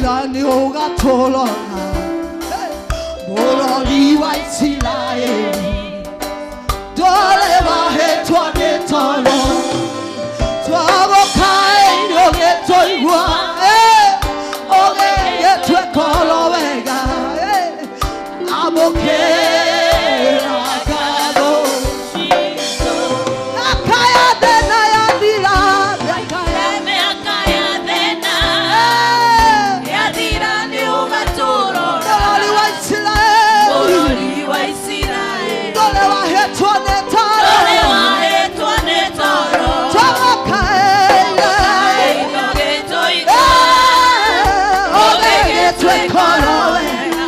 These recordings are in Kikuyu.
Yathira nĩ ũgatũrora bũrũri wa Isiraeli ndũrĩ wahĩtwo nĩ toro twagũkaĩire ũgĩtũigua ũgĩgĩtwĩkoro wega amũkĩra ngatho mĩaka ya thĩna yathira mĩaka ya Mĩaka ya thĩna yathira nĩ ũgatũrora bũrũri wa Isiraeli bũrũri wa Isiraeli ndũrĩ wahĩtwo nĩ toro ndũrĩ wahĩtwo nĩ toro twagũkaĩire ũgĩtũigua ũgĩgĩtwĩkoro wega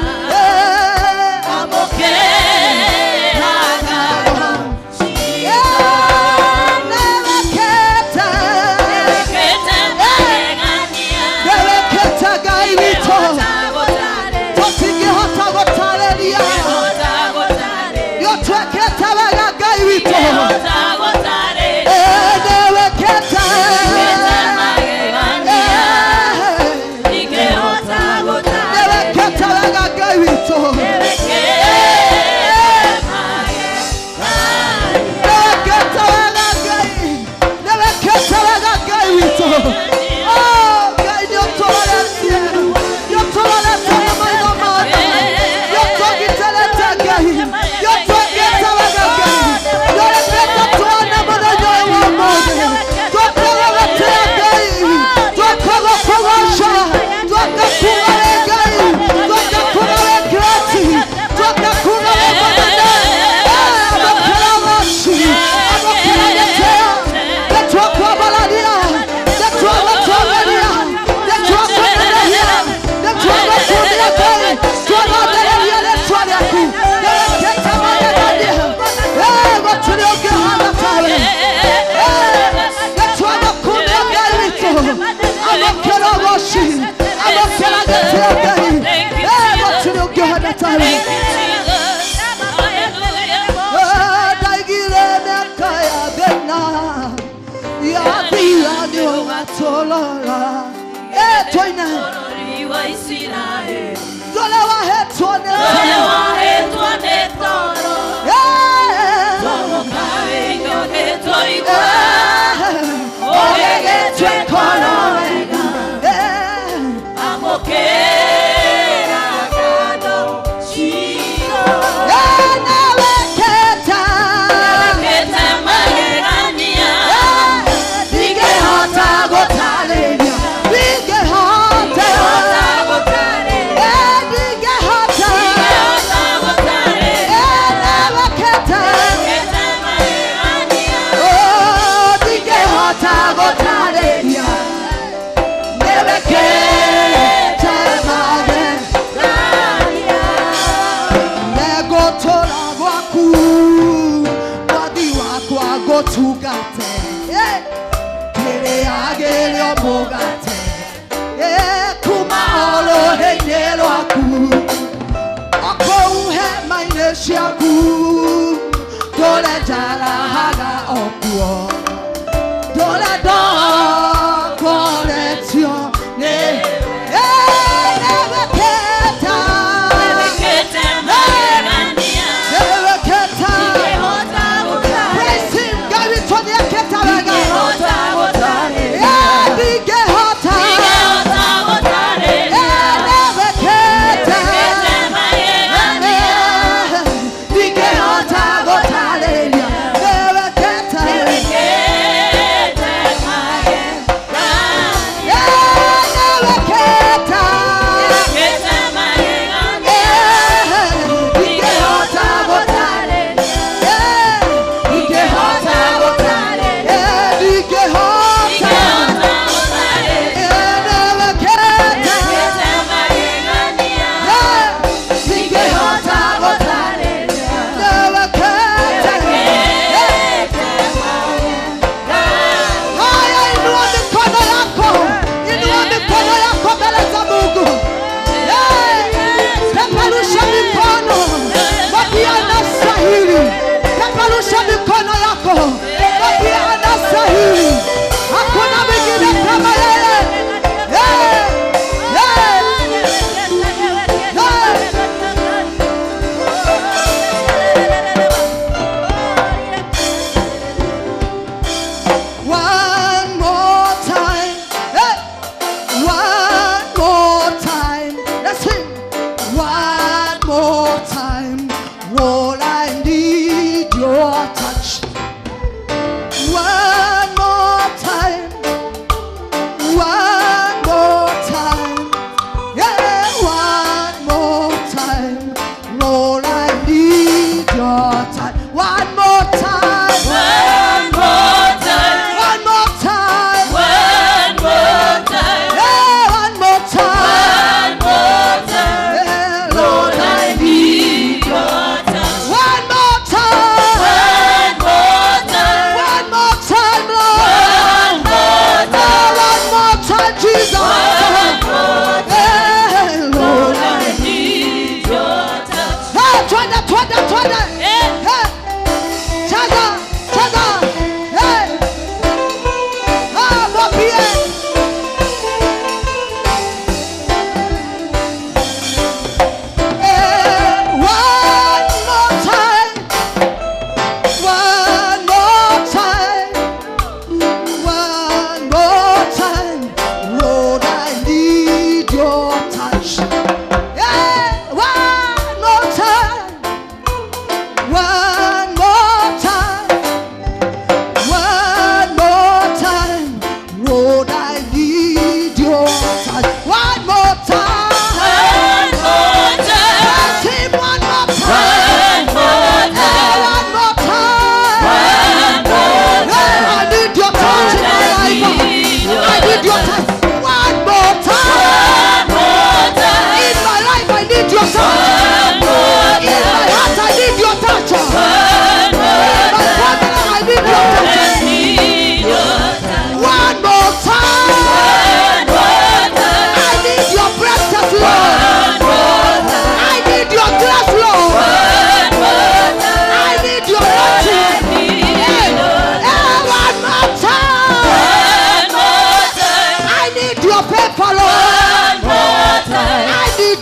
amũkĩra ngatho nĩwĩkĩte Wĩkĩte magegania nĩwĩkĩte Ngai witũ Ingĩhota gũtarĩria tũtingĩhota gũtarĩria Ingĩhota gũtarĩria nĩũtwĩkĩte wega Ngai witũ Ingĩhota gũtarĩria nĩwĩkĩte Wĩkĩte magegania Ingĩhota gũtarĩria nĩwĩkĩte wega Ngai witũ Wĩkĩte magegania nĩwĩkĩte wega Ngai nĩwĩkĩte wega Ngai witũ Oh, Ngai nĩũtũroretie nĩũtũroretie na maitho maku nĩũtũgitĩrĩte Ngai nĩũtwĩkĩte wega Ngai nĩũrekete tuone mũthenya ũyũ wa ũmũthĩ twakagũgũtĩa Ngai twakagũkũgoca twakakuga wĩ Ngai twakakuga wĩ great twakakuga wĩ mũnene amũkĩra ũgoci amũkĩra gĩtĩo nĩtwakwambararia nĩtwagũtũgĩria nĩtwakũnenehia nĩtwagũkumia Ngai twagathĩrĩria rĩtwa rĩaku nĩwĩkĩte magegania gũtirĩ ũngĩhana tawe nĩtwagũkumia Ngai witũ amũkĩra ũgoci amũkĩra gĩtĩo Ngai gũtirĩ ũngĩhana tawe Thank you, Jesus. Hallelujah. Ndaigire mĩaka ya thĩna yathira nĩ ũgatũrora twaina Bũrũri wa Isiraeli ndũrĩ wahĩtwo nĩ ndũrĩ toro wahĩtwo nĩ toro Twagũkaĩire ũgĩtũigua ũgĩgĩtwĩkoro wega Amũkĩra ngatho citũ nĩwĩkĩte Wĩkĩte magegania ndingĩhota gũtarĩria ndingĩhota Ingĩhota gũtarĩria ndingĩhota Ingĩhota gũtarĩria nĩwĩkĩte Wĩkĩte magegania ndingĩhota gũtarĩria nĩwĩkĩte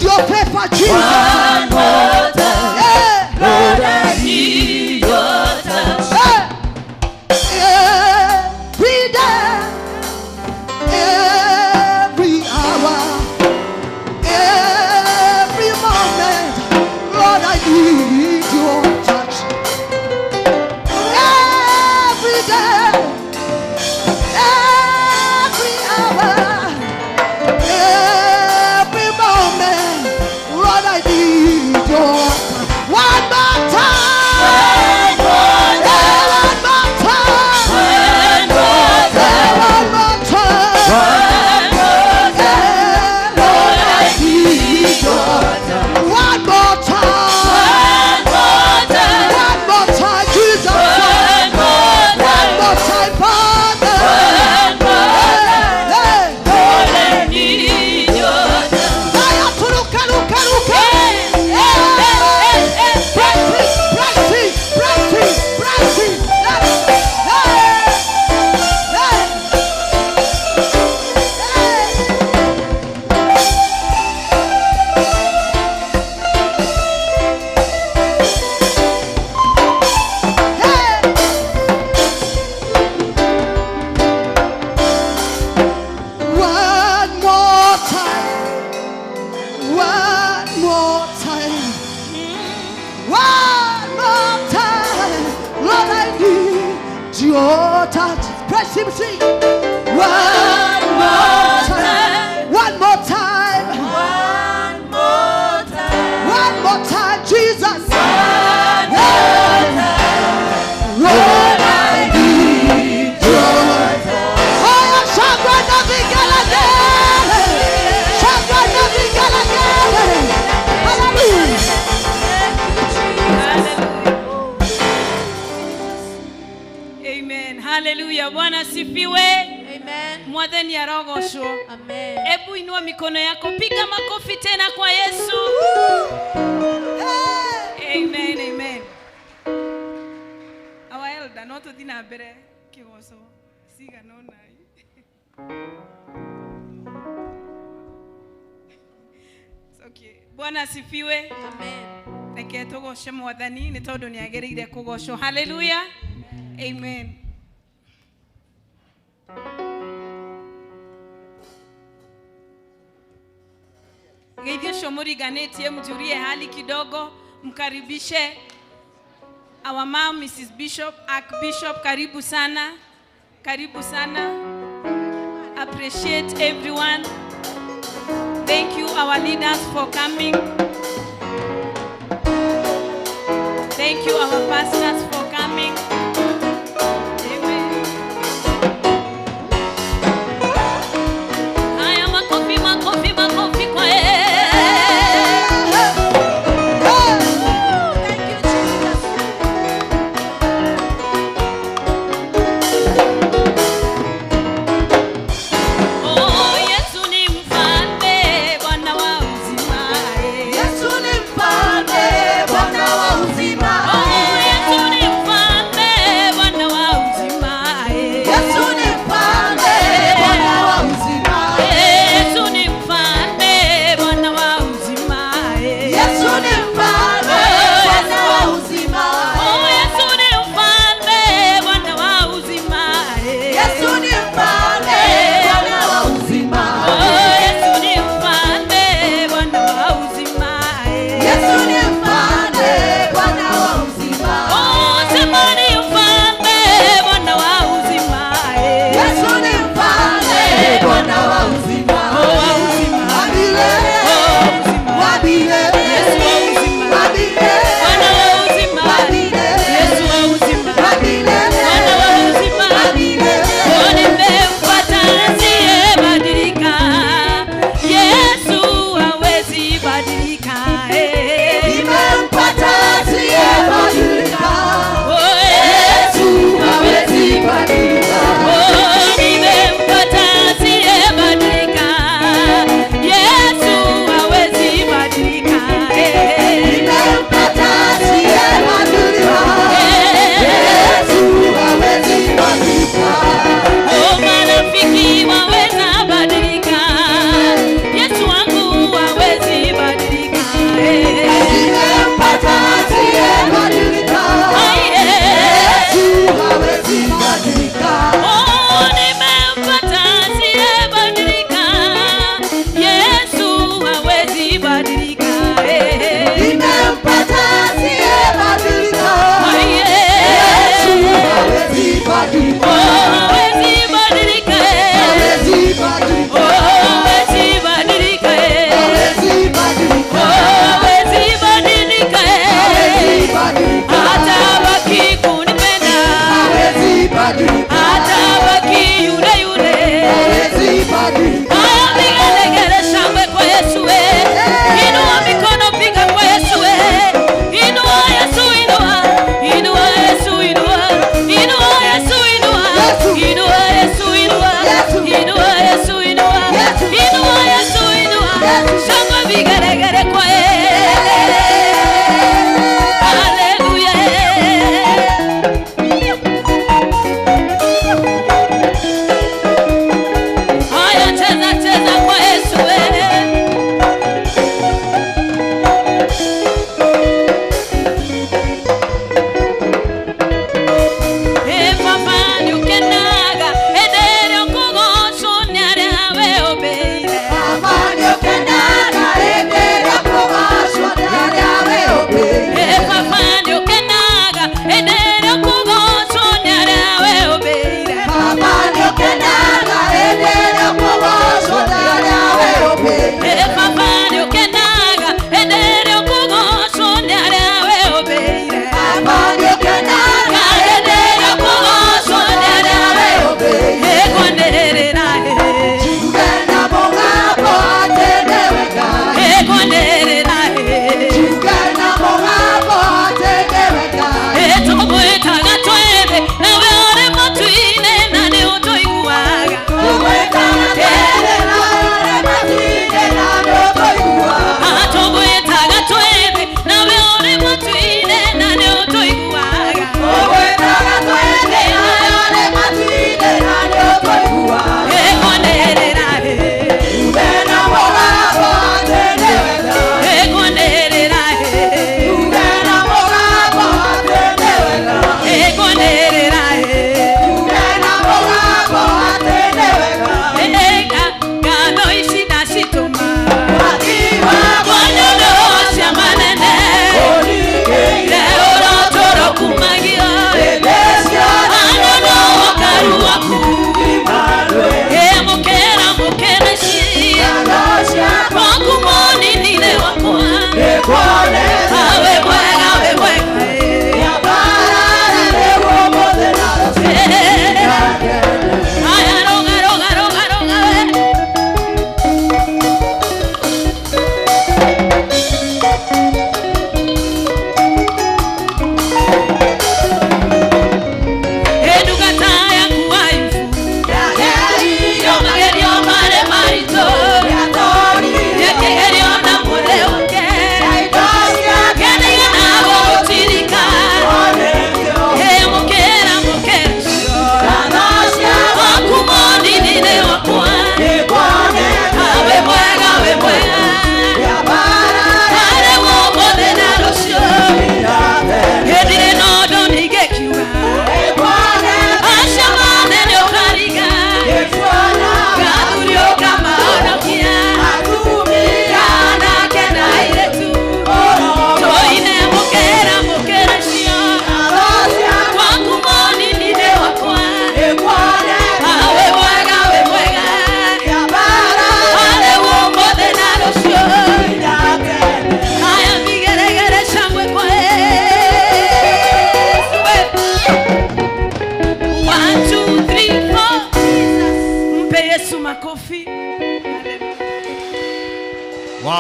need your favor, Jesus. One more time. Yeah. Lord, I need your touch. Hey. Every day, every hour, every moment, Lord, I need your touch. Every day, every hour, every moment, Lord, I need your touch. One more time. One more time. Yeah, one more time. One more One time. more time. One more time. Yeah, Lord, I need your touch. One more time. One more time. One more time, Jesus. One more One time. more time, Father. One more time. Hey, Lord, I need your touch. hey. Ruka, ruka, ruka. Hey, hey, hey, hey, Practice, practice, practice, practice. Hey, hey, hey. Hey. One more time. One more time. One more time. Lord, I need your touch. Press him, sing. One more time. One more time. One more time. One more time, Jesus. One more time. Lord, I need your touch. Haya, shangwe na vigelegele. Shangwe na vigelegele. Hallelujah. Amen. Hallelujah. Bwana asifiwe. Amen. Mwathani arogocwo. Amen. Hebu inua mikono yako, piga makofi tena kwa Yesu. Hey. Amen, amen. Our elder no tuthi na mbere kigoco cigana ũna. It's okay. Bwana asifiwe. Amen. Reke tugoce Mwathani nĩ tondũ nĩ agĩrĩire kũgocwo. Hallelujah. Amen. Geithio ũcio mũringanĩtie, mjulie hali kidogo, mkaribishe our mom Mrs. Bishop, Archbishop, karibu sana, karibu sana. Appreciate everyone. Thank you our leaders for coming. Thank you our pastors for coming. Amen. Haya, makofi, makofi, makofi kwa yeye. Hey. Thank you, Jesus. Oh, Yesu ni mfalme, Bwana wa uzima. Yesu ni mfalme, Bwana wa uzima. Oh, Yesu ni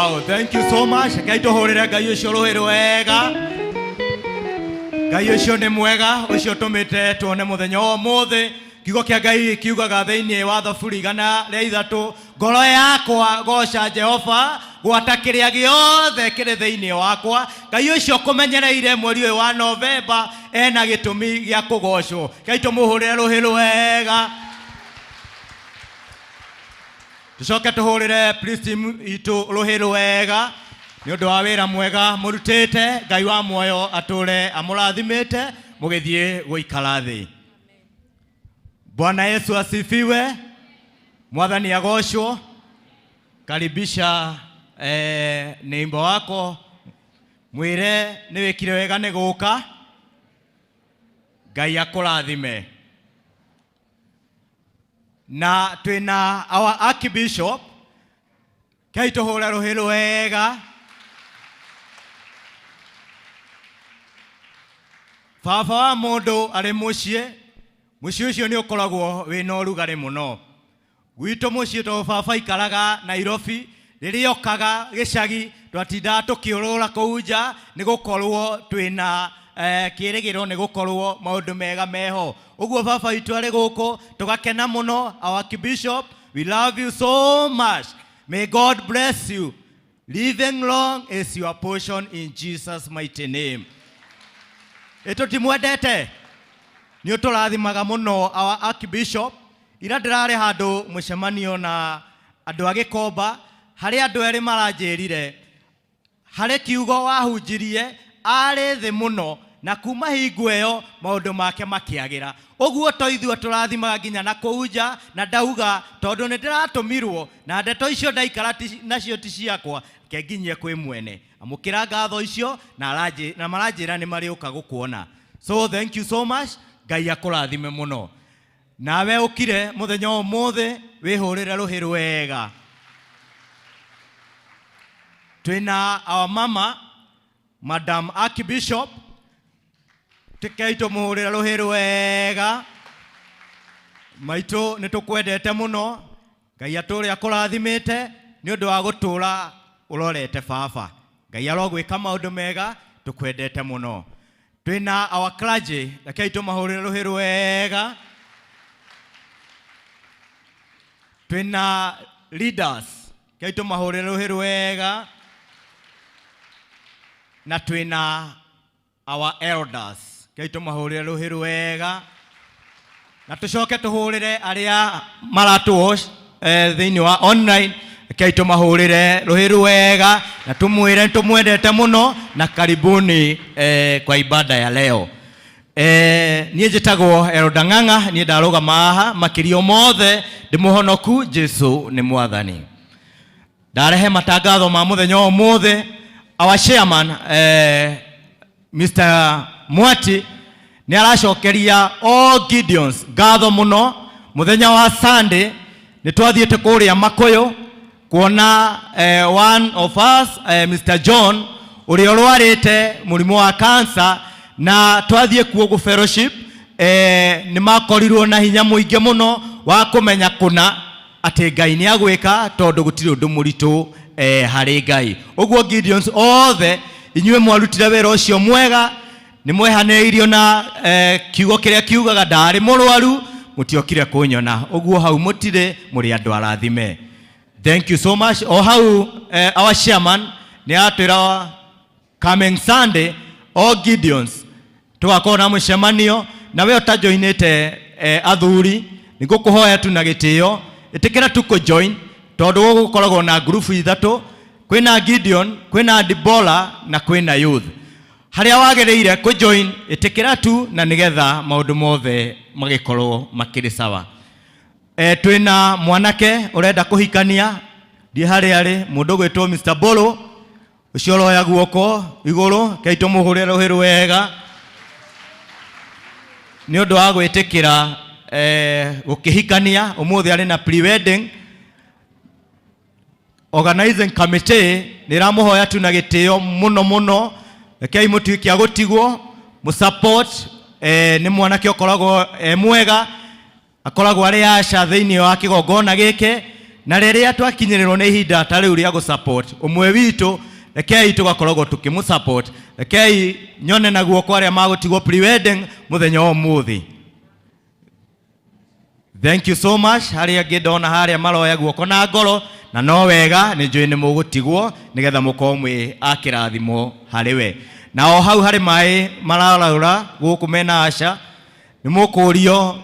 Wow, thank you so much. Ngai tũhũrĩre Ngai ũcio rũhĩ rwega. Ngai ũcio nĩ mwega, ũcio ũtũmĩte tuone mũthenya wa ũmũthĩ. Kiugo kĩa Ngai kiugaga thĩinĩ wa Thaburi 103, ngoro yakwa goca Jehova, gwata kĩrĩa gĩothe kĩrĩ thĩinĩ wakwa. Ngai ũcio ũkũmenyereire mweri ũyũ wa Novemba ena gĩtũmi gĩa kũgocwo. Ngai tũmũhũrĩre rũhĩ rwega. Tucoke tũhũrĩre praise team itũ rũhĩ rwega nĩ ũndũ wa wĩra mwega mũrutĩte. Ngai wa muoyo atũre amũrathimĩte mũgĩthiĩ gũikara thĩ. Bwana Yesu asifiwe. Mwathani agocwo. Karibisha neighbor wako mwĩre nĩ wĩkire wega nĩ gũka. Ngai akũrathime. Na twĩna our archbishop kei tũhũre rũhĩ rwega. Baba wa mũndũ arĩ mũciĩ, mũciĩ ũcio nĩ ũkoragwo wĩna ũrugarĩ mũno. Gwitũ mũciĩ tondũ baba aikaraga Nairobi, rĩrĩa okaga gĩcagi twatindaga tũkĩũrũra kũu nja nĩ gũkorwo twĩna kĩrĩgĩrĩro nĩ gũkorwo maũndũ mega meho. Ũguo baba witũ arĩ gũkũ tũgakena mũno. Our archbishop, we love you so much. May God bless you. Living long is your portion in Jesus mighty name. Ĩtũtimwendete nĩ ũtũrathimaga mũno our archbishop. Ira ndĩrarĩ handũ mũcemanio na andũ a Gĩkomba, harĩ andũ erĩ maranjĩrire harĩ kiugo wahunjirie arĩ thĩ mũno, na kuma hingo ĩyo maũndũ make makĩagĩra. Ũguo to ithuĩ tũrathimaga nginya na kũu nja, na ndauga tondũ nĩ ndĩratũmirwo na ndeto icio ndaikara nacio ti ciakwa, reke nginyie kwĩ mwene. Amũkĩra ngatho icio na maranjĩra nĩ marĩũka gũkuona. So thank you so much. Ngai akũrathime mũno. Nawe ũkire mũthenya ũmũthĩ wĩhũrĩre rũhĩ rwega. Twĩna our mama Madam Archbishop, tĩkei tũmũhũrĩre rũhĩ rwega. Maitũ nĩ tũkwendete mũno. Ngai atũre akũrathimĩte nĩ ũndũ wa gũtũra ũrorete baba. Ngai arogwĩka maũndũ mega, tũkwendete mũno. Twĩna our clergy, rekei tũmahũrĩre rũhĩ rwega. Twĩna leaders, rekei tũmahũrĩre rũhĩ rwega. Na twĩna our elders, rekei tũmahũrĩre rũhĩ rwega. Na tũcoke tũhũrĩre arĩa maratũ thĩinĩ wa online, rekei tũmahũrĩre rũhĩ rwega na tũmwĩre tũmwendete mũno na karibuni kwa ibada ya leo. Niĩ njĩtagwo Elder Ng'ang'a, niĩ ndarũgama haha makĩria mothe ndĩ mũhonoku, Jesu nĩ mwathani. Ndarehe matangatho ma mũthenya wa ũmũthĩ. Our chairman Mr. Mwati nĩ aracokeria all Gideons ngatho mũno. Mũthenya wa Sunday nĩ twathiĩte kũrĩa Makũyũ kuona one of us Mr. John ũrĩa ũrwarĩte mũrimũ wa cancer, na twathiĩ kuo gũ fellowship nĩ makorirwo na hinya mũingĩ mũno wa kũmenya kũna atĩ Ngai nĩ agwĩka tondũ gũtirĩ ũndũ mũritũ harĩ Ngai. Ũguo Gideons othe inyuĩ mwarutire wĩra ũcio mwega, nĩ mwehanĩirio na kiugo kĩrĩa kiugaga ndarĩ mũrwaru mũtiokire kũnyona. Ũguo hau mũtirĩ, mũrĩ andũ arathime. Thank you so much. O hau our chairman nĩ atwĩra coming Sunday all Gideons tũgakorwo na mũcemanio, na we ũtajoinĩte athuri nĩ ngũkũhoya tu na gĩtĩo ĩtĩkĩra tu kũjoin, tondũ gũgũkoragwo na ngurubu ithatũ, kwĩna Gideon, kwĩna Dibora na kwĩna youth. Harĩa wagĩrĩire kũjoin ĩtĩkĩra tu na nĩgetha maũndũ mothe magĩkorwo makĩrĩ sawa. Twĩna mwanake ũrenda kũhikania, ndiĩ harĩa arĩ, mũndũ ũgwĩtwo Mr. Bolo, ũcio ũroya guoko igũrũ, kei tũmũhũrĩre rũhĩ rwega nĩ ũndũ wa gwĩtĩkĩra gũkĩhikania. Ũmũthĩ arĩ na pre-wedding. Organizing committee nĩ ĩramũhoya tu na gĩtĩo mũno mũno, rekei mũtuĩke a gũtigwo mũsupport. Nĩ mwanake ũkoragwo mwega, akoragwo arĩ aca thĩinĩ wa kĩgongona gĩkĩ, Na rĩrĩa twakinyĩrĩrwo nĩ ihinda ta rĩu rĩa gũ-support ũmwe witũ, rekei tũgakoragwo tũkĩmũ-support. Rekei nyone na guoko arĩa magũtigwo pre-wedding mũthenya wa ũmũthĩ. Thank you so much. Harĩa angĩ ndona harĩa maroya guoko na ngoro, na no wega nĩ njũĩ nĩ mũgũtigwo nĩgetha mũkorwo mwĩ a kĩrathimo harĩ we. Na o hau harĩ maĩ mararaura gũkũ mena Asha, nĩ mũkũrio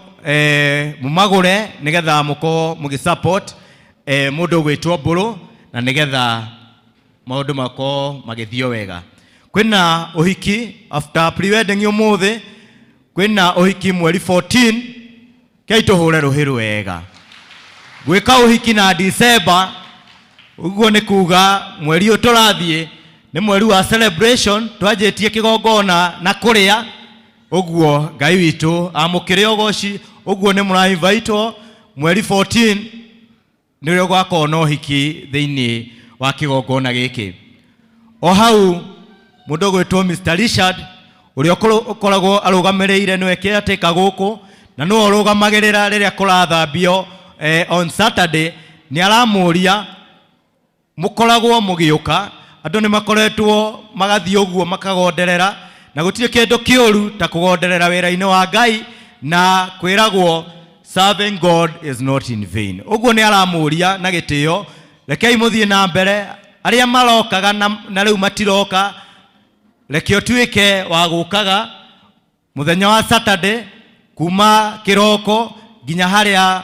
mũmagũre nĩgetha mũkorwo mũgĩ support mũndũ ũgwĩtwo Mbũrũ, na nĩgetha maũndũ makorwo magĩthiĩ wega. Kwĩna ũhiki after pre-wedding ũmũthĩ, kwĩna ũhiki mweri 14. Kei tũhũre rũhĩ rwega. Gwĩka ũhiki na December, ũguo nĩ kuga mweri ũyũ tũrathiĩ nĩ mweri wa celebration, twanjĩtie kĩgongona na kũrĩa. Ũguo Ngai witũ amũkĩre ũgoci. Ũguo nĩ mũrainvitwo mweri 14, nĩrĩo gwakorwo na ũhiki thĩinĩ wa kĩgongona gĩkĩ. O hau mũndũ ũgwĩtwo Mr. Richard, ũrĩa ũkoragwo arũgamĩrĩire, nĩwe caretaker gũkũ na nĩwe ũrũgamagĩrĩra rĩrĩa kũrathambio on Saturday, nĩ aramũria mũkoragwo mũgĩũka. Andũ nĩ makoretwo magathiĩ ũguo makagonderera, na gũtirĩ kĩndũ kĩũru ta kũgonderera wĩra-inĩ wa Ngai, na kwĩragwo serving God is not in vain. Ũguo nĩ aramũria na gĩtĩo, rekei mũthiĩ na mbere. Arĩa marokaga na rĩu matiroka, reke ũtuĩke wa gũkaga mũthenya wa Saturday kuma kĩroko nginya harĩa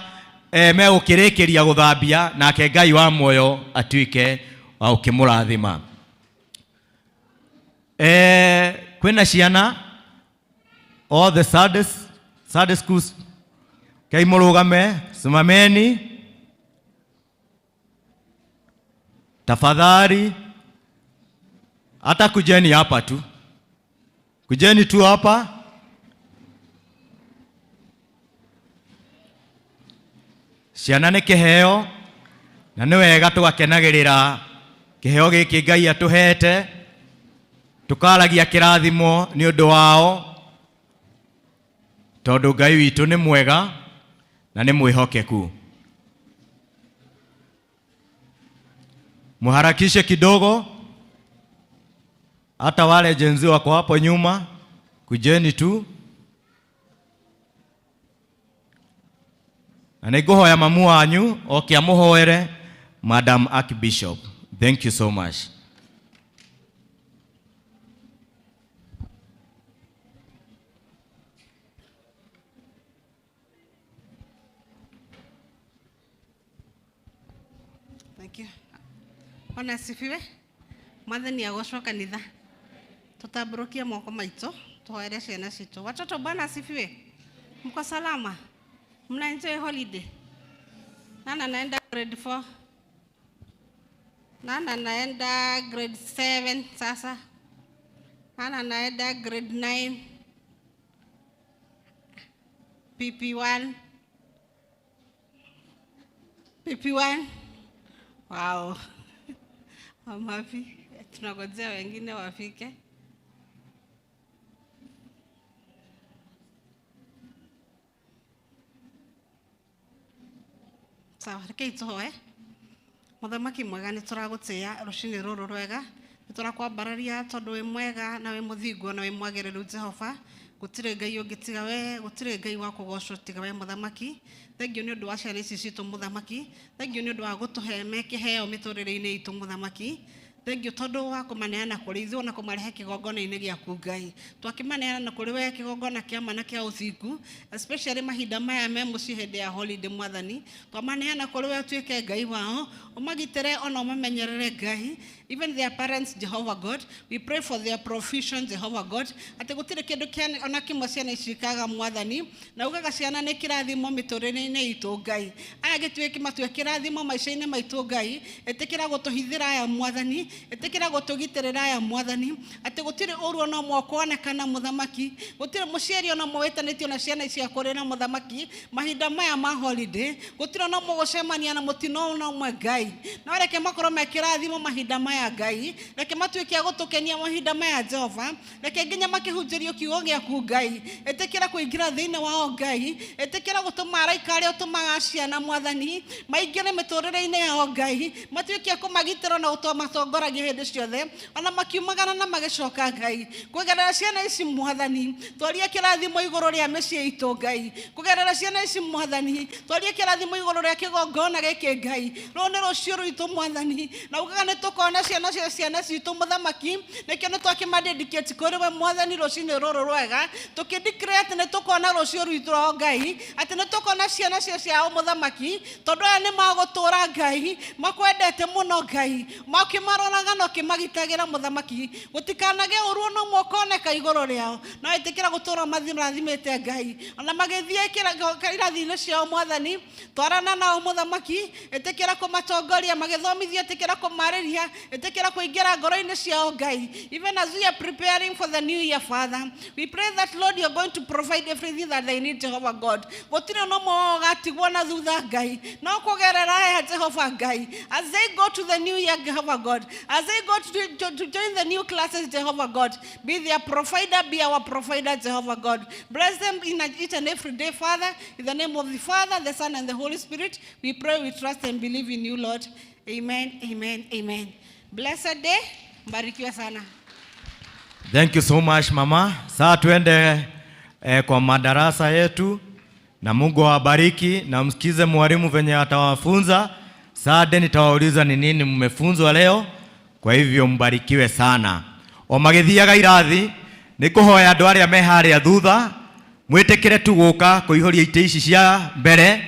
megũkĩrĩkĩria gũthambia, nake Ngai wa muoyo atuĩke wa gũkĩmũrathima. Kwĩna ciana, all the Sunday schools, kei mũrũgame, simameni tafadhali, hata kujeni hapa tu, kujeni tu hapa. Ciana nĩ kĩheo, na nĩ wega tũgakenagĩrĩra kĩheo gĩkĩ Ngai atũhete, tũkaragia kĩrathimo nĩ ũndũ wao, tondũ Ngai witũ nĩ mwega na nĩ mwĩhokeku. Muharakishe kidogo, hata wale Gen Z wako hapo nyuma, kujeni tu. Na nĩngũhoya mamu wanyu oke amũhoere, Madam Archbishop. Thank you so much. Thank you. Bwana asifiwe. Mwathani agocwo kanitha. Tutambũrũkie moko maitũ tuhoere ciana citũ. Watoto, Bwana asifiwe. Mko salama? Mna enjoy holiday? Nana naenda grade 4. Nana naenda grade 7 sasa. Nana naenda grade 9. PP1. PP1. Wow. I'm happy. Tunangojea wengine wafike. Sawa, rekei tũhoe. Mũthamaki mwega, nĩ tũragũtĩĩa rũcinĩ rũrũ rwega, nĩ tũrakwambararia tondũ wĩ mwega na wĩ mũthingu na wĩ mwagĩrĩru. Jehova, gũtirĩ Ngai ũngĩ tiga we, gũtirĩ Ngai wa kũgocwo tiga we. Mũthamaki, thengiũ nĩ ũndũ wa ciana ici citũ. Mũthamaki, thengiũ nĩ ũndũ wa gũtũhe me kĩheo mĩtũrĩre-inĩ itũ. Mũthamaki, thengiũ tondũ wa kũmaneana kũrĩ ithuĩ na kũmarehe kĩgongona-inĩ gĩaku. Ngai, twakĩmaneana na kũrĩ we kĩgongona kĩa ma na kĩa ũthingu, especially mahinda maya me mũciĩ hĩndĩ ya holiday. Mwathani, twamaneana kũrĩ we ũtuĩke Ngai wao, ũmagitĩre ona ũmamenyerere. Ngai, even their parents, Jehovah God, we pray for their provision, Jehovah God, atĩ gũtirĩ kĩndũ kĩa ona kĩmwe ciana ici ikaga. Mwathani, na ugaga ciana nĩ kĩrathimo mĩtũrĩre-inĩ itũ. Ngai, aya gĩtuĩke matue kĩrathimo maica-inĩ maitũ. Ngai, ĩtĩkĩra gũtũhithĩra aya. Mwathani, Ĩtĩkĩra gũtũgitĩrĩra aya Mwathani, atĩ gũtirĩ ũru ona ũmwe ũkonekana Mũthamaki, gũtirĩ mũciari ona ũmwe wĩtanĩtio na ciana ici akũrĩra Mũthamaki mahinda maya ma holiday, gũtirĩ ona ũmwe ũgũcemania na mũtino ona ũmwe Ngai. No reke makorwo me kĩrathimo mahinda maya Ngai, reke matuĩke a gũtũkenia mahinda maya Jehova, reke nginya makĩhunjĩrio kiugo gĩaku Ngai. Ĩtĩkĩra kũingĩra thĩinĩ wao Ngai, ĩtĩkĩra gũtũma araika arĩa ũtũmaga ciana Mwathani maingĩre mĩtũrĩre-inĩ yao Ngai, matuĩke a kũmagitĩra na gũtũmatongoragia hĩndĩ ciothe, ona makiumagara na magĩcoka Ngai. Kũgerera ciana ici Mwathani, twarie kĩrathimo igũrũ rĩa mĩciĩ itũ Ngai. Kũgerera ciana ici Mwathani, twarie kĩrathimo igũrũ rĩa kĩgongona gĩkĩ Ngai. Rũrũ nĩ rũciũ rwitũ Mwathani, na ugaga nĩ tũkona ciana cia ciana citũ Mũthamaki, nĩkĩo nĩ twakĩmadedicate kũrĩ we Mwathani rũcinĩ rũrũ rwega, tũkĩdeclare atĩ nĩ tũkona rũciũ rwitũ rwa Ngai, atĩ nĩ tũkona ciana cia ciao Mũthamaki, tondũ aya nĩ magũtũra Ngai, makwendete mũno Ngai, makĩmaroraga na ũkĩmagitagĩra Mũthamaki, gũtikanagĩe ũru ona ũmwe ũkoneka igũrũ rĩao, no ĩtĩkĩra gũtũra mathirathimĩte Ngai, ona magĩthiĩ irathi-inĩ ciao Mwathani, twarana nao Mũthamaki, ĩtĩkĩra kũmatongoria magĩthomithio, ĩtĩkĩra kũmarĩria, ĩtĩkĩra kũingĩra ngoro-inĩ ciao Ngai. Even as we are preparing for the new year, Father, we pray that Lord, you are going to provide everything that they need, Jehovah God. Gũtirĩ ona ũmwe wao ũgatigwo na thutha Ngai, no kũgerera aya Jehovah Ngai, as they go to the new year, Jehovah God, as they go to join the new classes, Jehovah God, be their provider, be our provider, Jehovah God. Bless them in each and every day, Father. In the name of the Father, the Son, and the Holy Spirit, we pray, we trust, and believe in you, Lord. Amen, amen, amen. Blessed day. Mbarikiwe sana. Thank you so much mama. Saa tuende kwa madarasa yetu na Mungu awabariki na msikize mwalimu venye atawafunza. Sade nitawauliza ni nini mmefunzwa leo. Kwa hivyo mbarikiwe sana. O magithiaga irathi nĩ kũhoya andũ arĩa me harĩa thutha mwĩtĩkĩre tu gũka kũihũria itĩ ici cia mbere,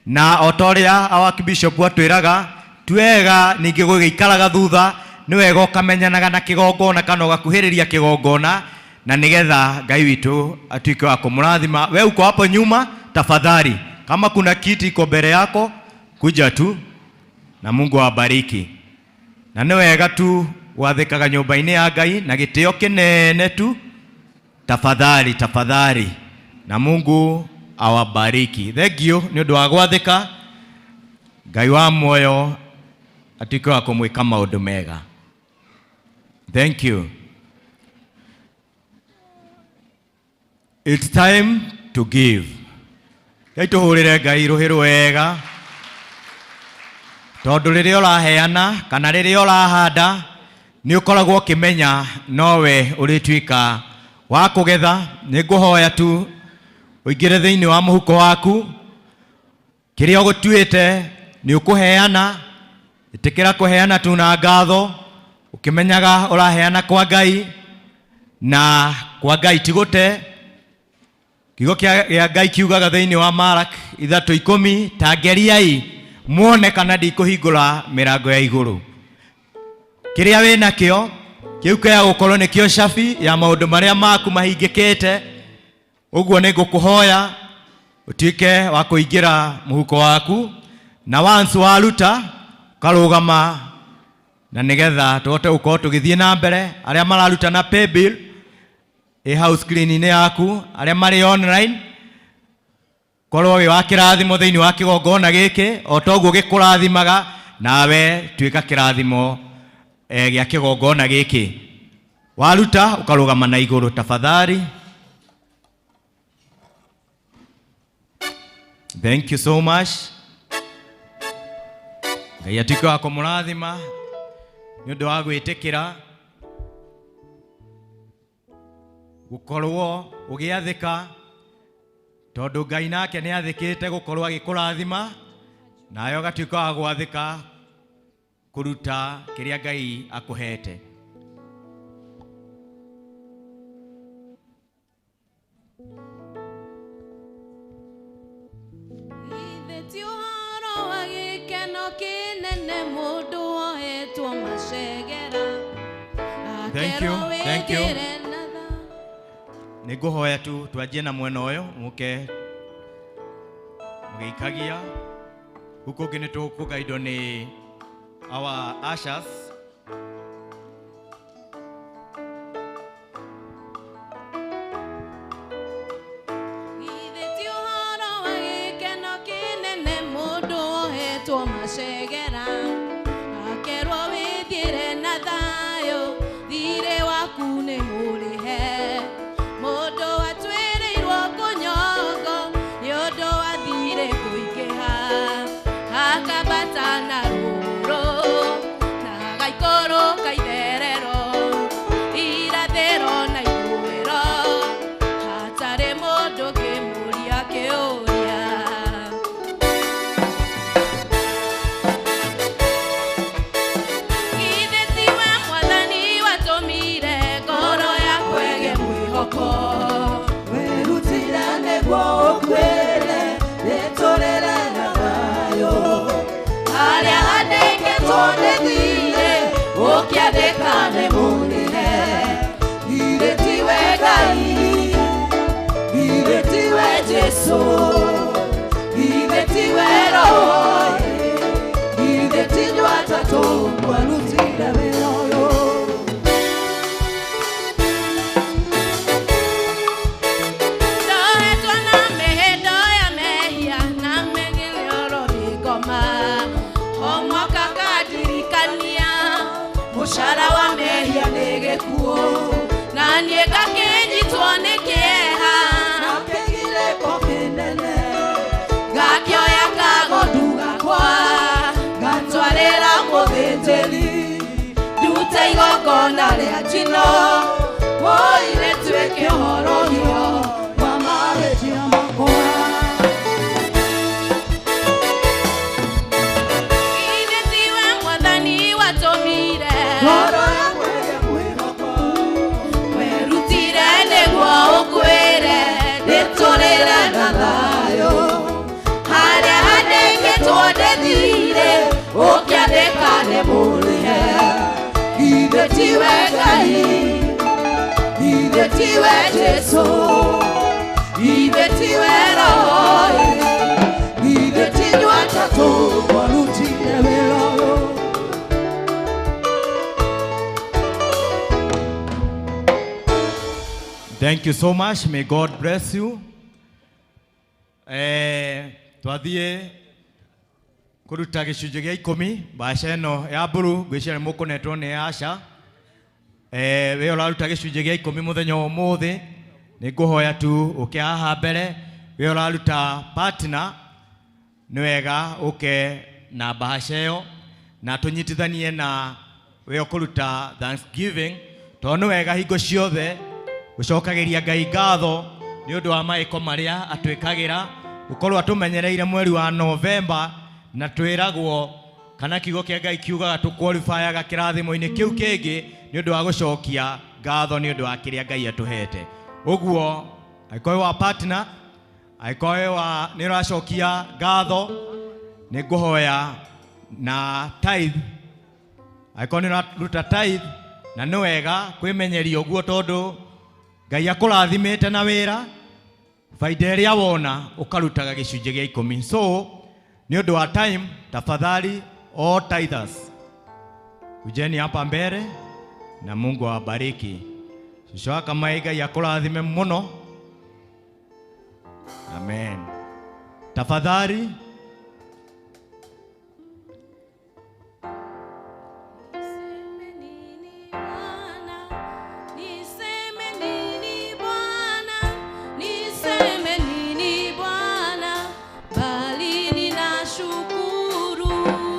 na o ta ũrĩa our bishop atwĩraga ti wega ningĩ gũgĩikaraga thutha, nĩ wega ũkamenyanaga na kĩgongona kana ũgakuhĩrĩria kĩgongona, na nĩgetha Ngai witũ atuĩke wa kũmũrathima. We uko hapo nyuma, tafadhali kama kuna kiti iko mbele yako kuja tu, na Mungu awabariki. Na nĩ wega tu gwathĩkaga nyũmba-inĩ ya Ngai na gĩtĩo kĩnene tu, tafadhali tafadhali, na Mungu awabariki. Thank you nĩ ũndũ wa gwathĩka. Ngai wa muoyo atuĩke wa kũmwĩka maũndũ mega. Thank you. It's time to give. Ngai tũhũrĩre Ngai rũhĩ rwega, tondũ rĩrĩa ũraheana kana rĩrĩa ũrahanda nĩ ũkoragwo ũkĩmenya nowe ũrĩtuĩka wa kũgetha. Nĩ ngũhoya tu ũingĩre thĩinĩ wa mũhuko waku, kĩrĩa ũgũtuĩte nĩ ũkũheana. Ĩtĩkĩra kũheana tu na ngatho, ũkĩmenyaga ũraheana kwa Ngai, na kwa Ngai ti gũte. Kiugo kĩa Ngai kiugaga thĩinĩ wa Mark 3:10, ta ngeriai muone kana ndikũhingũra mĩrango ya igũrũ. Kĩrĩa wĩnakĩo kĩu kĩa gũkorwo nĩkĩo cabi ya maũndũ marĩa maku mahingĩkĩte. Ũguo nĩ ngũkũhoya ũtuĩke wa kũingĩra mũhuko waku, na once waruta ũkarũgama, na nĩgetha tũhote gũkorwo tũgĩthiĩ na mbere. Arĩa mararuta na paybill ĩ hau screen-inĩ yaku, arĩa marĩ online, korwo wĩ wa kĩrathimo thĩinĩ wa kĩgongona gĩkĩ, o toguo gĩkũrathimaga, nawe tuĩka kĩrathimo gĩa kĩgongona gĩkĩ. Waruta ũkarũgama na igũrũ tafadhali. Thank you so much. Ngai atuĩke wa kũmũrathima nĩ ũndũ wa gwĩtĩkĩra gũkorwo ũgĩathĩka, tondũ Ngai nake nĩ athĩkĩte gũkorwo agĩkũrathima, nawe ũgatuĩka wa gwathĩka kũruta kĩrĩa Ngai akũhete. Ithe ti ũhoro wa gĩkeno kĩnene mũndũ wohetwo macegera. Thank you, Akerwo thank you. wĩkĩre na tha. Nĩ ngũhoya tu twanjie na mwena ũyũ, mũke mũgĩikagia. Huku ũngĩ nĩ tũkũgaidwo nĩ our ushers. macegera akerwo wĩthiĩre na thayũ thirĩ waku nĩ mũrĩhe mũndũ atwĩrĩirwo kũnyongo nĩ ũndũ wa thirĩ kũingĩha akambata na rũrũ na agaikũrũka itherero irathĩro na ithũĩro hatarĩ mũndũ ũngĩmũria kĩũria. Githĩ tiwe Mwathani watũmire ngoro yakwa ĩgĩe mwĩhoko Werutire nĩguo ũkwĩre rĩtũrĩre na thayũ harĩa handĩkĩtwo nĩ thirĩ ũkĩandĩka nĩ mũrĩhe. Githĩ tiwe Ngai, githĩ tiwe Jesũ, githĩ tiwe Roho, githĩ ti inyuĩ atatũ mwarutire wĩra ũyũ. Ndohetwo na mĩhĩndo ya mehia na mĩgĩrĩro nĩ ngoma o mwaka kandirikania mũcara wa mehia nĩ gĩkuũ na niĩ ngakĩnyitwo nĩ kĩeha Na kĩgirĩko kĩnene ngakĩoya kagondu gakwa ngatwarĩra mũthĩnjĩri ndute igongona rĩa njino wũi rĩtuĩke ũhorohio wa mahĩtia makwa. Githĩ tiwe Mwathani watũmire Ngoro yakwa ĩgĩe mwĩhoko werutire nĩguo ũkwĩre ndĩtũrĩre na thayũ harĩa handĩkĩtwo nĩ thirĩ ũkĩandĩka nĩ mũrĩhe. Githĩ tiwe Ngai, githĩ tiwe Jesũ, githĩ tiwe Roho, githĩ ti inyuĩ atatũ mwarutire wĩra ũyũ. Thank you so much. May God bless you. Twathiĩ kũruta gĩcunjĩ gĩa ikũmi mbaca ĩno ya mburu ngwĩciria nĩ mũkũnetwo nĩ Asha. We ũraruta gĩcunjĩ gĩa ikũmi mũthenya wa ũmũthĩ nĩ ngũhoya tu ũke haha mbere. We ũraruta partner nĩ wega ũke na mbahaca ĩyo na tũnyitithanie na we ũkũruta Thanksgiving tondũ nĩ wega hingo ciothe gũcokagĩria Ngai ngatho nĩ ũndũ wa maĩko marĩa atwĩkagĩra gũkorwo atũmenyereire mweri wa Novemba na twĩragwo kana kiugo kĩa Ngai kiugaga tũqualifyaga kĩrathimo-inĩ kĩu kĩngĩ nĩ ũndũ wa gũcokia ngatho nĩ ũndũ wa kĩrĩa Ngai atũhete. Ũguo angĩkorwo wĩ wa partner, angĩkorwo wĩ wa nĩ ũracokia ngatho nĩ ngũhoya na tithe, angĩkorwo nĩ ũraruta tithe na nĩ wega kwĩmenyeria ũguo tondũ Ngai akũrathimĩte na wĩra baida ĩrĩa wona ũkarutaga gĩcunjĩ gĩa ikũmi. So nĩ ũndũ wa time, tafadhali all tithers kujeni hapa mbele na Mungu awabariki. Cũcũ wa Kamai Ngai akũrathime mũno. Amen. Tafadhali Niseme nini Bwana? Niseme nini Bwana? Niseme nini Bwana? Bali ninashukuru.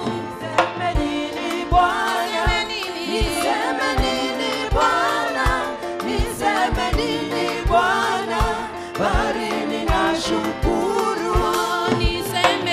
Niseme nini Bwana? Niseme nini? Niseme nini Bwana? Niseme nini Bwana? Bali ninashukuru. Oh, niseme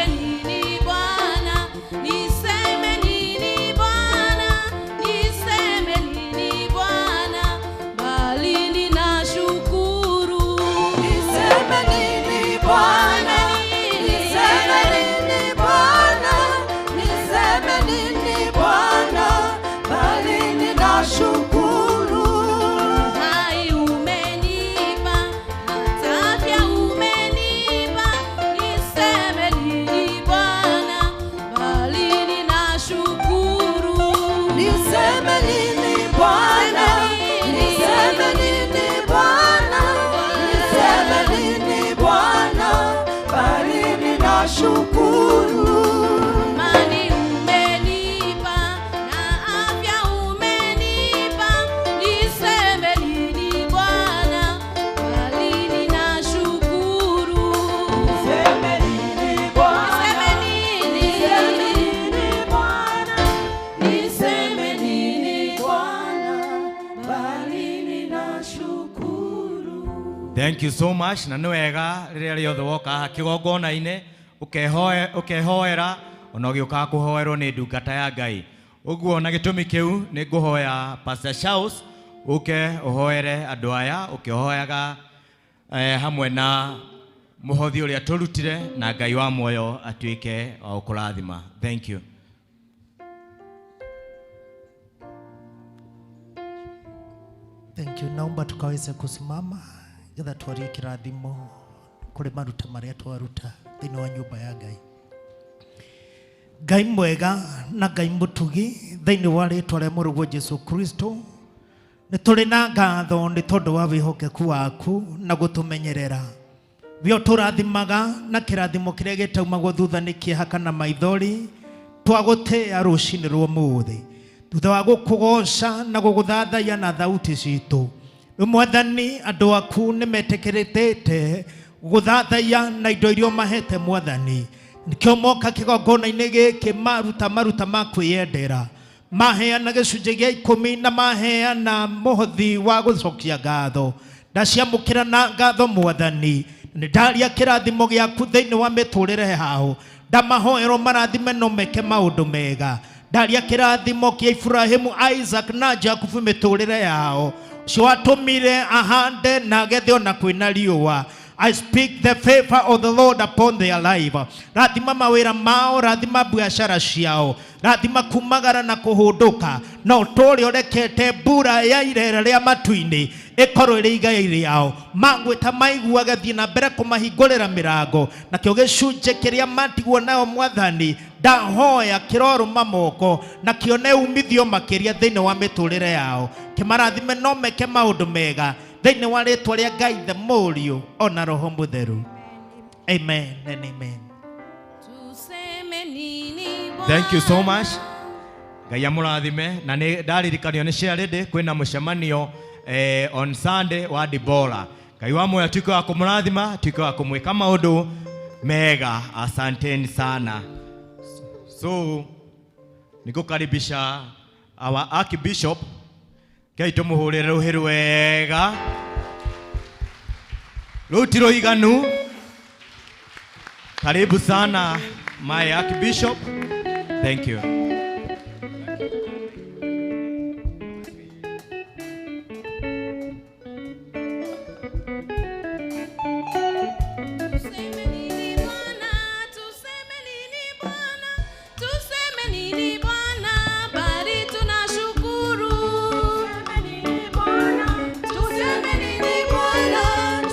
Thank you so much. Na nĩ wega rĩrĩa rĩothe woka haha kĩgongona-inĩ ũkehoera ona ũgĩũkaga kũhoerwo nĩ ndungata ya Ngai. Ũguo na gĩtũmi kĩu nĩ ngũhoya Pastor Charles ũke ũhoere andũ aya ũkĩhoyaga hamwe na mũhothi ũrĩa tũrutire na Ngai wa muoyo atuĩke wa gũkũrathima. Thank you. Thank you. Naomba tukaweze kusimama getha twarie kirathimo kuri maruta maria twaruta thiini wa nyumba ya Ngai. Ngai mwega na Ngai mutugi thiini wa ritwa ria Mũrũguo Jesu Kristo, nĩ tũrĩ na ngatho nĩ tondũ wa wĩhokeku waku na gũtũmenyerera. We ũtũrathimaga na kĩrathimo kĩrĩa gĩtaumagwo thutha nĩ kĩeha kana maithori, twagũtĩĩa rũcinĩ rwa ũmũthĩ. Thutha wa gũkũgoca na gũgũthathaiya na thauti citũ, rĩu Mwathani andũ aku nĩ metĩkĩrĩte gũthathaiya na indo iria ũmahete Mwathani. Nĩkĩo moka kĩgongona-inĩ gĩkĩ maruta maruta ma kwĩyendera, maheana gĩcunjĩ gĩa ikũmi na maheana mũhothi wa gũcokia ngatho. Ndaciamũkĩra na ngatho Mwathani, nĩ ndaria kĩrathimo gĩaku thĩinĩ wa mĩtũrĩre yao. Ndamahoerwo marathime no meke maũndũ mega. Ndaria kĩrathimo kĩa Ibrahimu, Isaac na Jakubu mĩtũrĩre yao, ũcio watũmire ahande na agethe ona kwĩna riũa. I speak the favor of the Lord upon their life. Rathima mawĩra mao, rathima biashara ciao, rathima kumagara na kũhũndũka. No ũtũũre ũrekete mbura ya irera rĩa matu-inĩ ĩkorwo ĩrĩ igai rĩao. Mangwĩta maiguage, thiĩ na mbere kũmahingũrĩra mĩrango. Nakĩo gĩcunjĩ kĩrĩa matigwo nayo Mwathani, ndahoya kĩrorũma moko na kĩone umithio makĩria thĩinĩ wa mĩtũrĩre yao. Kĩmarathime no meke maũndũ mega thĩinĩ wa rĩtwa rĩa Ngai the Mũriũ ona Roho Mũtheru. Amen and amen. Tuseme nini Bwana? Thank you so much. Ngai amũrathime. Na nĩ ndaririkanio nĩ Charity kwĩna mũcemanio on Sunday wa Dibora. Ngai wa muoyo atuĩke wa kũmũrathima, atuĩke wa kũmwĩka maũndũ mega. Asanteni sana. So nikukaribisha our Archbishop. Ngai tũmũhũrĩre rũhĩ rwega. Rũu ti rũiganu. Karibu sana my Archbishop. Thank you. Tuseme nini Bwana? Tuseme nini Bwana? Tuseme nini Bwana? Bali tunashukuru. Tuseme nini Bwana? Tuseme nini Bwana?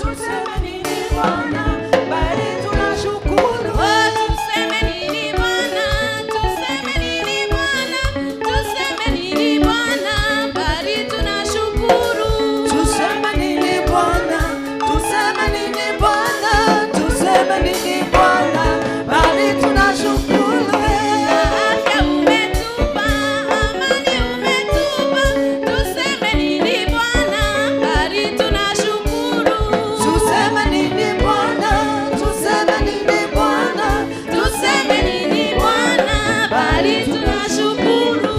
Tuseme nini Bwana? Bali tunashukuru. Oh, tuseme nini Bwana? Tuseme nini Bwana? Tuseme nini Bwana? Bali tunashukuru. Tuseme nini Bwana? Tuseme nini Bwana? Tuseme nini Bwana? Bali tunashukuru. Afya umetupa, amani umetupa, tuseme nini Bwana, bali tunashukuru. Tuseme nini Bwana? Tuseme nini Bwana? Tuseme nini Bwana, bali tunashukuru.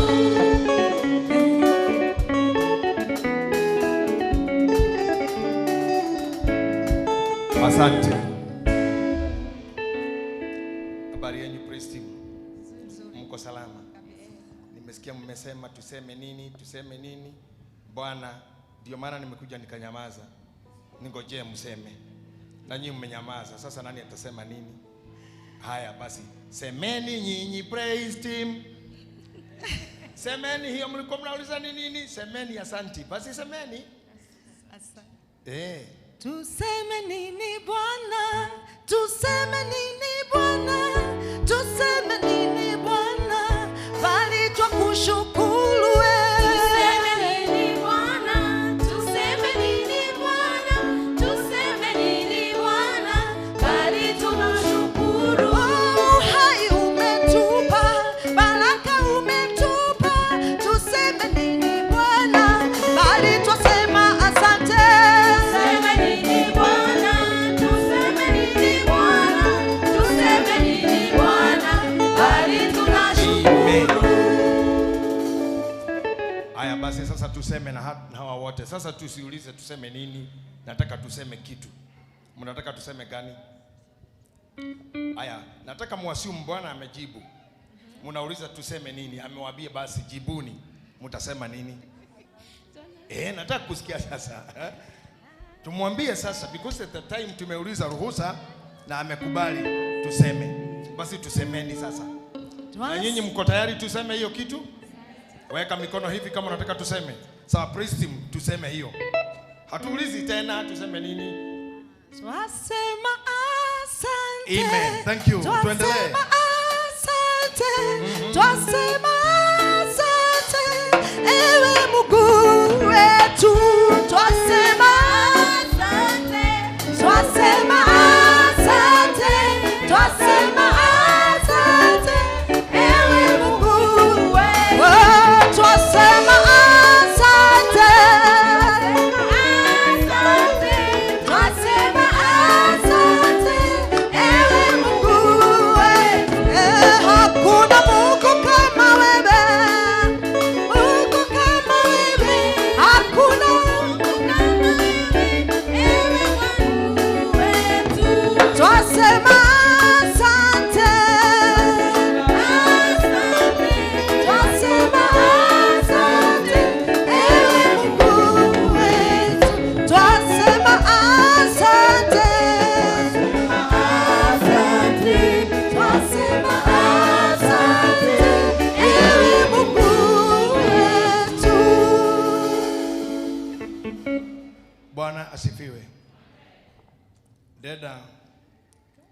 Asante. Habari yenu praise team? Mko salama? Nimesikia mmesema tuseme nini, tuseme nini. Bwana, ndio maana nimekuja nikanyamaza. Ningojee mseme. Na nyinyi mmenyamaza. Sasa nani atasema nini? Haya basi, semeni nyinyi praise team. Semeni hiyo mlikuwa mnauliza ni nini? Semeni asanti. Basi semeni. Tuseme nini Bwana? Tuseme nini Bwana? Tuseme nini Bwana? Bali twakushukuru wewe. Tuseme nini Bwana? Tuseme nini Bwana? Tuseme nini Bwana? Bali tunashukuru. Oh, uhai umetupa, baraka umetupa. Tuseme nini Bwana? Bali twasema asante. Tuseme nini Bwana? Tuseme nini Bwana? Tuseme nini Bwana? Bali tunashukuru. Haya basi sasa tuseme na hawa wote. Sasa tusiulize tuseme nini. Nataka tuseme kitu. Mnataka tuseme gani? Aya, nataka muassume Bwana amejibu. Mnauliza tuseme nini? Amewaambia basi jibuni. Mtasema nini? Nataka kusikia sasa. Tumwambie sasa, because at the time tumeuliza ruhusa na amekubali tuseme. Basi tusemeni sasa. Na nyinyi mko tayari tuseme hiyo kitu? Weka mikono hivi kama unataka tuseme. Sawa, praise team, tuseme hiyo. Hatuulizi tena tuseme nini? Twasema asante. Amen. Thank you. Tuendelee. Twasema asante. Twasema asante. Ewe Mungu wetu. Twasema asante. Twasema asante. Twasema asante. Ewe Mungu wetu. Twasema asante. Asante. Twasema asante. Ewe Mungu wetu. Hakuna Mungu kama wewe. Mungu kama wewe. Hakuna Mungu kama wewe. Ewe Mungu wetu. Twasema asante. Asante. Twasema asante. Ewe Mungu wetu. Twasema asante. Asante. Twasema asante. Ewe Mungu wetu. Bwana asifiwe. Ndenda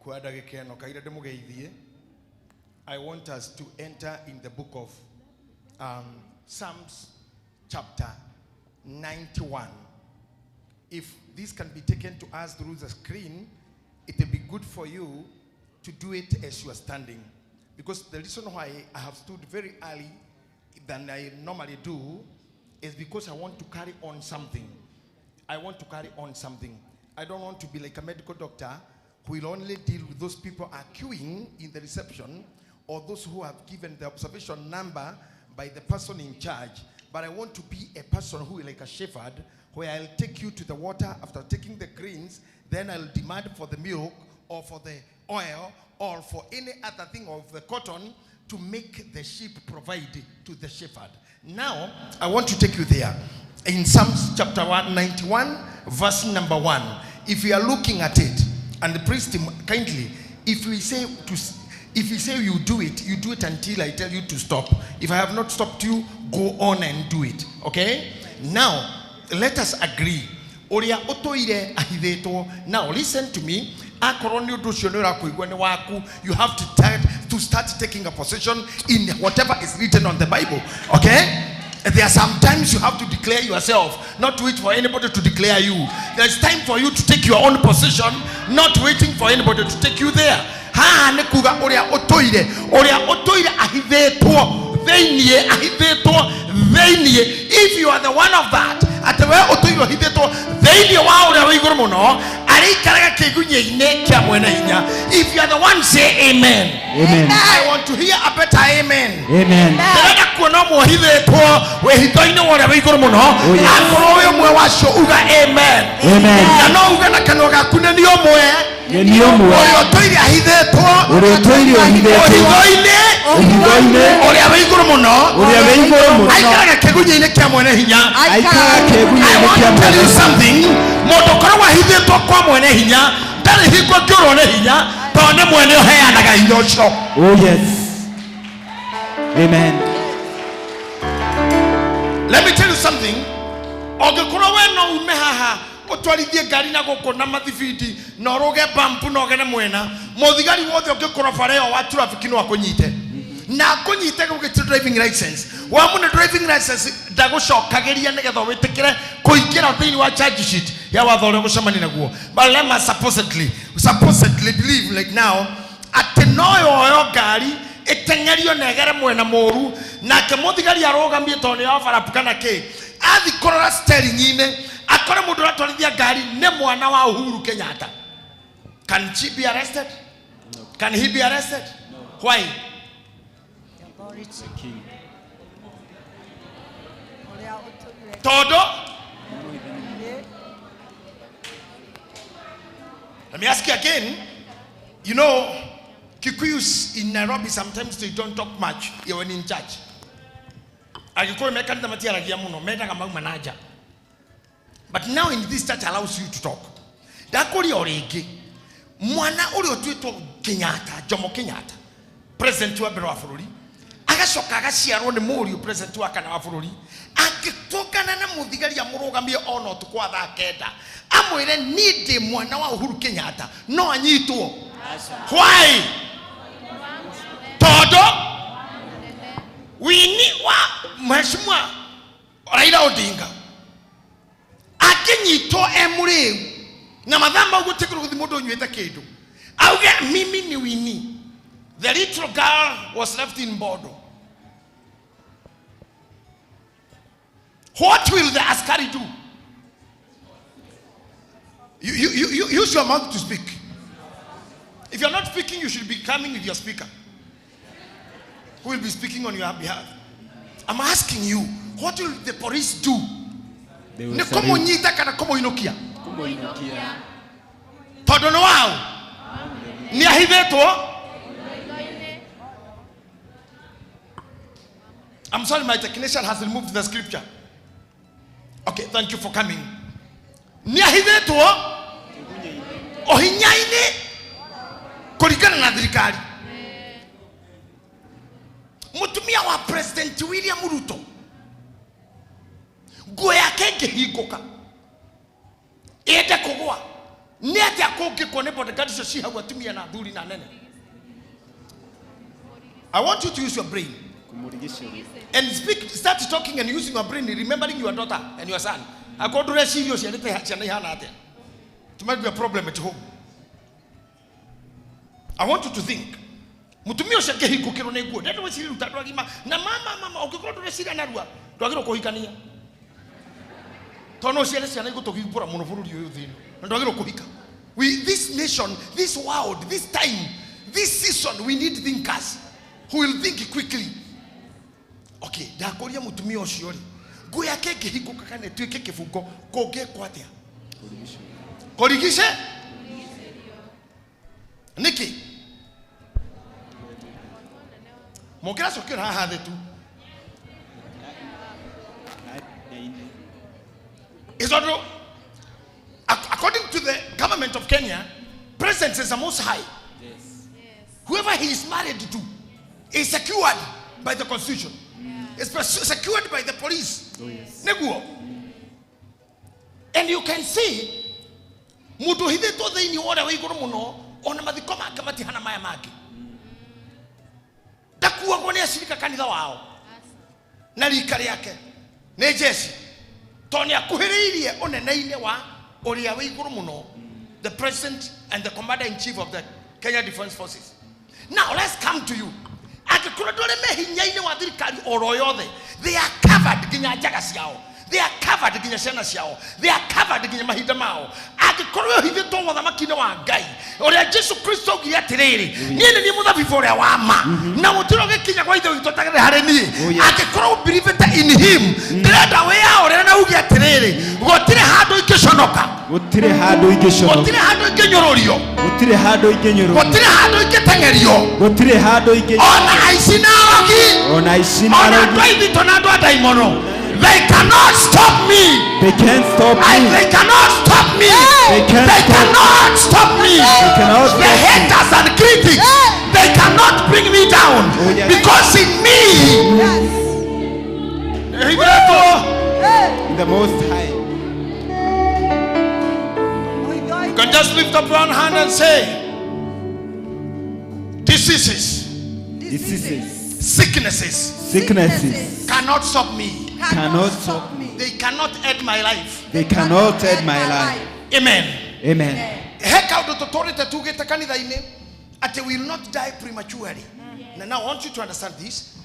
kwa ndagĩka ĩno kaira ndĩmũgeithie. I want us to enter in the book of Psalms chapter 91. If this can be taken to us through the screen, it will be good for you to do it as you are standing. Because the reason why I have stood very early than I normally do is because I want to carry on something. I want to carry on something. I don't want to be like a medical doctor who will only deal with those people are queuing in the reception or those who have given the observation number by the person in charge. But I want to be a person who is like a shepherd, where I'll take you to the water after taking the greens, then I'll demand for the milk or for the oil or for any other thing of the cotton to make the sheep provide to the shepherd. Now, I want to take you there. In Psalms chapter 191, verse number 1. If you are looking at it, and the priest kindly, if we say to, if you say you do it, you do it until I tell you to stop. If I have not stopped you, go on and do it. Okay? Now, let us agree. Ũrĩa ũtũire ahithĩtwo. Now, listen to me. Akorwo nĩ ũndũ ũcio nĩ ũrakũigua nĩ waku, you have to start taking a position in whatever is written on the Bible. Okay? There are sometimes you have to declare yourself, not wait for anybody to declare you. There's time for you to take your own position, not waiting for anybody to take you there. Haha nĩ kuga ũrĩa ũtũire ahithĩtwo thĩiniĩ, ahithĩtwo thĩiniĩ. If you are the one of that, atĩ we ũtũire ũhithĩtwo thĩiniĩ wa ũrĩa wĩ igũrũ mũno, arĩikaraga kĩgunyĩ-inĩ kĩa mwene hinya. If you are the one, say amen. Amen. I want to hear a better amen. Amen. Ndĩrenda kuona ũmwe ũhithĩtwo wĩhitho-inĩ wa ũrĩa wĩ igũrũ mũno. Oh, yes. Akorwo wĩ ũmwe wacio, uga amen. Amen. Na no uge na kanua gaku nĩ niĩ ũmwe. Nĩ niĩ ũmwe. Ũrĩa ũtũire ahithĩtwo. Ũrĩa ũtũire ũhithĩtwo. Ũhitho-inĩ. Ũhitho-inĩ. Ũrĩa wĩ igũrũ mũno. Ũrĩa wĩ igũrũ mũno. Aikaraga kĩgunyĩ-inĩ kĩa mwene hinya. Aikaraga kĩgunyĩ-inĩ I want kĩa to tell you mwene hinya. something. Mũndũ ũkoragwo ahithĩtwo kwa mwene hinya ndarĩ hingo angĩũrwo nĩ hinya, tondũ nĩ mwene ũheanaga hinya ũcio. Oh yes. Amen. Let me tell you something. Ũngĩkorwo we no ume haha ũtwarithie ngari na gũkũ na mathibindi na ũrũge bampu na ũgere mwena, mũthigari wothe ũngĩkorwo bara ĩyo wa traffic no akũnyite na akũnyite gũgĩtio driving license. Wamũne driving license ndagũcokagĩria nĩgetha wĩtĩkĩre kũingĩra thĩinĩ wa charge sheet ya watho ũrĩa ũgũcemania naguo. But let me supposedly believe like now atĩ no yoyo ngari ĩteng'erio na ĩgere mwena mũru, nake mũthigari arũgamie tondũ nĩ overlap kana kĩ, athi kũrora steering-inĩ akore mũndũ ũratwarithia ngari nĩ mwana wa Uhuru Kenyatta. Can she be arrested? No. Can he be arrested? No. Why? Tondũ Me ask you again. You know, Kikuyus in Nairobi sometimes they don't talk much when in church. Agikuyu mekanitha matiaragia muno, mendaga mauma na nja. But now in this church allows you to talk. Ndakuria o ringi, mwana uria utuitwo Kenyatta, Jomo Kenyatta, president wa mbere wa bururi, agacoka agaciarwo ni muriu president wa kana wa bururi, angitungana na muthigari amurugamie ona utuku wa thaa 9 amwire ni ndi mwana wa Uhuru Kenyatta, no anyitwo. Why? Tondu wini wa Mheshimiwa Raila Odinga akinyitwo e muriu na mathaa mau gutikirwo guthi mundu unyuite kindu auge mimi ni Winnie. The little girl was left in Bodo. What will the askari do? You use your mouth to speak. If you're not speaking, you should be coming with your speaker, who will be speaking on your behalf. I'm asking you, what will the police do? Ni kumunyita kana kumuinukia? Tondu ni wao. Ni ahithetwo. I'm sorry, my technician has removed the scripture. Okay, thank you for coming. Ni ahithetwo ohinyaini kuringana na thirikari. Mutumia wa President William Ruto, nguo yake ĩngĩhingũka ĩende kũgũa, nĩ atĩa kũngĩkwo nĩ bodyguard icio ci hau atumia na athuri na nene? I want you to use your brain and speak, start talking and using your brain, remembering your daughter and your son. Akorwo ndũreciria ũciarĩte ciana ihana atĩa, it might be a problem at home. I want you to think. Mutumia ũcio angĩhingũkĩrwo nĩ nguo, ndenda gwĩciria ruta andũ agima na mama ũngĩkorwo ndũreciria narua, ndwagĩrĩirwo kũhikania. Tondũ no ũciare ciana igũtũthumbũra mũno bũrũri ũyũ thĩinĩ, na ndwagĩrĩirwo kũhika. This nation, this world, this time, this season, we need thinkers who will think quickly. Okay, ndakũria mũtumia ũcio rĩ, nguo yake ĩngĩhingũka kana ĩtuĩke kĩbungo, kũngĩkwo atĩa? Kũrigice? Nĩkĩ? Mũngĩracokera haha thĩ tu. Is according to the government of Kenya, president is the most high. Yes. Whoever he is married to is secured by the constitution. Yeah. Is secured by the police. Oh, yes. Neguo. And you can see mundu hithitwo thiini wa uria wi iguru muno ona mathiko make matihana maya mangĩ. Ndakuagwo nĩ acirika kanitha wao na rika rĩake nĩ jeshi, tondũ nĩ akuhĩrĩirie ũnene-inĩ wa ũrĩa wĩ igũrũ mũno, the president and the commander in chief of the Kenya Defence Forces. Now let's come to you. Angĩkorwo ndũrĩ mehinya-inĩ wa thirikari oro yothe, they are covered nginya njaga ciao, they are covered nginya ciana ciao, they are covered nginya mahinda mao. Angĩkorwo ũhithĩtwo ũthamaki-inĩ wa Ngai ũrĩa Jesu Kristo augire atĩrĩrĩ, niĩ nĩ niĩ mũthabibũ ũrĩa wa ma, na gũtirĩ ũgĩkinya gwa Ithe witũ atagerere harĩ niĩ. Angĩkorwo ũbelievĩte in him, ndĩrenda wĩyaũrĩre na uge atĩrĩrĩ, gũtirĩ handũ ingĩconoka, Gũtirĩ handũ ingĩconoka, gũtirĩ handũ ingĩnyũrũrio, gũtirĩ handũ ingĩnyũrũrio, gũtirĩ handũ ingĩteng'erio, gũtirĩ handũ ingĩ, ona aici na arogi, ona aici na ona andũ arogi, a ithitũ na andũ a ndaimono, they cannot stop me. They can't stop me. They cannot stop me. They can't They stop cannot stop me. They cannot The stop me. haters and critics, they cannot bring me down. Oh, yes. Because in me, in the Most High. You can just lift up one hand and say, diseases, sicknesses, sicknesses cannot stop me. cannot stop me. They cannot end my life. They cannot end my life. Amen. Amen. He kaundu tuturite tugite kanitha-inĩ atĩ we will not die prematurely. Now I want you to understand this.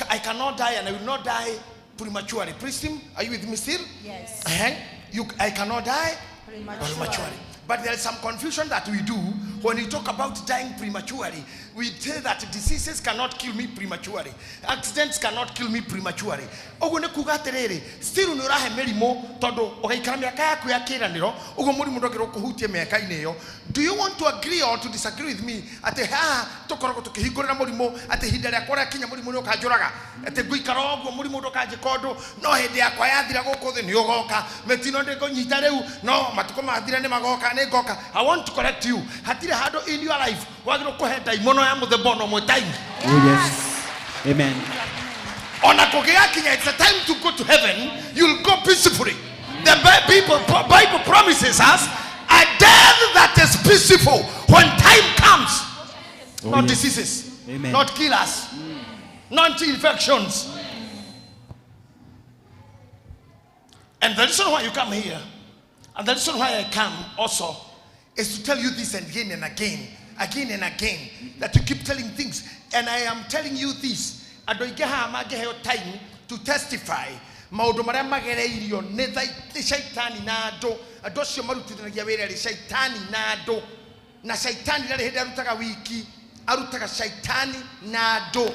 I cannot die and I will not die prematurely. Praise him. Are you with me still? Yes. I cannot die prematurely. But there is some confusion that we do when we talk about dying prematurely. We say that diseases cannot kill me prematurely. Accidents cannot kill me prematurely. Ũguo nĩ kuga atĩrĩrĩ, still nĩ ũrahe mĩrimũ tondũ ũgaikara mĩaka yaku ya kĩĩranĩro, ũguo mũrimũ ndwagĩrĩirwo kũhutia mĩaka-inĩ ĩyo. Do you want to agree or to disagree with me atĩ haha tũkoragwo tũkĩhingũrĩra mũrimũ atĩ ihinda rĩakwa rĩakinya mũrimũ nĩ ũkanjũraga, atĩ ngũikara o ũguo mũrimũ ndũkanjĩka ũndũ, no hĩndĩ yakwa yathira gũkũ thĩ nĩ ũgoka, mĩtino ndĩngũnyita rĩu, no matukũ mathira nĩ magoka, nĩ ngoka. I want to correct you. Hatirĩ handũ in your life wagĩrĩirwo kũhe ndaimono ya mũthemba ona ũmwe time. Oh, yes. Amen. Ona kũngĩgakinya it's a time to go to heaven, you'll go peacefully. The Bible promises us a death that is peaceful when time comes. Oh, Not yes. diseases. Amen. Not killers. Not infections. And the reason why you come here, and the reason why I come also, is to tell you this again and again, again and again, that you keep telling things. And I am telling you this. Andũ aingĩ haha mangĩheo time to testify maũndũ marĩa magereirio nĩ shaitani na andũ, andũ acio marutithanagia wĩra rĩ shaitani na andũ, na shaitani ndarĩ hĩndĩ arutaga wiki, arutaga shaitani na andũ.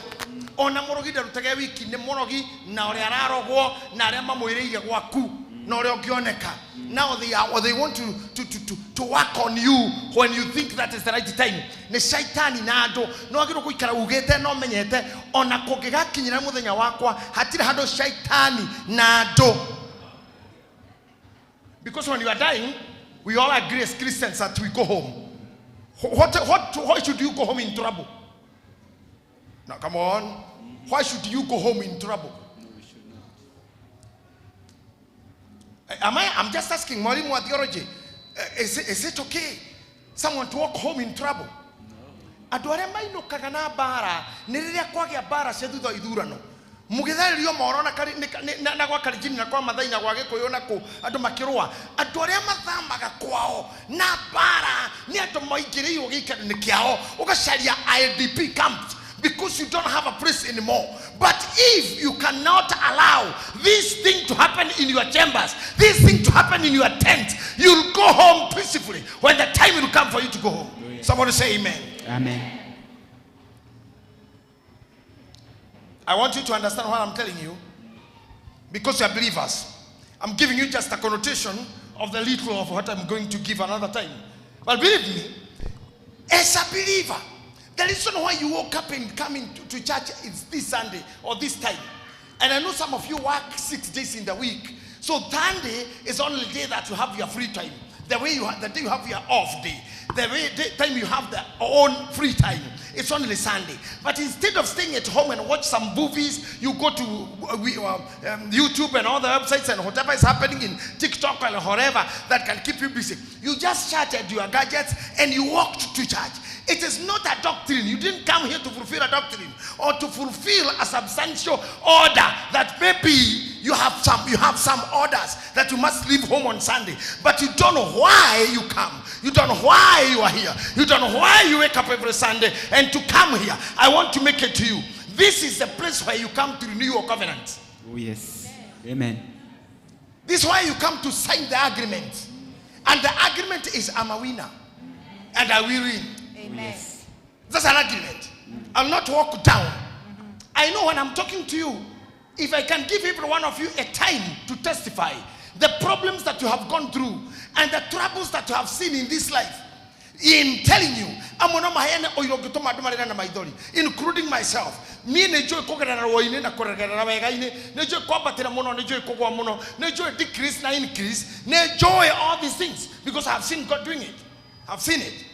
Ona mũrogi ndarutaga wiki, nĩ mũrogi na ũrĩa ararogwo na arĩa mamwĩrĩire gwaku na ũrĩa ũngĩoneka. Now they are, or they want to work on you when you think that is the right time. Nĩ shaitani na andũ. No wagĩrĩirwo gũikara ugĩte na ũmenyete ona kũngĩgakinyĩra mũthenya wakwa hatirĩ handũ shaitani na andũ. Because when you are dying, we all agree as Christians that we go home. Why should you go home in trouble? Now come on. Why should you go home in trouble? Am I? I'm just asking Mwalimu wa theology. Is it okay someone to walk home in trouble? Andũ arĩa mainũkaga na mbara nĩ rĩrĩa kwagĩa mbara cia thutha wa ithurano, mũgĩtharĩrio moro na kari- nĩ- nĩ- na- na gwa Kalenjin na kwa Mathai na gwa Gĩkũyũ na kũ andũ makĩrũa, andũ arĩa mathamaga kwao na mbara nĩ andũ maingĩrĩirwo gĩikaro-inĩ kĩao, ũgacaria IDP camps because you don't have a place anymore. But if you cannot allow this thing to happen in your chambers, this thing to happen in your tent, you'll go home peacefully when the time will come for you to go home. Somebody say amen. Amen. I want you to understand what I'm telling you, because you are believers. I'm giving you just a connotation of the little of what I'm going to give another time. But believe me, as a believer, the reason why you woke up and coming to church is this Sunday or this time. And I know some of you work 6 days in the week. So Sunday is only the day that you have your free time. The way you the day you have your off day, the way the time you have the own free time, it's only Sunday. But instead of staying at home and watch some movies, you go to YouTube and all the websites and whatever is happening in TikTok and whatever that can keep you busy. You just charged your gadgets and you walked to church. It is not a doctrine. You didn't come here to fulfill a doctrine or to fulfill a substantial order that maybe you have some orders that you must leave home on Sunday, but you don't know why you come. You don't know why you are here. You don't know why you wake up every Sunday and to come here. I want to make it to you. This is the place where you come to renew your covenant. Oh, yes. Amen. This is why you come to sign the agreement. And the agreement is, I'm a winner. And I will win. Amen. That's an agreement. I'll not walk down. I know when I'm talking to you, if I can give every one of you a time to testify the problems that you have gone through and the troubles that you have seen in this life, in telling you, amwe no maheane ũira ũngĩtũma andũ marĩre na maithori, including myself. Niĩ nĩ njũĩ kũgerera ruo-inĩ na kũgerera wega-inĩ, nĩ njũĩ kwambatĩra mũno, nĩ njũĩ kũgũa mũno, nĩ njũĩ decrease na increase, nĩ njũĩ all these things because I have seen God doing it. I've seen it.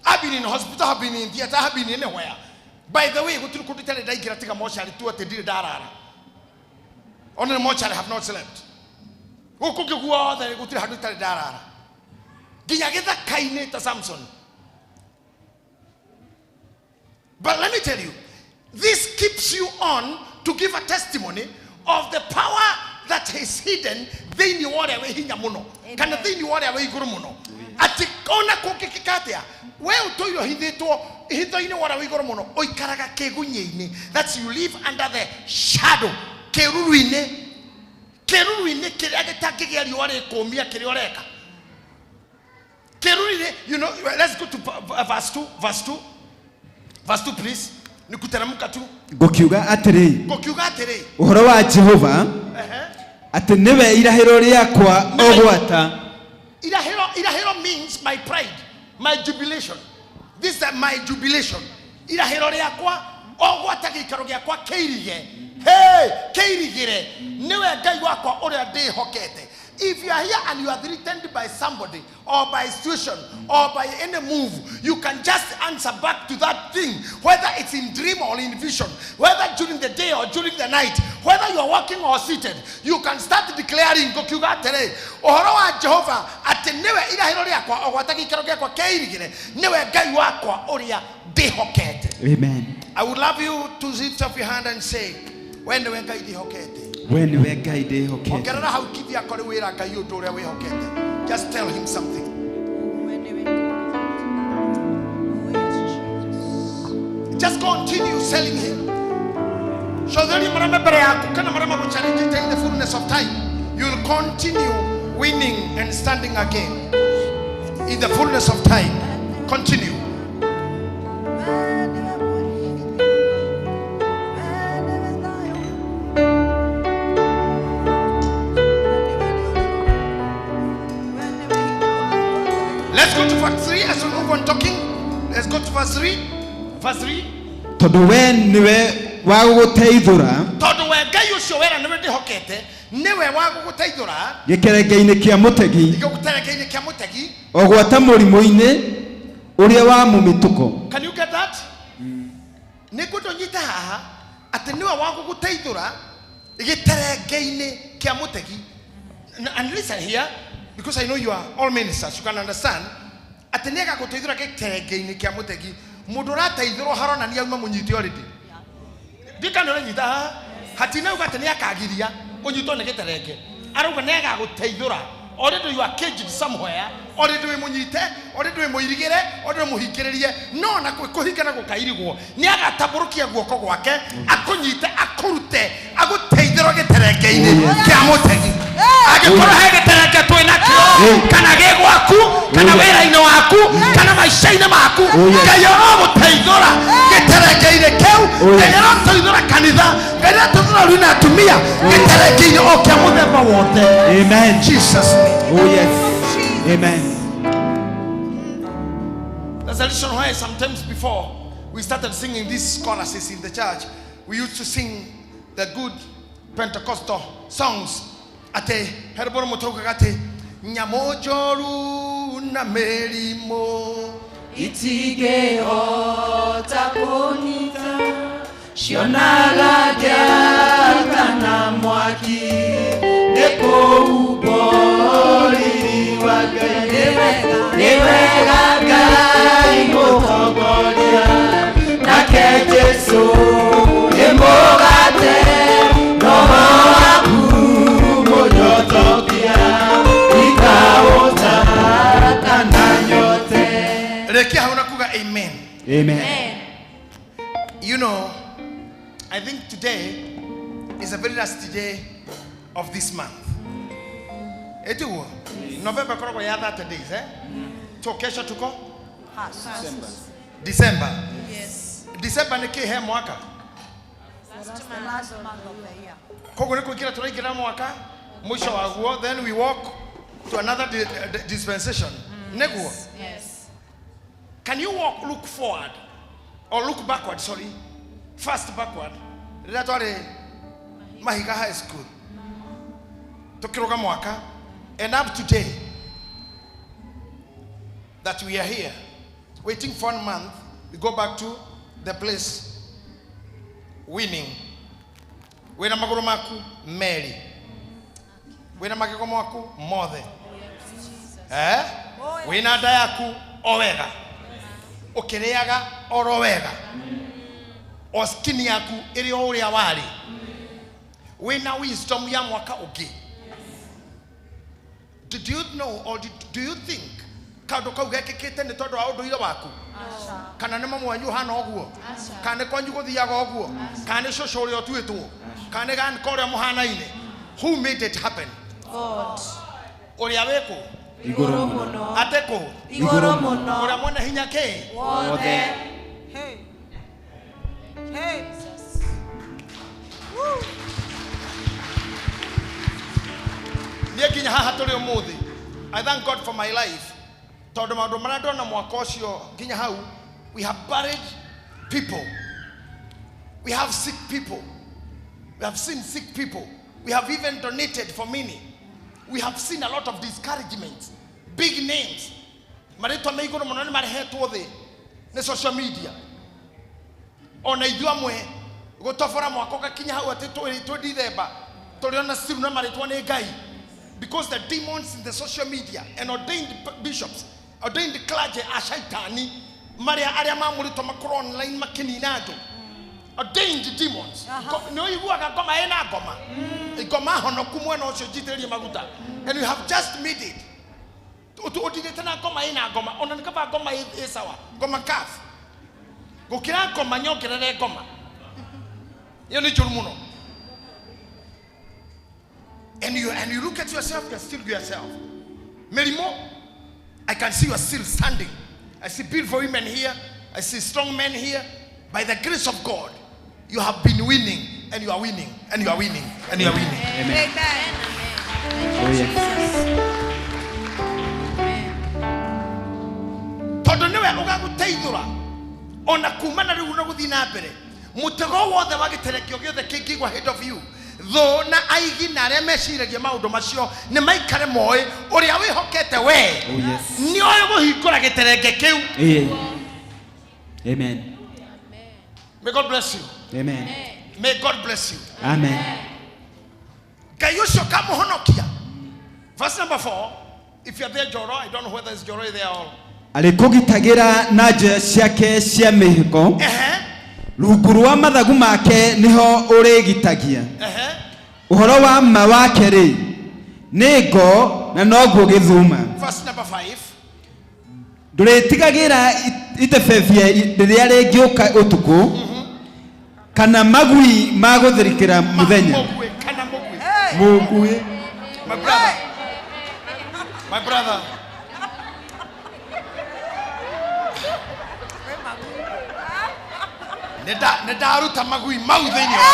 I've been in hospital, I've been in theater, I've been anywhere. By the way, gũtirĩ kũndũ itarĩ ndaingĩra tiga mocarĩ tu atĩ ndirĩ ndarara. Only mocarĩ have not slept. Gũkũ kũngĩ guothe gũtirĩ handũ itarĩ ndarara. Nginya gĩthaka-inĩ ta Samson. But let me tell you, this keeps you on to give a testimony of the power that is hidden thĩinĩ wa ũrĩa wĩ hinya mũno, kana thĩinĩ wa ũrĩa wĩ igũrũ mũno. Atĩ ona kũngĩkĩka atĩa, we ũtũire ũhithĩtwo hitho-inĩ wa ũrĩa wĩ igũrũ mũno, ũikaraga kĩgunyĩ-inĩ. That's you live under the shadow, kĩruru-inĩ. Kĩruru-inĩ kĩrĩa gĩtangĩgĩa riũa rĩkũmia kĩrĩa ũreka. Kĩrurire, you know, let's go to verse 2, verse 2. Verse 2 please. Nĩ kuteremka tu. Ngũkiuga atĩrĩ, Ngũkiuga atĩrĩ. Ũhoro wa Jehova, Ehe. Atĩ nĩwe irahĩro rĩakwa o gwata. Irahĩro, irahĩro means my pride, my jubilation. This is my jubilation. Irahĩro rĩakwa o gwata gĩikaro gĩakwa kĩirige. Hey, kĩirigĩre. Nĩwe Ngai wakwa ũrĩa ndĩhokete. If you are here and you are threatened by somebody or by situation or by any move, you can just answer back to that thing, whether it's in dream or in vision, whether during the day or during the night, whether you are walking or seated, you can start declaring, ngokiuga atĩrĩ, ũhoro wa Jehova atĩ nĩwe irahĩro rĩakwa o gwata gĩikaro gĩakwa kĩirigĩre, nĩwe Ngai wakwa ũrĩa ndĩhokete. Amen. I would love you to lift up your hand and say, we nĩwe Ngai ndĩhokete. We nĩwe Ngai ndĩhokete. Ongerera hau kithia kũrĩ wĩra Ngai ũndũ ũrĩa wĩhokete. Just tell him something. Just continue selling him. Shotheri marĩa mbere yaku kana marĩa magũchallenge in the fullness of time. You will continue winning and standing again. In the fullness of time. Continue. Let's go to verse 3 as we move on talking. Let's go to verse 3. Verse 3. Tondũ we nĩwe wa gũgũteithũra. Tondũ we Ngai ũcio wera nĩwe ndĩhokete, nĩwe wa gũgũteithũra. Gĩkerenge-inĩ kĩa mũtegi. Gĩkerenge-inĩ kĩa mũtegi. O gwata mũrimũ-inĩ ũrĩa wa mũmĩtũko. Can you get that? Nĩ ngwenda ũnyite haha atĩ nĩwe wa gũgũteithũra gĩterenge-inĩ kĩa mũtegi. And listen here, because I know you are all ministers, you can understand. Atĩ nĩ agagũteithũra gĩterenge-inĩ kĩa mũtegi. Mũndũ ũrateithũrwo haronania auma mũnyite already. Ndikana ũranyita haha. Hatinauga atĩ nĩ akagiria ũnyitwo nĩ gĩterenge. Arauga nĩ agagũteithũra. Already you are caged somewhere. Already wĩ mũnyite, already wĩ mũirigĩre, already wĩ mũhingĩrĩrie. No na kũhingana gũkairigwo. Nĩ agatambũrũkia guoko gwake, akũnyite, akũrute, agũteithũra gĩterenge-inĩ kĩa mũtegi. Angĩkorwo he gĩterenge twĩ nakĩo, kana gĩ gwaku, kana wĩra-inĩ waku, kana maica-inĩ maku, Ngai arogũteithũra gĩterenge-inĩ kĩu, Ngai aroteithũra kanitha, Ngai aroteithũra arũme na atumia gĩterenge-inĩ o kĩa mũthemba wothe. Amen. Jesus name. Oh yes. Amen. That's the reason why sometimes before we started singing these choruses in the church, we used to sing the good Pentecostal songs. Ate herboro mutoka ate nyamũ njoru na mĩrimũ itingĩhota kũnyita cionaga ngĩakana mwaki nĩ kũhumbwo riri wa Ngai. Nĩ wega Ngai mũtongoria nake Jesũ nĩ mũgate roho waku mũnyotokia ikaũta kana nyote. Rekia hau na kuga amen. Amen. You know, I think today is the very last day of this month. Etuo, November korogwo ya 30 days, eh? So kesho tuko? December. Yes. December nĩ kĩ he mwaka? That's the last month of the year. Koguo nĩ kũingĩra tũraingĩra mwaka mũico waguo, then we walk to another dispensation. Nĩguo? Yes. Can you walk, look forward or look backward, sorry, first backward? Rĩrĩa twarĩ Mahiga High School, tũkĩrũga mwaka, and up to today that we are here, waiting for 1 month, we go back to the place winning. Wĩna magũrũ maku merĩ, wĩna magego maku mothe, wĩna nda yaku o wega, ũkĩrĩaga oro wega, o skin yaku ĩrĩ o ũrĩa warĩ, wĩna wisdom ya mwaka ũngĩ. Did you know or do you think kaũndũ kau gekĩkĩte nĩ tondũ wa ũndũire waku? Kana nĩ mamu wanyu ũhana ũguo? Kana nĩ kwanyu gũthiaga ũguo? Kana nĩ cũcũ ũrĩa ũtuĩtwo? Kana nĩ ganĩka ũrĩa mũhanaine? Who made it happen? God. Ũrĩa wĩkũ? Igũrũ mũno. Atĩ kũ? Igũrũ mũno. Ũrĩa mwene hinya kĩ? Wothe. Hey. Hey. Niĩ nginya haha tũrĩ ũmũthĩ, I thank God for my life, tondũ maũndũ marĩa ndona mwaka ũcio nginya hau, we have buried people, we have sick people, we have seen sick people, we have even donated for many, we have seen a lot of discouragement, big names, marĩtwa me igũrũ mũno nĩ marehetwo thĩ nĩ social media. Ona ithuĩ amwe gũtobora mwaka ũgakinya hau atĩ twĩ Dithemba tũrĩ ona still na marĩtwa nĩ Ngai, because the demons in the social media and ordained bishops, ordained clergy a shaitani marĩa arĩa mamũrĩtwo makorwo online makĩnina andũ, ordained demons. Nĩ ũiguaga ngoma ĩna ngoma, ngoma honoku mwena ũcio njitĩrĩrie maguta, and you have just made it. Ũtigĩte na ngoma ĩna ngoma, ona nĩ kaba ngoma ĩ sawa, ngoma kafu gũkĩra ngoma nyongerere ngoma ĩyo nĩ njũru mũno. And you look at yourself, you're still yourself. Many more, I can see you are still standing. I see beautiful women here. I see strong men here. By the grace of God, you have been winning, and you are winning, and you are winning, and you are winning. Amen. Amen. Oh, yes. Tondũ nĩwe ũgagũteithũra ona kuma na rĩu na gũthiĩ na mbere, mũtego wothe wa gĩterekio gĩothe kĩngĩigua ahead of you, thũ na aigi na arĩa meciragia maũndũ macio nĩ maikare moĩ ũrĩa wĩhokete we. Oh, yes. Nĩ oĩ kũhingũra gĩterenge kĩu. Eh. Amen. May God bless you. Amen. May God bless you. Amen. Ngai ũcio kamũhonokia. Verse number 4. If you're there, Joro, I don't know whether it's Joro there or. Arĩkũgitagĩra na njoya ciake cia mĩhĩko, Ehe. rungu rwa mathagu make nĩho ũrĩgitagia. Ehe. Ũhoro wa ma wake rĩ, nĩ ngo na noguo gĩthuma. Verse number 5. Ndũrĩtigagĩra itebebia rĩrĩa rĩngĩũka ũtukũ, kana magui ma gũthirikĩra mũthenya. Mugwe, kana mugwe. Mũgui. My brother. My brother. Nĩ ndaruta magui mau thĩinĩ wa.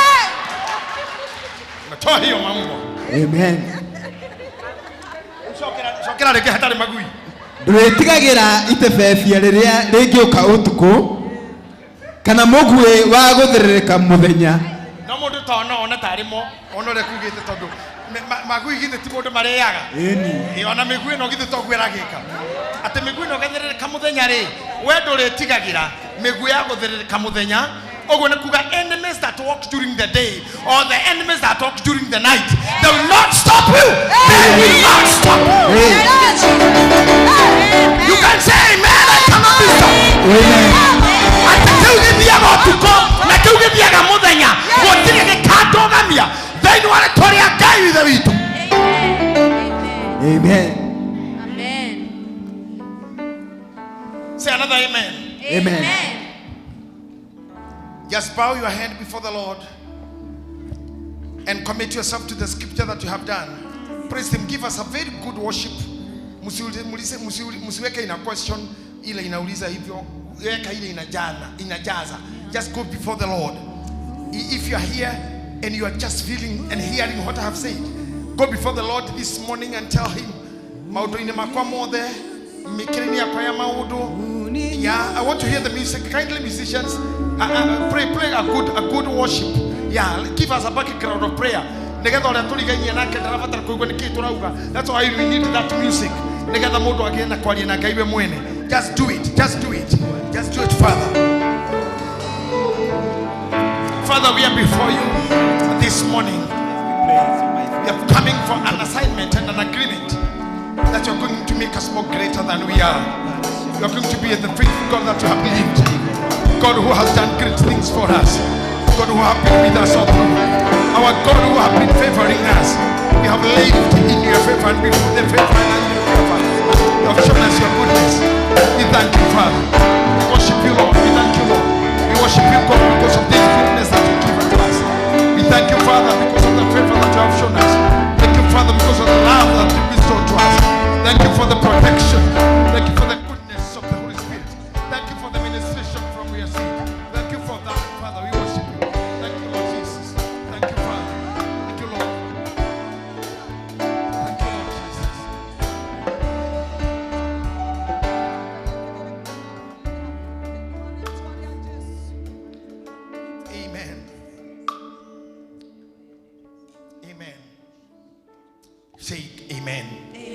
Metoa hiyo mambo. Amen. Cokera cokera rĩngĩ hatarĩ magui. Ndũrĩtigagĩra itebebia rĩrĩa rĩngĩũka ũtukũ, kana mũguĩ wa gũthĩrĩrĩka mũthenya. No mũndũ ta ona ona tarĩ mo ona ũrĩa kugĩte, tondũ magui githĩ ti mũndũ marĩaga. Ĩni. Ĩ, ona mĩguĩ ĩno githĩ toguo ĩragĩka, atĩ mĩguĩ ĩno ĩgathĩrĩrĩka mũthenya rĩ, we ndũrĩtigagĩra mĩguĩ ya gũthĩrĩrĩka mũthenya. Ũguo nĩ kuga enemies that walk during the day or the enemies that walk during the night, they will not stop you. They will not stop you. You can say amen. I cannot be stopped. Amen. Atĩ kĩu gĩthiaga ũtukũ na kĩu gĩthiaga mũthenya gũtirĩ gĩkandũgamia thĩinĩ wa rĩtwa rĩa Ngai ithe witũ. Amen. Amen. Say another amen. Amen. Just bow your head before the Lord and commit yourself to the scripture that you have done. Praise Him. Give us a very good worship. Musiweke ina question ile inauliza hivyo, weka ile inajana, inajaza. Just go before the Lord. If you are here and you are just feeling and hearing what I have said, go before the Lord this morning and tell Him, maũndũ-inĩ makwa mothe, mĩkĩre-inĩ yakwa ya maũndũ. Yeah, I want to hear the music. Kindly, musicians, play a good worship. Yeah, give us a background of prayer. Nĩgetha ũrĩa tũrigainie nake ndarabatara kũigua nĩkĩĩ tũrauga. That's why we need that music. Nĩgetha mũndũ agĩe na kwaria na Ngai we mwene. Just do it. Just do it. Just do it, Father. Father, we are before you this morning. We are coming for an assignment and an agreement that you're going to make us more greater than we are. You are going to be the faithful God that you have believed. God who has done great things for us. God who have been with us all through. Our God who have been favoring us. We have lived in your favor and before the favor and in your favor. You have shown us your goodness. We thank you, Father. We worship you, Lord. We thank you, Lord. We worship you, God, because of this goodness that you give unto us. We thank you, Father, because of the favor that you have shown us. Thank you, Father, because of the love that you bestowed to us. Thank you for the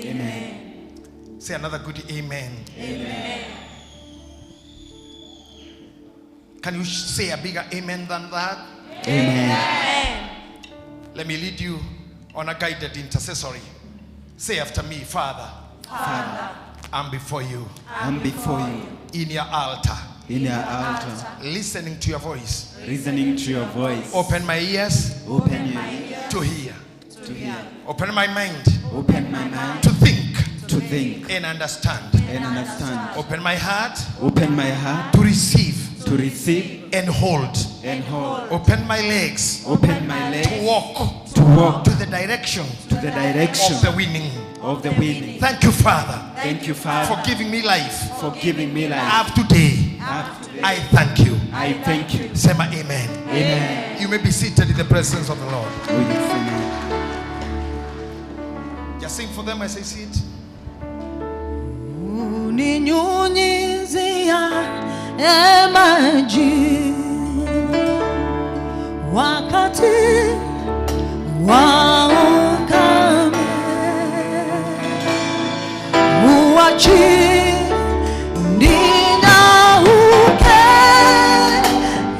Amen. Say another good amen. Amen. Can you say a bigger amen than that? Amen. Amen. Let me lead you on a guided intercessory. Say after me, Father. Father, I'm before you. I'm before you. In your altar. In your altar. Listening to your voice. Listening to your voice. Open my ears. Open your ears. To hear. To hear. Open my mind. Open my mind. To think. To think. And understand. And understand. Open my heart. Open my heart. To receive. To receive. And hold. And hold. Open my legs. Open my legs. To walk. To walk. To the direction. To the direction. Of the winning. Of the winning. Thank you, Father. Thank you, Father. For giving me life. For giving me life. Up today. Up today. I thank you. I thank you. Say my amen. Amen. You may be seated in the presence of the Lord. Oh, yes, amen. Just sing for them as I sit. Uninyunyizia maji wakati wa ukame, uachi ninyauke,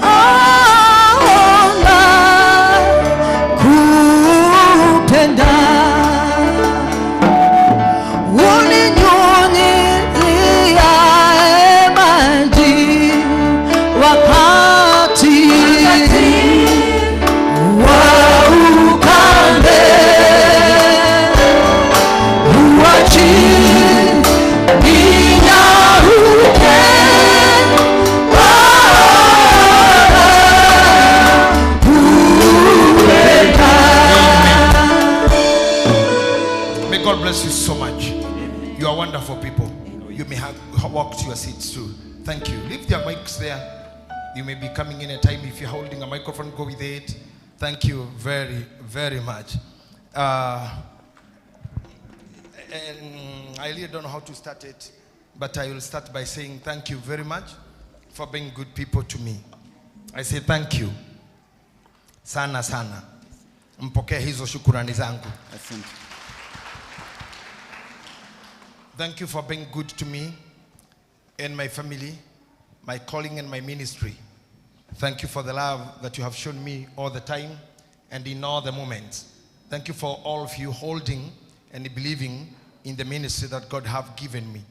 ona kupenda. Uninyunyizia maji wakati wa ukame, uachi ninyauke, ona kupenda. May God bless you so much. You are wonderful people. You may have walked to your seats too. Thank you. Leave their mics there. You may be coming in a time. If you're holding a microphone, go with it. Thank you very, very much. And I really don't know how to start it, but I will start by saying thank you very much for being good people to me. I say thank you. Sana sana. Mpokee hizo shukurani zangu. Asante. Thank you for being good to me and my family, my calling and my ministry. Thank you for the love that you have shown me all the time and in all the moments. Thank you for all of you holding and believing in the ministry that God have given me.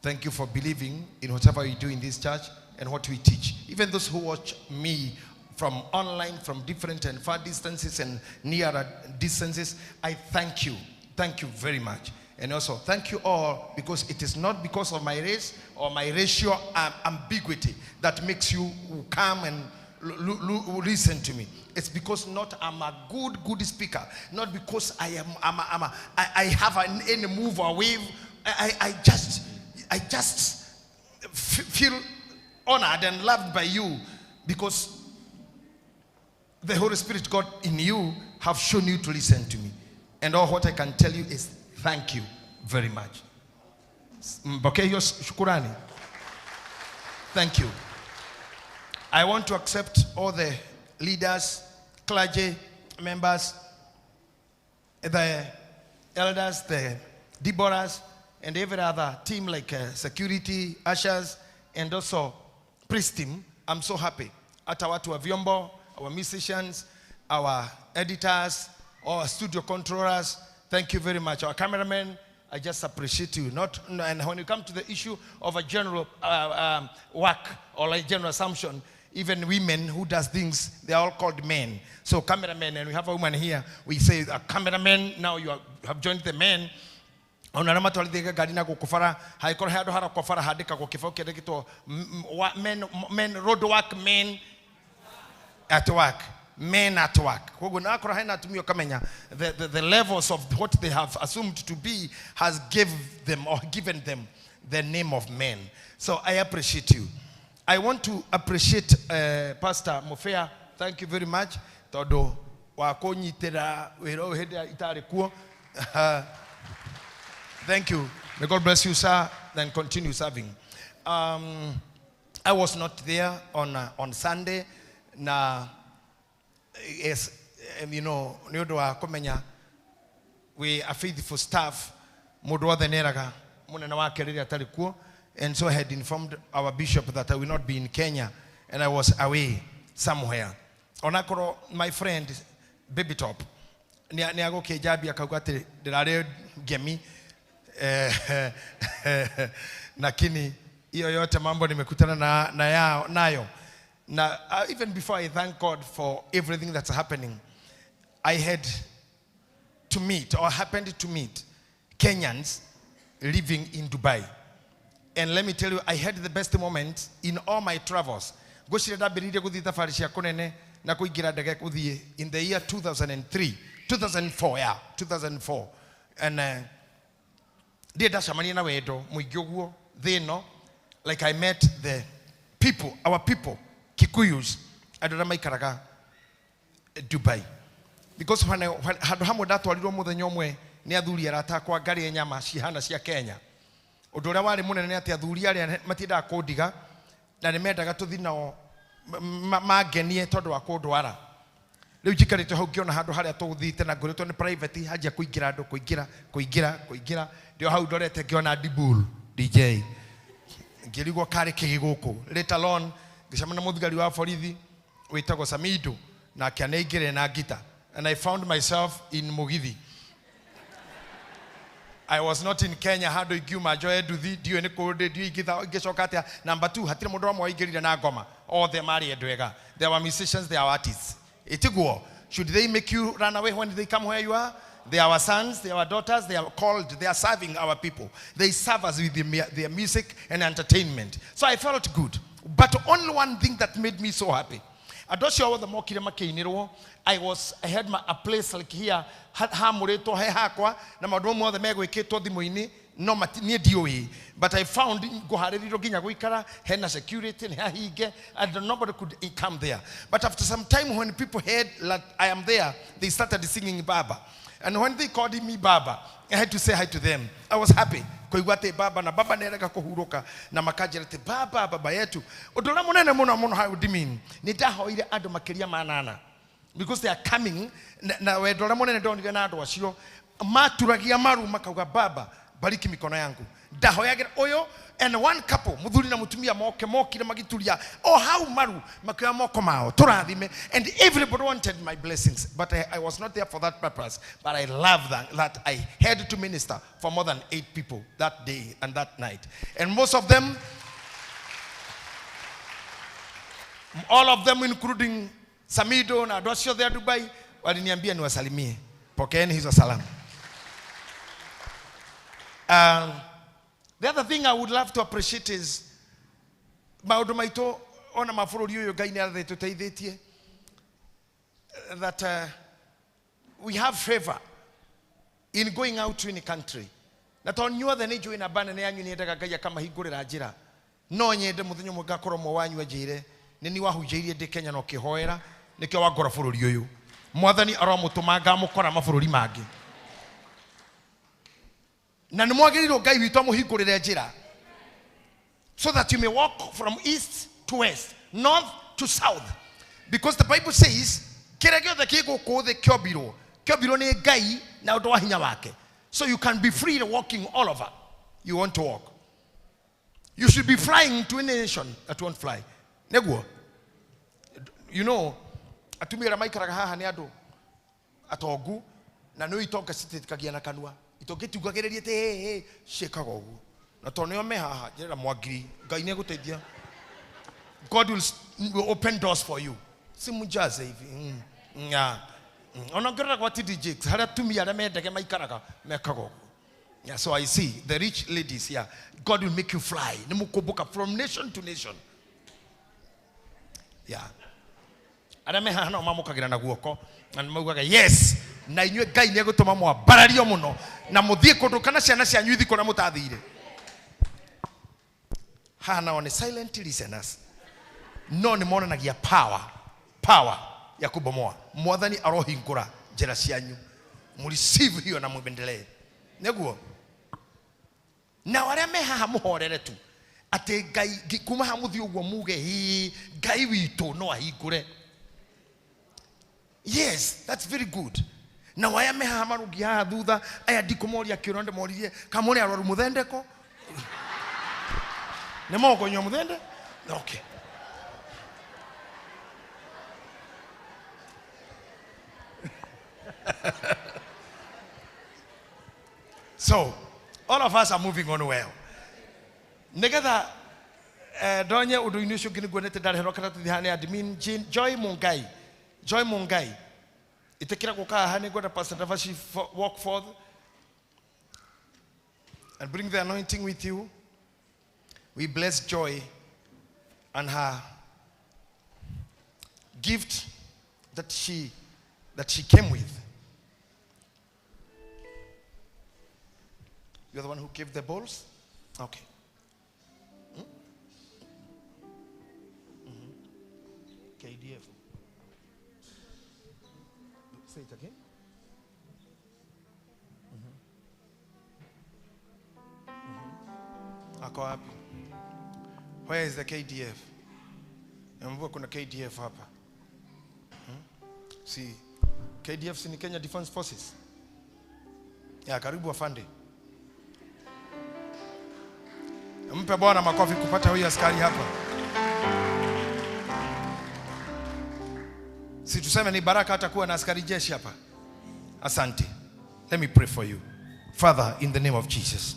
Thank you for believing in whatever we do in this church and what we teach. Even those who watch me from online, from different and far distances and nearer distances, I thank you. Thank you very much. And also, thank you all, because it is not because of my race or my racial ambiguity that makes you come and listen to me. It's because not I'm a good speaker, not because I am I have any move or wave. I just feel honored and loved by you, because the Holy Spirit God in you have shown you to listen to me. And all what I can tell you is thank you very much. Mpokee hiyo shukurani. Thank you. I want to accept all the leaders, clergy members, the elders, the Deborahs, and every other team like security, ushers, and also priest team. I'm so happy. Hata watu wa vyombo, our musicians, our editors, our studio controllers, thank you very much. Our cameramen, I just appreciate you. And when you come to the issue of a general work or a general assumption, even women who does things, they are all called men. So cameramen, and we have a woman here, we say a cameraman, now you have joined the men. Ona arĩa matwarithagia ngari na gũkũ bara hangĩkorwo he handũ harakwo bara handĩkagwo kĩbaũ kĩandĩkĩtwo men, road work men at work. Men at work. Koguo na akorwo hena atumia ũkamenya the levels of what they have assumed to be has give them or given them the name of men. So I appreciate you. I want to appreciate Pastor Mofea. Thank you very much. Tondu wa kũnyitĩra wĩra ũyũ hĩndĩ ĩrĩa itarĩ kuo. Thank you. May God bless you, sir. Then continue serving. I was not there on Sunday. Na yes, you know, nĩ ũndũ wa kũmenya we are faithful staff. Mũndũ wothe nĩeraga mũnene wake rĩrĩa atarĩ kuo. And so I had informed our bishop that I will not be in Kenya and I was away somewhere. Onakorwo my friend Baby Top nĩ agũkĩnjambia akauga atĩ ndĩrarĩ ngemi lakini hiyo yote mambo nimekutana na, na yao, nayo na even before I thank God for everything that's happening, I had to meet or happened to meet Kenyans living in Dubai. And let me tell you, I had the best moment in all my travels. Ngwĩciria ndambĩrĩirie gũthiĩ thabarĩ cia kũnene na kũingĩra ndege gũthiĩ in the year 2003, 2004, yeah, 2004. And ndirĩ ndacemania na wendo mũingĩ ũguo thĩ ĩno, like I met the people, our people, Kikuyus, andũ arĩa maikaraga Dubai. Because when handũ hamwe ndatwarirwo mũthenya ũmwe nĩ athuri arata akwa ngarĩe nyama cihana cia Kenya. Ũndũ ũrĩa warĩ mũnene nĩ atĩ athuri arĩa matiendaga kũndiga na nĩ mendaga tũthiĩ nao mangenie tondũ wa kũndwara. Rĩu njikarĩte hau ngĩona handũ harĩa tũthiĩte na ngũrĩtwo nĩ private hanjia kũingĩra andũ kũingĩra kũingĩra kũingĩra ndĩ o hau ndorete ngĩona Dibul DJ ngĩrigwo karĩ kĩgĩ gũkũ. Later on ngĩcemania na mũthigari wa borithi wĩtagwo Samido nake anĩingĩre na ngita and I found myself in Mugithi. I was not in Kenya handũ ingiuma njoe nduthi ndiũĩ nĩ kũ ndĩ ndiũĩ ingĩcoka atĩa. Number 2 hatirĩ mũndũ wamwe waingĩrire na ngoma, othe marĩ andũ ega. There were musicians, there were artists. Ĩtiguo, should they make you run away when they come where you are? They are our sons, they are our daughters, they are called, they are serving our people. They serve us with their music and entertainment. So I felt good. But only one thing that made me so happy. Andũ acio othe mokire makĩinĩrwo, I had a place like here, hamũrĩtwo he hakwa, na maũndũ mothe megwĩkĩtwo thimũ-inĩ, no niĩ ndiũĩ. But I found ngũharĩrĩirio nginya gũikara, hena security, nĩ hahinge, and nobody could come there. But after some time when people heard that I am there, they started singing Baba. And when they called me Baba, I had to say hi to them. I was happy. Kũigua atĩ Baba na Baba nĩarega kũhurũka na makanjĩra atĩ Baba, baba yetu. Ũndũ ũrĩa mũnene mũno mũno hau ndimini, nĩ ndahoire andũ makĩria ma nana. Because they are coming, na wendo ũrĩa mũnene ndonire na andũ acio, maturagia maru makauga Baba, bariki mikono yangu. Ndahoyagĩra ũyũ, and one couple, mũthuri na mũtumia moke, mokire magĩturia, o hau maru, makĩoya moko mao, tũrathime, and everybody wanted my blessings, but I was not there for that purpose, but I love that I had to minister for more than 8 people that day and that night. And most of them, all of them including Samido na andũ acio othe a Dubai, waliniambia niwasalimie. Pokeeni hizo salamu. The other thing I would love to appreciate is maũndũ maitũ ona mabũrũri ũyũ Ngai nĩ aratũteithĩtie, that we have favor in going out to any country. Na tondũ inyuothe nĩ njũĩ namba nene yanyu nĩ yendaga Ngai akamahingũrĩra njĩra, no nyende mũthenya ũmwe ngakorwo ũmwe wanyu anjĩre nĩ niĩ wahunjĩirie ndĩ Kenya na ũkĩhoera nĩkĩo wangora bũrũri ũyũ. Mwathani aromũtũma ngamũkora mabũrũri mangĩ. Na nĩ mwagĩrĩirwo Ngai witũ amũhingũrĩre njĩra so that you may walk from east to west, north to south. Because the Bible says, kĩrĩa gĩothe kĩ gũkũ thĩ kĩombirwo, kĩombirwo nĩ Ngai na ũndũ wa hinya wake. So you can be free walking all over you want to walk. You should be flying to any nation that won't fly. Nĩguo, you know, atumia arĩa maikaraga haha nĩ andũ atongu na nĩ itonga citĩkagia na kanua. Itonga itiugagĩrĩria atĩ hey, hey, ciĩkaga ũguo. Na tondũ nĩo me haha, njĩrĩra mwangiri, Ngai nĩegũteithia. God will open doors for you. Simujaze hivi. Ona ngĩrora gwa TD Jakes, harĩa atumia arĩa mendege maikaraga, mekaga ũguo. Yeah, so I see the rich ladies here. God will make you fly. Nĩ mũkũmbũka from nation to nation. Yeah. Arĩa me haha nao mamũkagĩra na guoko na nĩ maugaga yes, na inyuĩ Ngai nĩ egũtũma mwambarario mũno na mũthiĩ kũndũ kana ciana cianyu ithiĩ kũrĩa mũtathire. Haha nao nĩ silent listeners. No nĩ monanagia power ya kubomoa. Mwathani arohingũra njĩra cianyu. Mũreceive hiyo na mũendelee. Nĩguo. Na arĩa me haha mũhorere tu atĩ Ngai kuma haha mũthiĩ ũguo muge hii Ngai witũ no ahingũre. Yes, that's very good. Na aya me haha marũngiĩ haha thutha, aya ndikũmoria kĩũria ndĩmoririe kamũrĩ arwaru mũthendeko. Nĩ mũkũnyua mũthende? Okay. So, all of us are moving on well. Nigetha ndonye ũndũ-inĩ ũcio ũngĩ nĩguo ndarehera karatathi haha nĩ admin Jane, Joy Mungai. Joy Mungai. Ĩtĩkĩra gũka haha nĩngwenda Pastor Davashi walk forth and bring the anointing with you. We bless Joy and her gift that she came with. You're the one who gave the bowls? Okay. Mm-hmm. KDF. Say it again. Mm-hmm. Mm-hmm. Ako wapi? Where is the KDF? Mvua kuna KDF hapa. Si KDF si ni Kenya Defence Forces. Ya karibu afande. Mpe Bwana makofi kupata huyu askari hapa. Si tuseme ni baraka hata kuwa na askari jeshi hapa. Asante. Let me pray for you. Father, in the name of Jesus,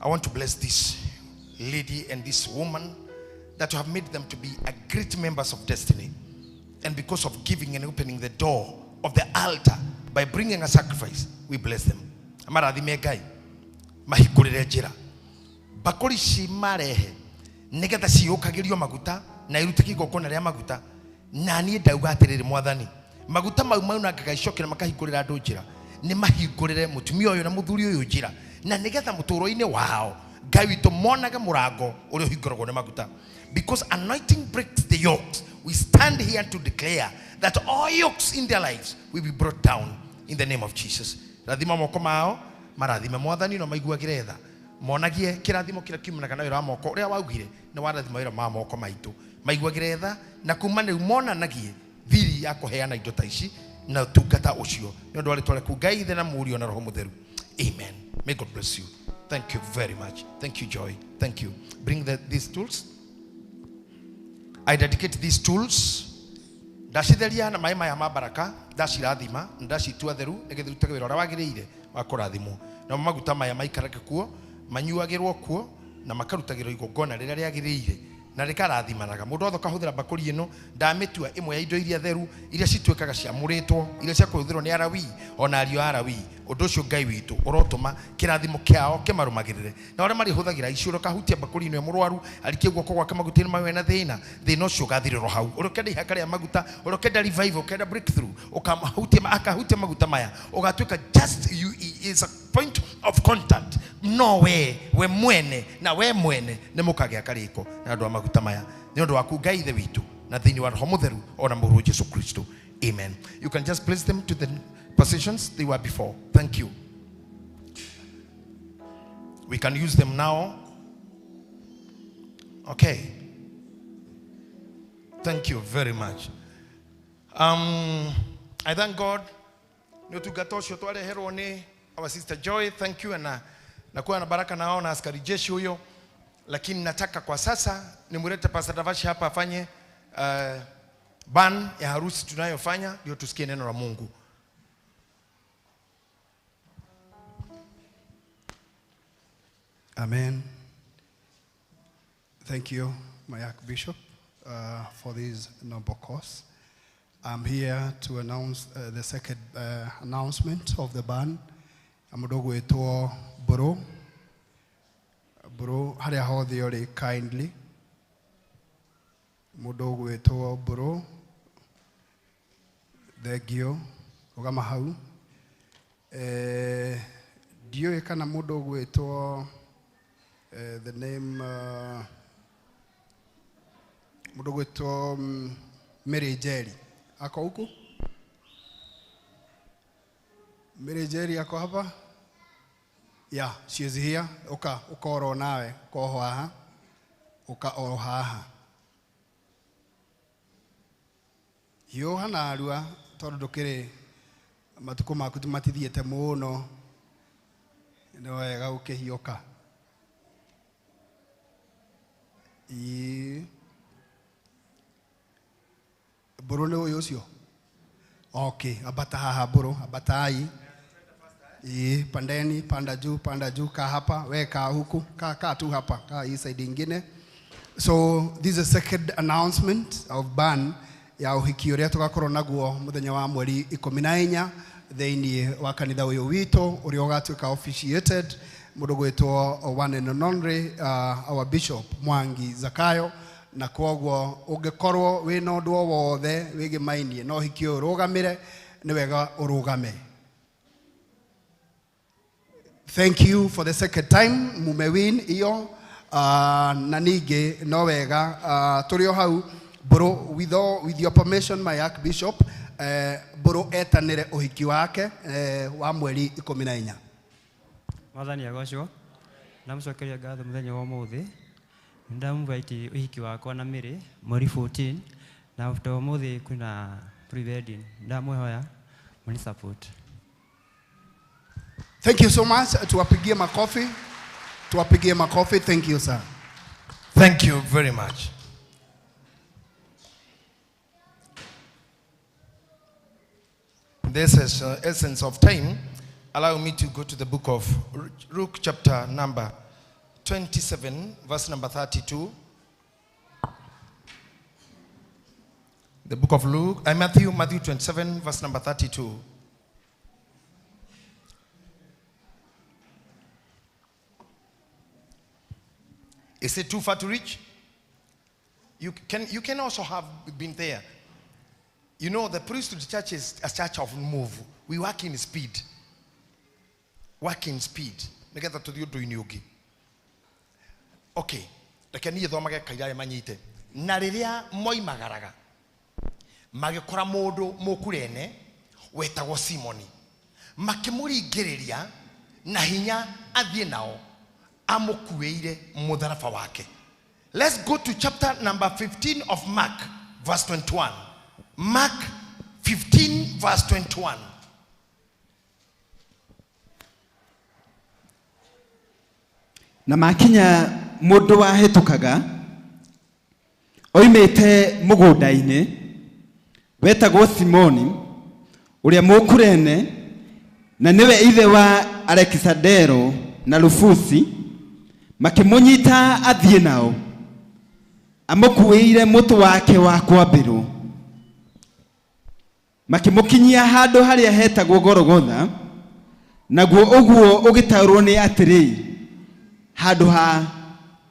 I want to bless this lady and this woman that you have made them to be a great members of destiny. And because of giving and opening the door of the altar by bringing a sacrifice, we bless them. Amarathime Ngai mahingũrĩre njĩra bakũri ci marehe nĩgetha ciũkagĩrio maguta na irute kĩgongona rĩa maguta. Na niĩ ndauga atĩrĩrĩ, Mwathani, maguta mau maunangaga icokera makahingũrĩra andũ njĩra, nĩ mahingũrĩre mũtumia ũyũ na mũthuri ũyũ njĩra, na nĩgetha mũtũũro-inĩ wao Ngai witũ monage mũrango ũrĩa ũhingũragwo nĩ maguta. Because anointing breaks the yokes. We stand here to declare that all yokes in their lives will be brought down in the name of Jesus. Rathima moko mao, marathime Mwathani no maiguagĩre tha. Monagie kĩrathimo kĩrĩa kiumanaga na wĩra wa moko ũrĩa waugire nĩ warathima wĩra ma moko maitũ. Maiguagĩre tha na kuma rĩu monanagie thiri ya kũheana indo ta ici na ũtungata ũcio. Nĩ ũndũ wa rĩtwa rĩaku Ngai Ithe na Mũriũ na Roho Mũtheru. Amen. May God bless you. Thank you very much. Thank you, Joy. Thank you. Bring these tools. I dedicate these tools. Ndacitheria na maĩ maya ma baraka, ndacirathima, ndacitua theru nĩgetha irutage wĩra ũrĩa wagĩrĩire wa kũrathimwo. Namo maguta maya maikarage kuo, manyuagĩrwo kuo na makarutagĩrwo igongona rĩrĩa rĩagĩrĩire na rĩkarathimanaga. Mũndũ wothe ũkahũthĩra mbakũri ĩno, ndamĩtua ĩmwe ya indo iria theru iria cituĩkaga ciamũrĩtwo, iria cia kũhũthĩrwo nĩ Arawii ona ariũ a Arawii. Ũndũ ũcio Ngai witũ ũrotũma kĩrathimo kĩao kĩmarũmagĩrĩre. Na arĩa marĩhũthagĩra icio, ũrĩa ũkahutia mbakũri ĩno mũrwaru arikie guoko gwake maguta-inĩ mau ena thĩna, thĩna ũcio ũgathirĩrwo hau. Ũrĩa ũkenda ihaka rĩa maguta, ũrĩa ũkenda revival, ũkenda breakthrough, ũkahutia akahutia maguta maya, ũgatuĩka just you is a point of contact. No we mwene na we mwene nĩ mũkagĩa karĩko na andũ a maguta maya. Nĩ ũndũ waku Ngai Ithe witũ na thĩinĩ wa Roho Mũtheru ona Mũrũ Jesu Kristo. Amen. You can just place them to the positions they were before. Thank you. We can use them now. Okay. Thank you very much. I thank God. Nĩ ũtungata ũcio twareherwo nĩ our sister Joy. Thank you. Na nakuwa na baraka nao na askari jeshi huyo. Lakini nataka kwa sasa nimlete Pastor Davashi hapa afanye ban ya harusi tunayofanya, ndio tusikie neno la Mungu. Amen. Thank you, my Archbishop, for this noble cause. I'm here to announce the second announcement of the ban. Amudogo eto bro. Bro, haria hothe uri kindly. Mudogo eto bro. Thengio, rugama hau. Ndiũĩ kana mũndũ ũgwĩtwo the name mũndũ ũgwĩtwo Mary Njeri ako huku? Mary Njeri ako hapa? Yeah, she is here. Uka oro nawe koho haha. Uka oro haha. Hiũha narua tondũ ndũkĩrĩ Matukũ maku matithiĩte mũno, nĩ wega ũkĩhiũka. Ĩĩ. Mbũrũ nĩ ũyũ ũcio? Okay, ambata haha mbũrũ, ambatai. Ĩĩ, pandeni, panda juu, panda juu, kaa hapa, we kaa huku, kaa kaa tu hapa, kaa hii side ingine. So this is the second announcement of ban ya ũhiki ũrĩa tũgakorwo naguo mũthenya wa mweri 14 thĩinĩ wa kanitha ũyũ witũ ũrĩa ũgatuĩka officiated mũndũ gwĩtwo one and only our bishop Mwangi Zakayo. Na kwoguo ũngĩkorwo wĩna ũndũ o wothe wĩgĩmainie na ũhiki ũyũ ũrũgamĩre, nĩ wega ũrũgame. Thank you for the second time mumewin iyo. Na ningĩ no wega tũrĩ o hau Mbũrũ, with your permission my archbishop, Mbũrũ etanĩre ũhiki wake wa mweri 14. Mwathani agocwo. Ndamũcokeria ngatho mũthenya wa ũmũthĩ. Nĩndamũinvite ũhiki wakwa na Mary mweri 14, na after ũmũthĩ kwĩna pre-wedding. Ndamwĩhoya mũni support. Thank you so much. Tuwapigie makofi. Tuwapigie makofi. Thank you, sir. Thank you very much. This is essence of time. Allow me to go to the book of Luke, chapter number 27, verse number 32. The book of Luke, Matthew 27, verse number 32. Is it too far to reach? You can also have been there. You know, the priesthood church is a church of move. We work in speed. Work in speed. Nĩgetha tũthiĩ ũndũ-inĩ ũngĩ. Okay. Reke niĩ thomage kaira arĩa manyite. Na rĩrĩa moimagaraga, magĩkora mũndũ mũkurene wetagwo Simoni. Makĩmũringĩrĩria na hinya athiĩ nao amũkuĩire mũtharaba wake. Let's go to chapter number 15 of Mark, verse 21. Mark 15, verse 21. Na makinya mũndũ wahĩtũkaga oimĩte mũgũnda-inĩ wetagwo Simoni ũrĩa mũkurene na nĩwe ithe wa Alekisandero na Rufusi, makĩmũnyita athiĩ nao amũkuĩire mũtĩ wake wa kwambĩrwo, makĩmũkinyia handũ harĩa hetagwo Golgotha, naguo ũguo ũgĩtaũrwo nĩ atĩrĩ, handũ ha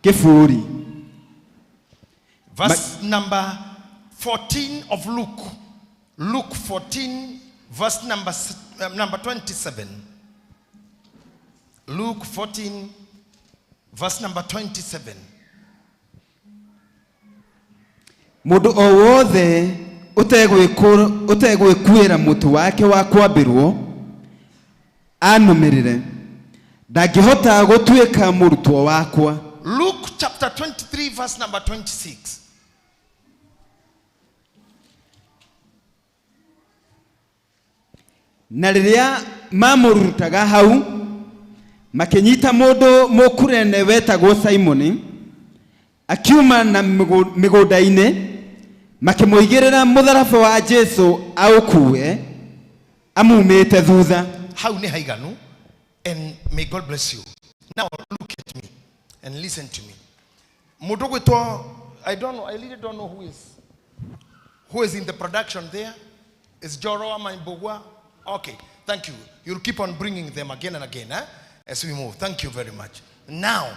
kĩbũri. Verse number 14 of Luke. Luke 14, verse number 27. Luke 14, verse number 27. Mũndũ o wothe ũtegwĩkuĩra mũtĩ wake wa kwambĩrwo anũmĩrĩre, ndangĩhota gũtuĩka mũrutwo wakwa. Luke chapter 23, verse number 26. Na rĩrĩa mamũrutaga hau, makĩnyita mũndũ mũkurene wetagwo Simoni, akiuma na mĩgũnda-inĩ, makĩmũigĩrĩra mũtharaba wa Jesũ aũkue amumĩte thutha. Hau nĩ haiganu, and may God bless you. Now look at me and listen to me. Mũndũ gwĩtwo, I don't know, I really don't know who is in the production there. Is Joro ama Mbugua? Okay, thank you. You'll keep on bringing them again and again, eh? As we move. Thank you very much. Now,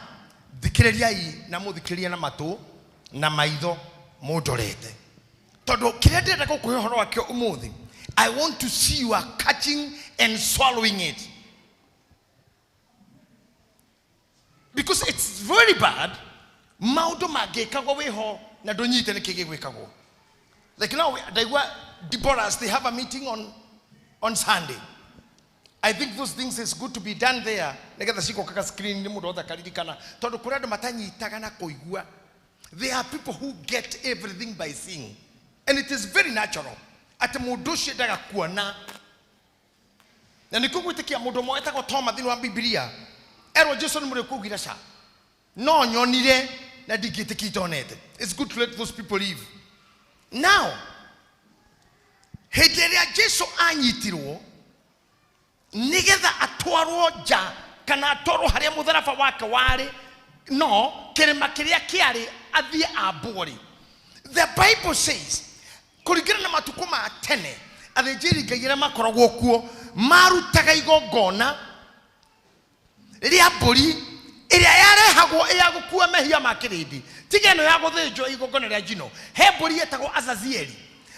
thikĩrĩriai na mũthikĩrĩrie na matũ na maitho mũndorete. Tondũ kĩrĩa ndĩrenda gũkũhe ũhoro wakĩo ũmũthĩ, I want to see you are catching and swallowing it. Because it's very bad. Maũndũ mangĩkagwo wĩho na ndũnyite nĩkĩ gĩgwĩkagwo. Like now, ndaigua Deborahs, they have a meeting on Sunday. I think those things is good to be done there. Nĩgetha cigokaga screen nĩ mũndũ wothe akaririkana. Tondũ kũrĩ andũ matanyitaga na kũigua. There are people who get everything by seeing. And it is very natural. Atĩ mũndũ ũcio endaga kuona Na nĩkĩo gwĩtĩkia mũndũ ũmwe wetagwo Toma thĩinĩ wa Bibilia erwo Jesu nĩ mũrĩku augire ca no nyonire na ndingĩtĩkia itonete. It's good to let those people live. Now hĩndĩ ĩrĩa Jesu anyitirwo nĩgetha atwarwo nja kana atwarwo harĩa mũtharaba wake warĩ no kĩrĩma kĩrĩa kĩarĩ athiĩ ambwo rĩ, the Bible says kũringana na matukũ ma tene athĩnjĩri Ngai arĩa makoragwo kuo marutaga igongona rĩa mbũri ĩrĩa yarehagwo ĩ ya gũkua mehia ma kĩrĩndĩ, tiga ĩno ya gũthĩnjwo igongona rĩa njino. He mbũri yetagwo Azazieli,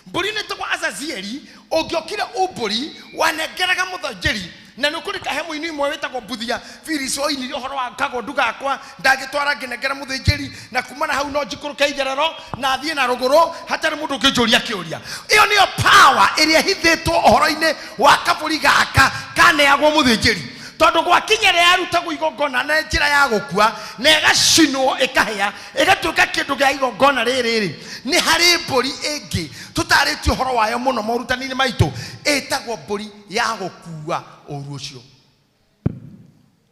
mbũri ĩno ĩtagwo Azazieli, ũngĩokire ũmbũri wanengeraga mũthĩnjĩri, na nĩ ũkũrika he mũini ũmwe wĩtagwo Mbuthia Phyllis oinire ũhoro wa kagondu gakwa ndangĩtwara ngĩnengera mũthĩnjĩri, na kuma na hau no njikũrũke igerero na thiĩ na rũgũrũ hatarĩ mũndũ ũngĩnjũria kĩũria. Ĩyo nĩyo power ĩrĩa ĩhithĩtwo ũhoro-inĩ wa kabũri gaka kaneagwo mũthĩnjĩri, tondũ gwakinya ĩrĩa yarutagwo igongona na njĩra ya gũkua na ĩgacinwo ĩkahĩa ĩgatuĩka kĩndũ gĩa igongona rĩrĩ rĩ, nĩ harĩ mbũri ĩngĩ tũtarĩtie ũhoro wayo mũno morutani-inĩ maitũ, ĩtagwo mbũri ya gũkua ũru ũcio.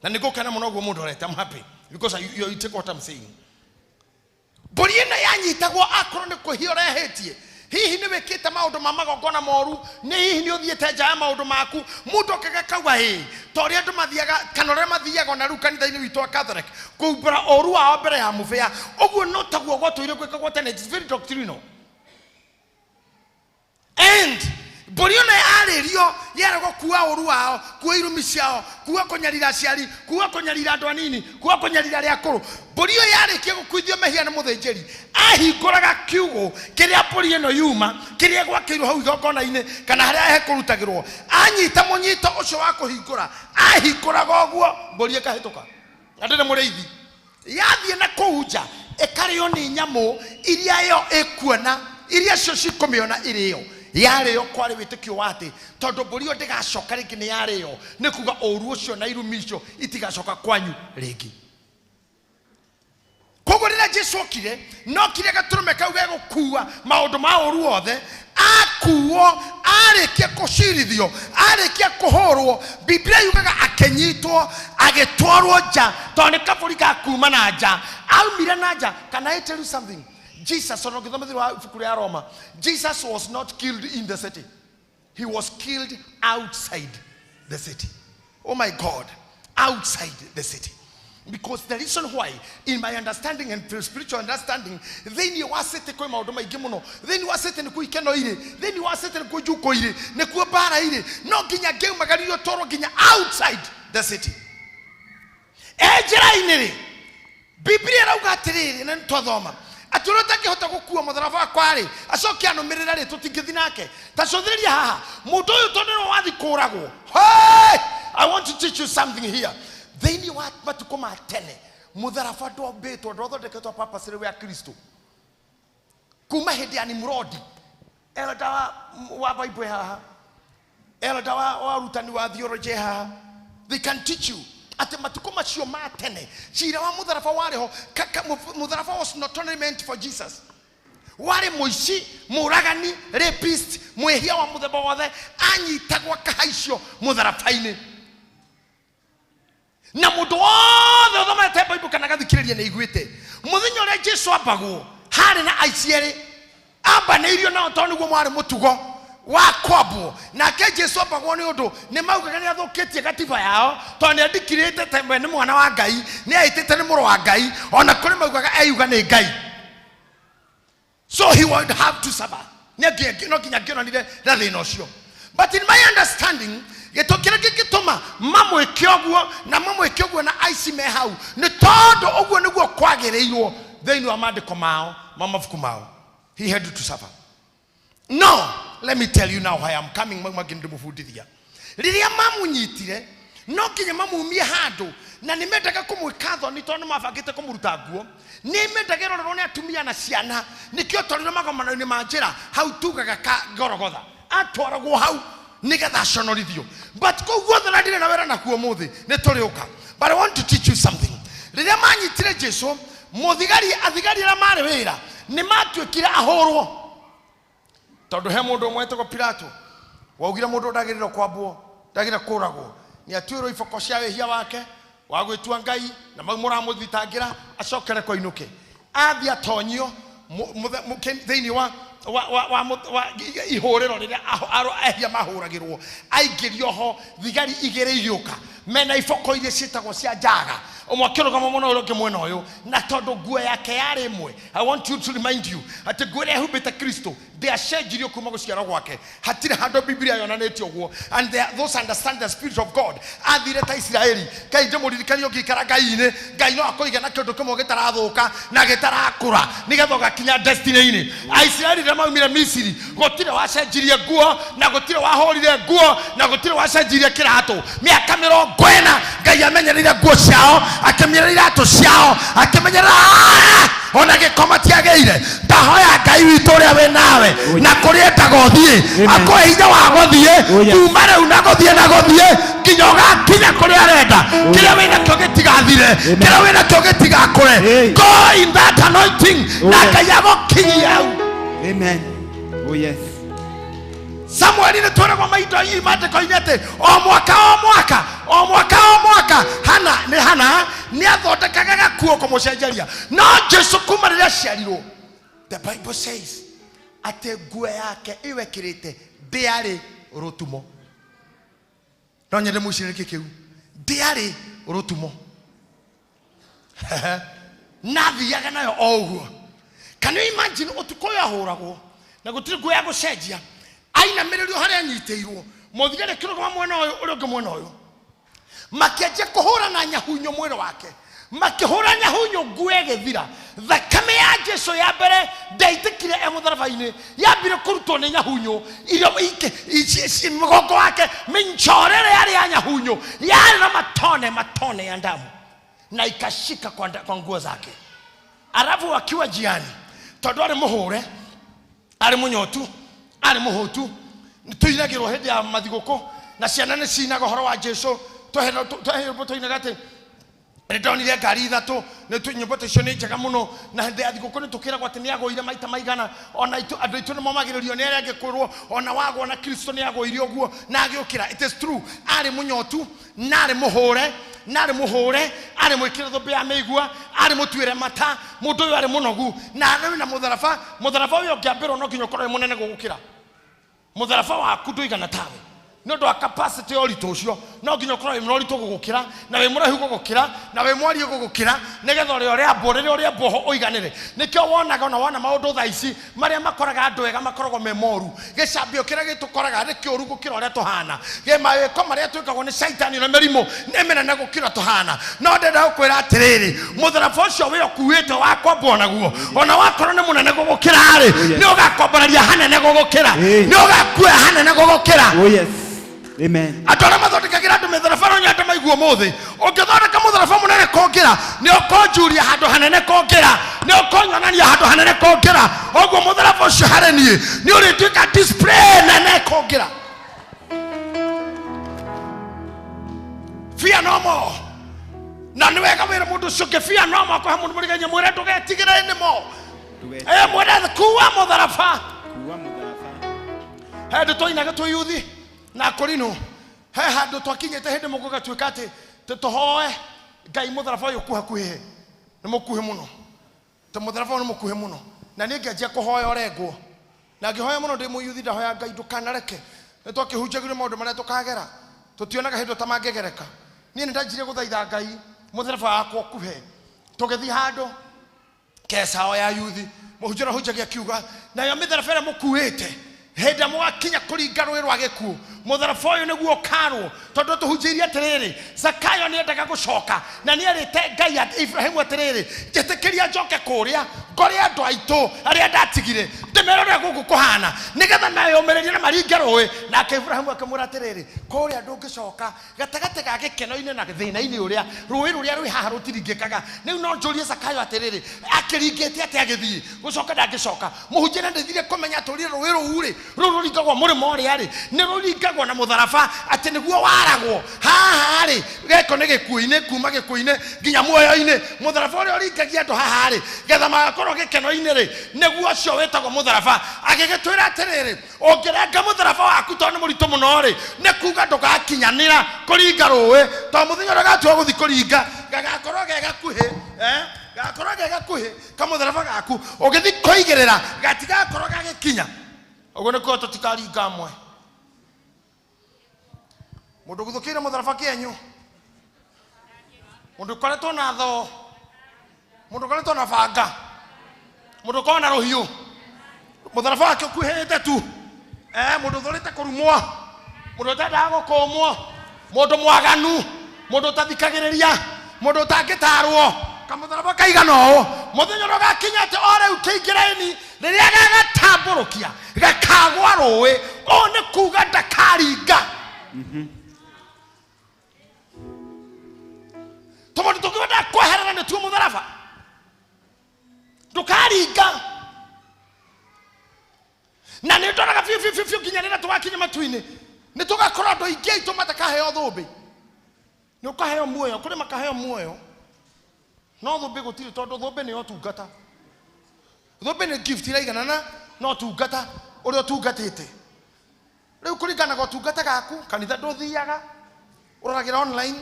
Na nĩ ngũkena mũno ũguo mũndũ areta, I'm happy because you take what I'm saying. Mbũri ĩno yanyitagwo akorwo nĩ kwĩhia ũrehĩtie, hihi nĩ wĩkĩte maũndũ ma magongona moru, nĩ hihi nĩ ũthiĩte nja ya maũndũ maku, mũndũ okaga akauga ĩ ta ũrĩa andũ mathiaga kana ũrĩa mathiaga ona rĩu kanitha-inĩ witũ wa Catholic kuumbũra ũru wao mbere ya mũbĩa, ũguo no taguo gwatũire gwĩkagwo tene. It's very doctrinal. And mbũri ĩno yarĩrio yarĩ gũkua ũru wao, kua irumi ciao, kua kũnyarira aciari, kua kũnyarira andũ anini, kua kũnyarira arĩa akũrũ. Mbũri ĩyo yarĩkia gũkuithio mehia nĩ mũthĩnjĩri, ahingũraga kiugũ kĩrĩa mbũri ĩno yuma, kĩrĩa gwakĩirwo hau igongona-inĩ kana harĩa hekũrutagĩrwo, anyita mũnyito ũcio wa kũhingũra, ahingũraga ũguo mbũri ĩkahĩtũka. Na ndĩrĩ mũrĩithi, yathiĩ na kũu nja ĩkarĩo nĩ nyamũ iria yo ĩkuona, iria cio cikũmĩona ĩrĩo. Yarĩo kwarĩ wĩtĩkio wa atĩ tondũ mbũri ĩyo ndĩgacoka rĩngĩ nĩ yarĩo, nĩ kuga ũru ũcio na irumi icio itigacoka kwanyu rĩngĩ. Koguo rĩrĩa Jesu okire, nokire gatũrũme kau gegũkua maũndũ ma ũru wothe, akuo arĩkia kũcirithio, arĩkia kũhũrwo, Biblia yugaga akĩnyitwo agĩtwarwo nja, tondũ nĩ kabũri ga kuma na nja, aumire na nja. Can I tell you something? Jesus, ona ũngĩthoma thĩinĩ wa ibuku rĩa Roma, Jesus was not killed in the city, he was killed outside the city. Oh my God, outside the city. Because the reason why, in my understanding and spiritual understanding, thĩinĩ wa city kwĩ maũndũ maingĩ mũno, thĩinĩ wa city nĩkuo ikeno irĩ, thĩinĩ wa city nĩkuo njuko irĩ, nĩkuo mbara irĩ, no nginya ngĩumagaririo twarwo nginya outside the city. E njĩra-inĩ rĩ, Biblia ĩrauga atĩrĩrĩ, na nĩtwathoma atĩ ũrĩa ũtangĩhota gũkua mũtharaba wakwa rĩ, acoke anũmĩrĩre rĩ, tũtingĩthiĩ nake. Ta cũthĩrĩria haha, mũndũ ũyũ tondũ nĩwe wathi kũragwo. Hey! I want to teach you something here. Thĩinĩ wa matukũ ma tene, mũtharaba ndwambĩtwo, ndwathondeketwo purposely wa Kristo. Kuma hĩndĩ ya Nimrodi, elder wa Bible haha, elder wa ũrutani wa theology haha, they can teach you atĩ matukũ macio ma tene cira wa mũtharaba warĩ ho. Mũtharaba was not only meant for Jesus. Warĩ mũici, mũragani, rapist, mwĩhia wa mũthemba wothe anyitagwo akahaicio mũtharaba-inĩ. Na mũndũ wothe ũthomete Bible kana agathikĩrĩria nĩ aiguĩte mũthenya ũrĩa Jesu ambagwo, harĩ na aici erĩ ambanĩirio nao, tondũ nĩguo mwarĩ mũtugo wa kwambwo. Nake Jesu ambagwo nĩ ũndũ nĩ maugaga nĩ athũkĩtie gatiba yao, tondũ nĩ andikirĩte ta we nĩ mwana wa Ngai, nĩ aĩtĩte nĩ mũrũ wa Ngai, ona kũrĩ maugaga eyuga nĩ Ngai. So he would have to suffer. Nĩ no nginya angĩonanire na thĩna ũcio. But in my understanding, gĩtũ kĩrĩa kĩngĩtũma mamwĩke ũguo na mamwĩke ũguo na aici me hau, nĩ tondũ ũguo nĩguo kwagĩrĩirwo thĩinĩ wa maandĩko mao ma mabuku mao. He had to suffer. No, let me tell you now why I'm coming. Mau mangĩ ndĩmũbundithia. Rĩrĩa mamunyitire, no nginya mamumie handũ, na nĩ mendaga kũmwĩka thoni tondũ nĩ mabangĩte kũmũruta nguo. Nĩ mendaga ĩrorerwo nĩ atumia na ciana, nĩkĩo twarirwo magomano-inĩ ma njĩra hau tugaga ka Gorogotha, atwaragwo hau nĩgetha aconorithio. But kũu guothe na ndirĩ na wĩra nakuo ũmũthĩ, nĩ tũrĩũka. But I want to teach you something. Rĩrĩa manyitire Jesu, mũthigari, athigari arĩa marĩ wĩra nĩ matuĩkire ahũrwo, tondũ he mũndũ ũmwe wetagwo Pilato waugire mũndũ ndagĩrĩirwo kwambwo. Ndagire kũragwo. Nĩ atuĩrwo iboko cia wĩhia wake wa gwĩtua Ngai na mau mũramũthitangĩra acokere koinũke. Athiĩ atonyio thĩinĩ wa wa wa wa wa ihũrĩro rĩrĩa ehia mahũragĩrwo aingĩrio ho thigari igĩrĩ igĩũka mena iboko iria ciĩtagwo cia njaga ũmwe akĩrũgama mwena ũrĩa ũngĩ mwena ũyũ na tondũ nguo yake yarĩ ĩmwe i want you to remind you atĩ nguo ĩrĩa ĩhumbĩte kristo ndĩacenjirio kuma gũciarwo gwake hatirĩ handũ bibilia yonanĩtie ũguo and there, those understand the spirit of god athire ta isiraeli ngai ndĩmũririkanie ũngĩikara ngai-inĩ ngai no akũige na kĩndũ kĩmwe gĩtarathũka na gĩtarakũra nĩgetha ũgakinya destiny-inĩ aisiraeli rĩrĩa maumire misiri gũtirĩ wacenjirie nguo na gũtirĩ wahũrire nguo na gũtirĩ wacenjirie kĩratũ mĩaka mĩrongo ĩna ngai amenyereire nguo ciao akĩmenyerera iratũ ciao akĩmenyerera ona gĩko matiagĩire ndahoya ngai witũ ũrĩa wĩ nawe na kũrĩa endaga ũthiĩ akũhe hinya wa gũthiĩ kuma rĩu na gũthiĩ na gũthiĩ nginya ũgakinya kũrĩa arenda kĩrĩa wĩ nakĩo gĩtigathire kĩrĩa wĩ nakĩo gĩtigakũre go in that anointing na ngai agũkinyia hau Amen. Oh yes. samueli nĩ twĩragwo maindo maandĩko-inĩ atĩ o mwaka o mwaka o mwaka o mwaka hana nĩ hana nĩ athondekaga gakuo kũmũcenjeria no jesu kuma rĩrĩa aciarirwo the bible says atĩ nguo yake ĩyo ekĩrĩte ndĩarĩ rũtumo no nyende mwĩcirĩrie kĩ kĩu ndĩarĩ rũtumo na athiaga nayo o ũguo can you imagine ũtukũ ũyũ ahũragwo na gũtirĩ nguo ya gũcenjia ainamĩrĩrio harĩa anyitĩirwo mũthigari akĩrũgama mwena ũyũ ũrĩa ũngĩ mwena ũyũ makĩanjia kũhũra na nyahunyo mwĩrĩ wake makĩhũra nyahunyo nguo ĩgĩthira thakame ya jesu ya mbere ndaitĩkire e mũtharaba-inĩ yambire kũrutwo nĩ nyahunyo irio mũgongo wake mĩnchorere yarĩ ya nyahunyo yarĩ na matone matone ya damu na ikashika kwa, kwa nguo zake alafu wakiwa jiani tondũ arĩ mũhũre arĩ mũnyotu arĩ mũhũtu tũinagĩrwo hĩndĩ ya mathigũkũ na ciana nĩ cinaga ũhoro wa jesu tũinaga atĩ nĩ ndonire ngari ithatũ nĩ nyĩmbo ta icio nĩ njega mũno na hĩndĩ ya thigũkũ nĩ tũkĩragwo atĩ nĩ agũire maita maigana ona andũ aitũ nĩ momagĩrĩrio nĩ arĩa angĩ kwĩrwo ona wagwa na kristo nĩ agũire ũguo na agĩũkĩra it is true arĩ mũnyotu na arĩ mũhũre na arĩ mũhũre arĩ mwĩkĩre thũmbĩ ya mĩigua arĩ mũtuĩre mata mũndũ ũyũ arĩ mũnogu na arĩ na mũtharaba mũtharaba ũyũ ũngĩambĩrwo no nginya ũkorwo wĩ mũnene gũgũkĩra mũtharaba waku ndũigana tawe nĩ ũndũ wa capacity ya ũritũ ũcio no nginya ũkorwo wĩ mũritũ gũgũkĩra na wĩ mũraihu gũgũkĩra na wĩ mwariĩ gũgũkĩra nĩgetha ũrĩa ũrĩambwo rĩrĩa ũrĩambwo ho ũiganĩre nĩkĩo wonaga ona wona maũndũ thaa ici marĩa makoraga andũ ega makoragwo me moru gĩcambio kĩrĩa gĩtũkoraga nĩ kĩũru gũkĩra ũrĩa tũhana mawĩko marĩa twĩkagwo nĩ caitani na mĩrimũ nĩ mĩnene gũkĩra tũhana no ndĩrenda gũkwĩra atĩrĩrĩ mũtharaba ũcio wĩ ũkuĩte wa kwambwo naguo ona wakorwo nĩ mũnene gũgũkĩra rĩ nĩ ũgakwambararia hanene gũgũkĩra nĩ ũgakuoya hanene gũgũkĩra Oh yes. Amen. Andũ arĩa mathondekagĩra andũ mĩtharaba no nyende maigua ũmũthĩ ũngĩthondeka mũtharaba mũnene kũngĩra nĩ ũkũnjuria handũ hanene kũngĩra nĩ ũkũnyonania handũ hanene kũngĩra ũguo mũtharaba ũcio harĩ niĩ nĩ ũrĩtuĩka display nene kũngĩra fear no more na nĩ wega wĩra mũndũ ũcio ũngĩ fear no more kũhe mũndũ mũrigainie mwĩre ndũgetigĩre anymore ĩ mwĩre kuua mũtharaba Kuua mũtharaba. He ndũ twainaga twĩ yuthi na korino he handũ twakinyĩte hĩndĩ mũguo gatuĩka atĩ tũhoe ngai mũtharaba ũyũ ũkuhakuhĩ nĩ mũkuhĩ mũno ta mũtharaba ũyũ nĩ mũkuhĩ mũno na niĩ ngĩanjia kũhoya ũrengwo na ngĩhoya mũno ndĩ mũyuthi ndahoya ngai ndũkanareke nĩ twakĩhunjagĩrio maũndũ marĩa tũkagera tũtionaga hĩndĩ ta mangĩgereka niĩ nĩ ndanjirie gũthaitha ngai mũtharaba wakwa ũkuhe tũgĩthiĩ handũ kesao ya yuthi mũhunjia ũrĩa akiuga nayo mĩtharaba ĩrĩa mũkuĩte hĩndĩ ĩrĩa mũgakinya kũringa rũĩ rwa gĩkuũ mũtharaba ũyũ nĩguo ũkarwo tondũ tũhunjĩirie atĩrĩrĩ zakayo nĩendaga gũcoka na nĩerĩte ngai ibrahimu atĩrĩrĩ njĩtĩkĩria njoke kũrĩa ngore andũ aitũ arĩa ndatigire ndĩmere ũrĩa gũkũ kũhana nĩgetha meyũmĩrĩrie na maringe rũĩ nake ibrahimu akĩmwĩra atĩrĩrĩ kũrĩa ndũngĩcoka gatagatĩ ga gĩkeno-inĩ na thĩna-inĩ ũrĩa rũĩ rũrĩa rwĩ haha rũtiringĩkaga rĩu no njũrie zakayo atĩrĩrĩ akĩringĩte atĩ agĩthiĩ gũcoka ndangĩcoka mũhunjia nĩ ndĩthire kũmenya atũrire rũĩ rũu rĩ rũu rũringagwo mũrĩmo ũrĩa rĩ nĩ rũringagwo na mũtharaba atĩ nĩguo waragwo haha rĩ gĩko nĩ gĩkuũ-inĩ kuma gĩkuũ-inĩ nginya muoyo-inĩ mũtharaba ũrĩa ũringagia andũ haha rĩ getha magakorwo gĩkeno-inĩ rĩ nĩguo ũcio wĩtagwo mũtharaba Mũtharaba agĩgĩtwĩra atĩrĩrĩ, ũngĩrenga mũtharaba waku tondũ nĩ mũritũ mũno rĩ, nĩ kuga ndũgakinyanĩra kũringa rũĩ, tondũ mũthenya ũrĩa ũgatua gũthiĩ kũringa gagakorwo ge gakuhĩ, gakorwo ge gakuhĩ kamũtharaba gaku, ũgĩthiĩ kũigĩrĩra gatigakorwo gagĩkinya. Ũguo nĩ kuga tũtikaringa amwe. Mũndũ ũguthũkĩire mũtharaba kĩenyũ, mũndũ ũkoretwo na thoo, mũndũ ũkoretwo na banga, mũndũ ũkoragwo na rũhiũ, mũtharaba wake ũkuhĩte tu, mũndũ ũthũrĩte kũrumwo, mũndũ ũtendaga gũkũmwo, mũndũ mwaganu, mũndũ ũtathikagĩrĩria, mũndũ ũtangĩtarwo, kamũtharaba kaigana ũũ, mũthenya ũrĩa ũgakinya atĩ o rĩu kĩingĩreni, rĩrĩa gagatambũrũkia gakagwa rũĩ, ũũ nĩ kuga ndakaringa. Tũmũndũ tũngĩwendaga kweherera nĩtuo mũtharaba, ndũkaringa. Na nĩ ndoraga biũ biũ biũ biũ nginya rĩrĩa tũgakinya matu-inĩ, nĩ tũgakorwo andũ aingĩ aitũ matakaheo thũmbĩ. Nĩ ũkaheo muoyo, kũrĩ makaheo muoyo, no thũmbĩ gũtirĩ, tondũ thũmbĩ nĩ ũtungata. Thũmbĩ nĩ gift iraiganana na ũtungata ũrĩa ũtungatĩte. Rĩu kũringana na ũtungata gaku, kanitha ndũthiaga, ũroragĩra online,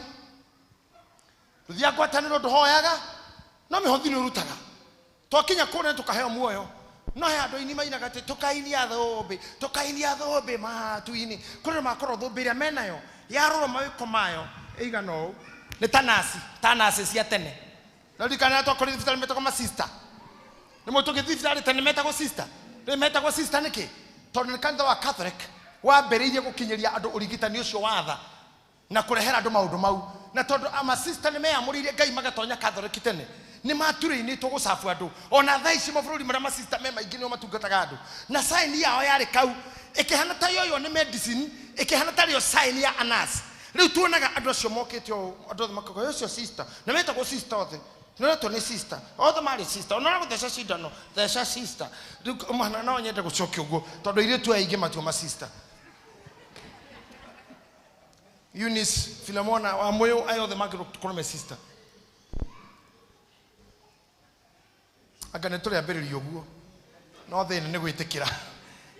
ndũthiaga ngwatanĩro, ndũhoyaga, no mĩhothi nĩ ũrutaga. Twakinya kũrĩa tũkaheo muoyo. No he andũ aini mainaga atĩ tũkainia thũmbĩ, tũkainia thũmbĩ matu-inĩ. Kũrĩ makorwo thũmbĩ ĩrĩa menayo yarũrwo mawĩko mayo ĩigana ũũ, nĩ ta nasi, ta nasi cia tene. Na ririkana twakorire thibitarĩ metagwo masista. Nĩ mũĩ tũgĩthiĩ thibitarĩ tene metagwo sister. Rĩu metagwo sister nĩkĩ? Tondũ nĩ kanitha wa Catholic wambĩrĩirie gũkinyĩria andũ ũrigitani ũcio wa tha na kũrehera andũ maũndũ mau. Na tondũ amasista nĩ meyamũrĩire Ngai magatonya Catholic tene, nĩ maturĩinĩtwo gũcabu andũ. Ona thaa ici mabũrũri marĩa masista me maingĩ nĩo matungataga andũ. Na sign yao yarĩ kau, ĩkĩhana ta yoywo nĩ medicine, ĩkĩhana ta rĩo sign ya a nurse. Rĩu tuonaga andũ acio mokĩte ũũ, andũ othe makauga, ũcio sister, na metagwo sister othe. Noretwo nĩ sister, othe marĩ sister. Ona gũtheca cindano, theca sister. Rĩu mwana no nyende gũcokia ũguo, tondũ airĩtu aya aingĩ matua ma sister. Eunice, Philemona, wa Moyo, aya othe mangĩkorwo me sister. Anga nĩ tũrĩambĩrĩria ũguo, no thĩna nĩ gwĩtĩkĩra.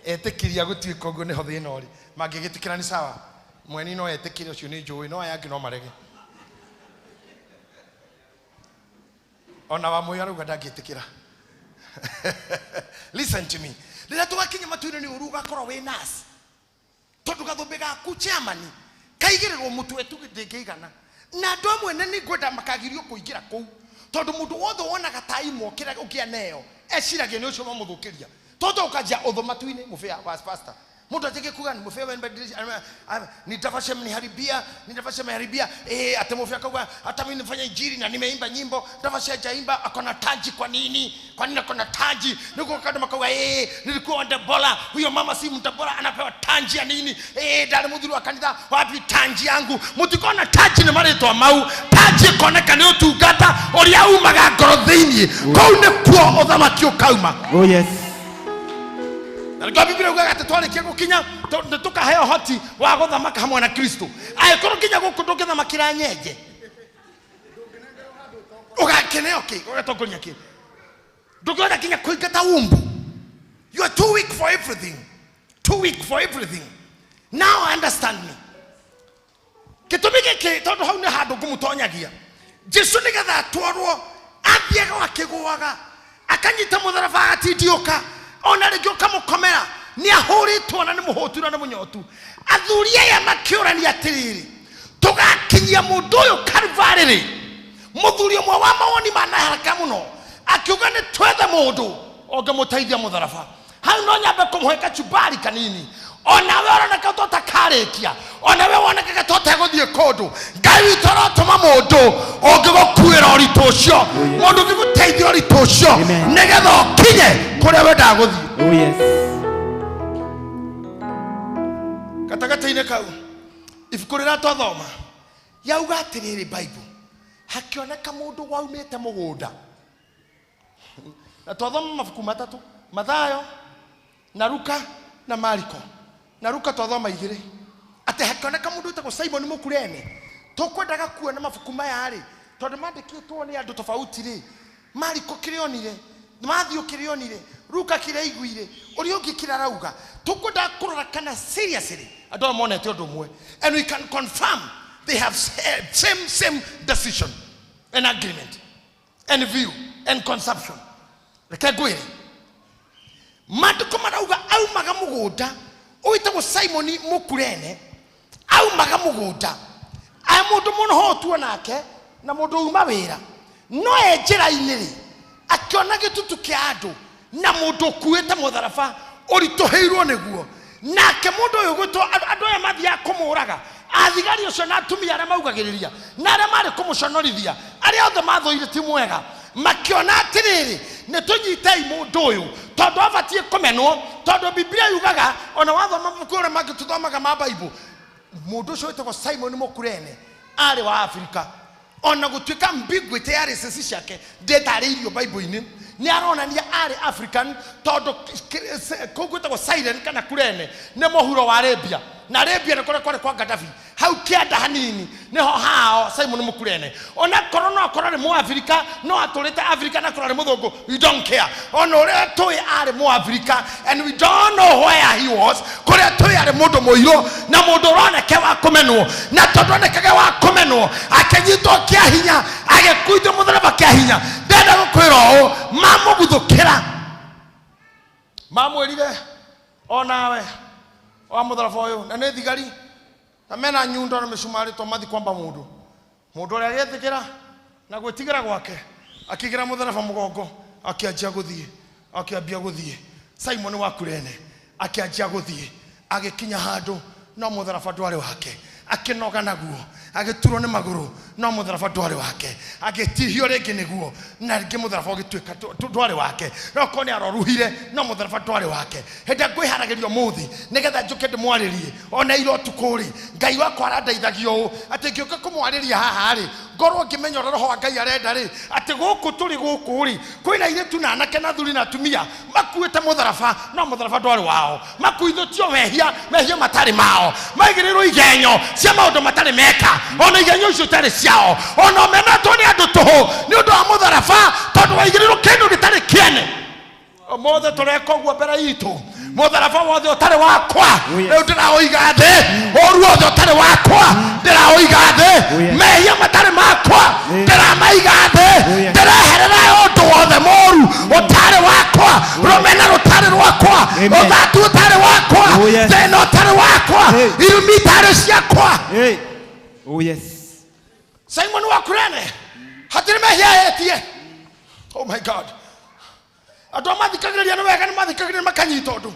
Etĩkĩria gũtuĩka ũguo nĩho thĩna ũrĩ. Mangĩgĩtĩkĩra nĩ sawa, mweni no etĩkĩre, ũcio nĩ njũĩ, no aya angĩ no marege. Ona wa Moyo arauga ndangĩtĩkĩra. Listen to me. Rĩrĩa tũgakinya matu-inĩ nĩ ũru ũgakorwo wĩ nurse. Tondũ gathũmbĩ gaku chairman kaigĩrĩrwo mũtwe tu ndĩngĩigana. Na andũ amwe na nĩngwenda makagirio kũingĩra kũu, tondũ mũndũ wothe wonaga ta imwe kĩrĩa ũngĩaneo eciragia nĩ ũcio wamũthũkĩria. Tondũ ũkanjia ũthũ matu-inĩ mũbĩa wa pastor. Mũndũ anjagia kuga ni mũbĩa ni ndavasha mniharibia, ni ndavasha mniharibia, ate mũbĩa akauga hata mimi nifanya injili na nimeimba nyimbo, ndavasha hajaimba akona taji kwa nini? Kwa nini akona taji? Niko kando makauga nilikuwa Ndebola, huyo mama si Mdebola anapewa taji ya nini? Ndari muthuri wa kanitha, wapi taji yangu? Mutikona taji ni marĩtwa mau, taji ikoneka nĩ ũtungata ũrĩa umaga ngoro thĩinĩ. Kũu nĩkuo ũthamaki ũkauma. Oh yes. Na nĩkĩo Biblia yugaga atĩ twarĩkia gũkinya nĩ tũkaheo ũhoti wa gũthamaka hamwe na Kristo. Angĩkorwo nginya gũkũ ndũngĩthamakĩra nyenje, ũgakĩneo kĩ? Ũgatongoria kĩ? Ndũngĩhota nginya kũingata umbu. You are too weak for everything. Too weak for everything. Now understand me. Gĩtũmi gĩkĩ tondũ hau nĩ handũ ngũmũtonyagia. Jesu nĩgetha atwarwo athiaga akĩgũaga, akanyita mũtharaba agatindiũka, ona rĩngĩ ũkamũkomera, nĩ ahũrĩtwo na nĩ mũhũtu na nĩ mũnyotu. Athuri aya makĩũrania atĩrĩrĩ, tũgakinyia mũndũ ũyũ Kalvarĩ rĩ? Mũthuri ũmwe wa mawoni ma naharaka mũno akiuga nĩ twethe mũndũ ũngĩmũteithia mũtharaba. Hau no nyambe kũmũhe kachumbari kanini, onawe ũroneka ta ũtakarĩkia, onawe wonekaga ta ũtegũthiĩ kũndũ. Ngai witũ arotũma mũndũ ũngĩgũkuĩra ũritũ ũcio, mũndũ ũngĩgũteithia ũritũ ũcio, nĩgetha ũkinye kũrĩa wendaga gũthiĩ. Oh yes. Gatagatĩ-inĩ kau ibuku rĩrĩa twathoma yauga atĩrĩrĩ, Bible hakĩoneka mũndũ waumĩte mũgũnda. Na twathoma mabuku matatũ, Mathayo na Luka na Mariko. Na Luka twathoma igĩrĩ, atĩ hakĩoneka mũndũ wĩtagwo Simon Mũkurene. Tũkwendaga kuona mabuku maya rĩ, tondũ mandĩkĩtwo nĩ andũ tofauti rĩ, Mariko kĩrĩa onire, Matthew kĩrĩa onire, Luka kĩrĩa aiguire, ũrĩa ũngĩ kĩrĩa arauga. Tũkwenda kũrora kana seriously andũ aya monete ũndũ ũmwe, and we can confirm they have same decision and agreement and view and consumption. Reke ngwĩre, maandĩko marauga aumaga mũgũnda ũgĩtagwo Simoni Mũkurene, aumaga mũgũnda aya mũndũ mũnohotu onake na mũndũ uma wĩra, no e njĩra-inĩ rĩ akĩona gĩtutu kĩa andũ na mũndũ ũkuĩte mũtharaba ũritũhĩirwo nĩguo. Nake mũndũ ũyũ gwĩtwo andũ aya mathiaga kũmũraga, athigari ũcio na atumia arĩa maugagĩrĩria na arĩa marĩ kũmũconorithia, arĩa othe mathũire ti mwega, makĩona atĩrĩrĩ, nĩ tũnyitei mũndũ ũyũ tondũ abatiĩ kũmenwo, tondũ Biblia yugaga ona wathoma mabuku ũrĩa mangĩ tũthomaga ma Bible, mũndũ ũcio wĩtagwo Simon Mũkurene arĩ wa Afrika, ona gũtuĩka ambiguity ya races ciake ndĩtarĩirio Bible-inĩ, nĩ aronania arĩ African, tondũ kũu gwĩtagwo Siren kana Kurene nĩ mũhuro wa Arabia, na Arabia nĩ kũrĩa kwarĩ kwa Gaddafi, hau kĩanda hanini nĩho hao Simon Mũkurene. Ona korwo no akorwo arĩ Mũafrika, no atũrĩte Afrika na akorwo arĩ mũthũngũ, we don't care. Ona ũrĩa tũĩ arĩ Mũafrika, and we don't know where he was, kũrĩa tũĩ arĩ mũndũ mũirũ na mũndũ ũroneke wa kũmenwo, na tondũ onekage wa kũmenwo akĩnyitwo kĩa hinya, agĩkuithio mũtharaba kĩa hinya. Ndenda gũkwĩra ũũ, mamũguthũkĩra, mamwĩrire onawe wa mũtharaba ũyũ, na nĩ thigari na mena nyundo na mĩcumarĩ to mathi kwamba mũndũ. Mũndũ ũrĩa agĩtĩkĩra na gwĩtigĩra gwake akĩgĩra mũtharaba mũgongo, akĩanjia gũthiĩ, akĩambia gũthiĩ. Simon wa Kurene akĩanjia gũthiĩ, agĩkinya handũ no mũtharaba ndwarĩ wake, akĩnoga naguo, agĩturwo nĩ magũrũ, no mũtharaba ndwarĩ wake, agĩtihio rĩngĩ nĩguo, na rĩngĩ mũtharaba ũgĩtuĩka ndwarĩ wake, no korwo nĩ aroruhire, no mũtharaba ndwarĩ wake. Hĩndĩ ĩrĩa ngwĩharagĩria ũmũthĩ nĩgetha njũke ndĩmwarĩrie ona ira ũtukũ rĩ, Ngai wakwa arandeithagia ũũ atĩ ngĩũka kũmwarĩria haha rĩ, ngorwo ngĩmenya ũrĩa roho wa Ngai arenda rĩ, atĩ gũkũ tũrĩ gũkũ rĩ, kwĩna airĩtu na anake na athuri na atumia makuĩte mũtharaba, no mũtharaba ndwarĩ wao, makuithĩtio mehia, mehia matarĩ mao, maigĩrĩirwo igenyo cia maũndũ matarĩ meka, ona igenyo icio itarĩ ciao, ona menetwo nĩ andũ tũhũ nĩ ũndũ wa mũtharaba, tondũ waigĩrĩirwo kĩndũ gĩtarĩ kĩene. Ũmũthĩ tũreka ũguo mbere itũ, mũtharaba wothe ũtarĩ wakwa rĩu ndĩraũiga thĩ, ũru wothe ũtarĩ wakwa ndĩraũiga thĩ, mehia matarĩ makwa ndĩramaiga thĩ, ndĩreherera ũndũ wothe mũru ũtarĩ wakwa, rũmena rũtarĩ rwakwa, ũthatu ũtarĩ wakwa, thĩna ũtarĩ wakwa, irumi itarĩ ciakwa. Oh yes. Simon wa Kurene hatirĩ mehia etie. Oh my God. Andũ a mathikagĩrĩria nĩ wega, nĩ mathikagĩrĩria makanyita ũndũ.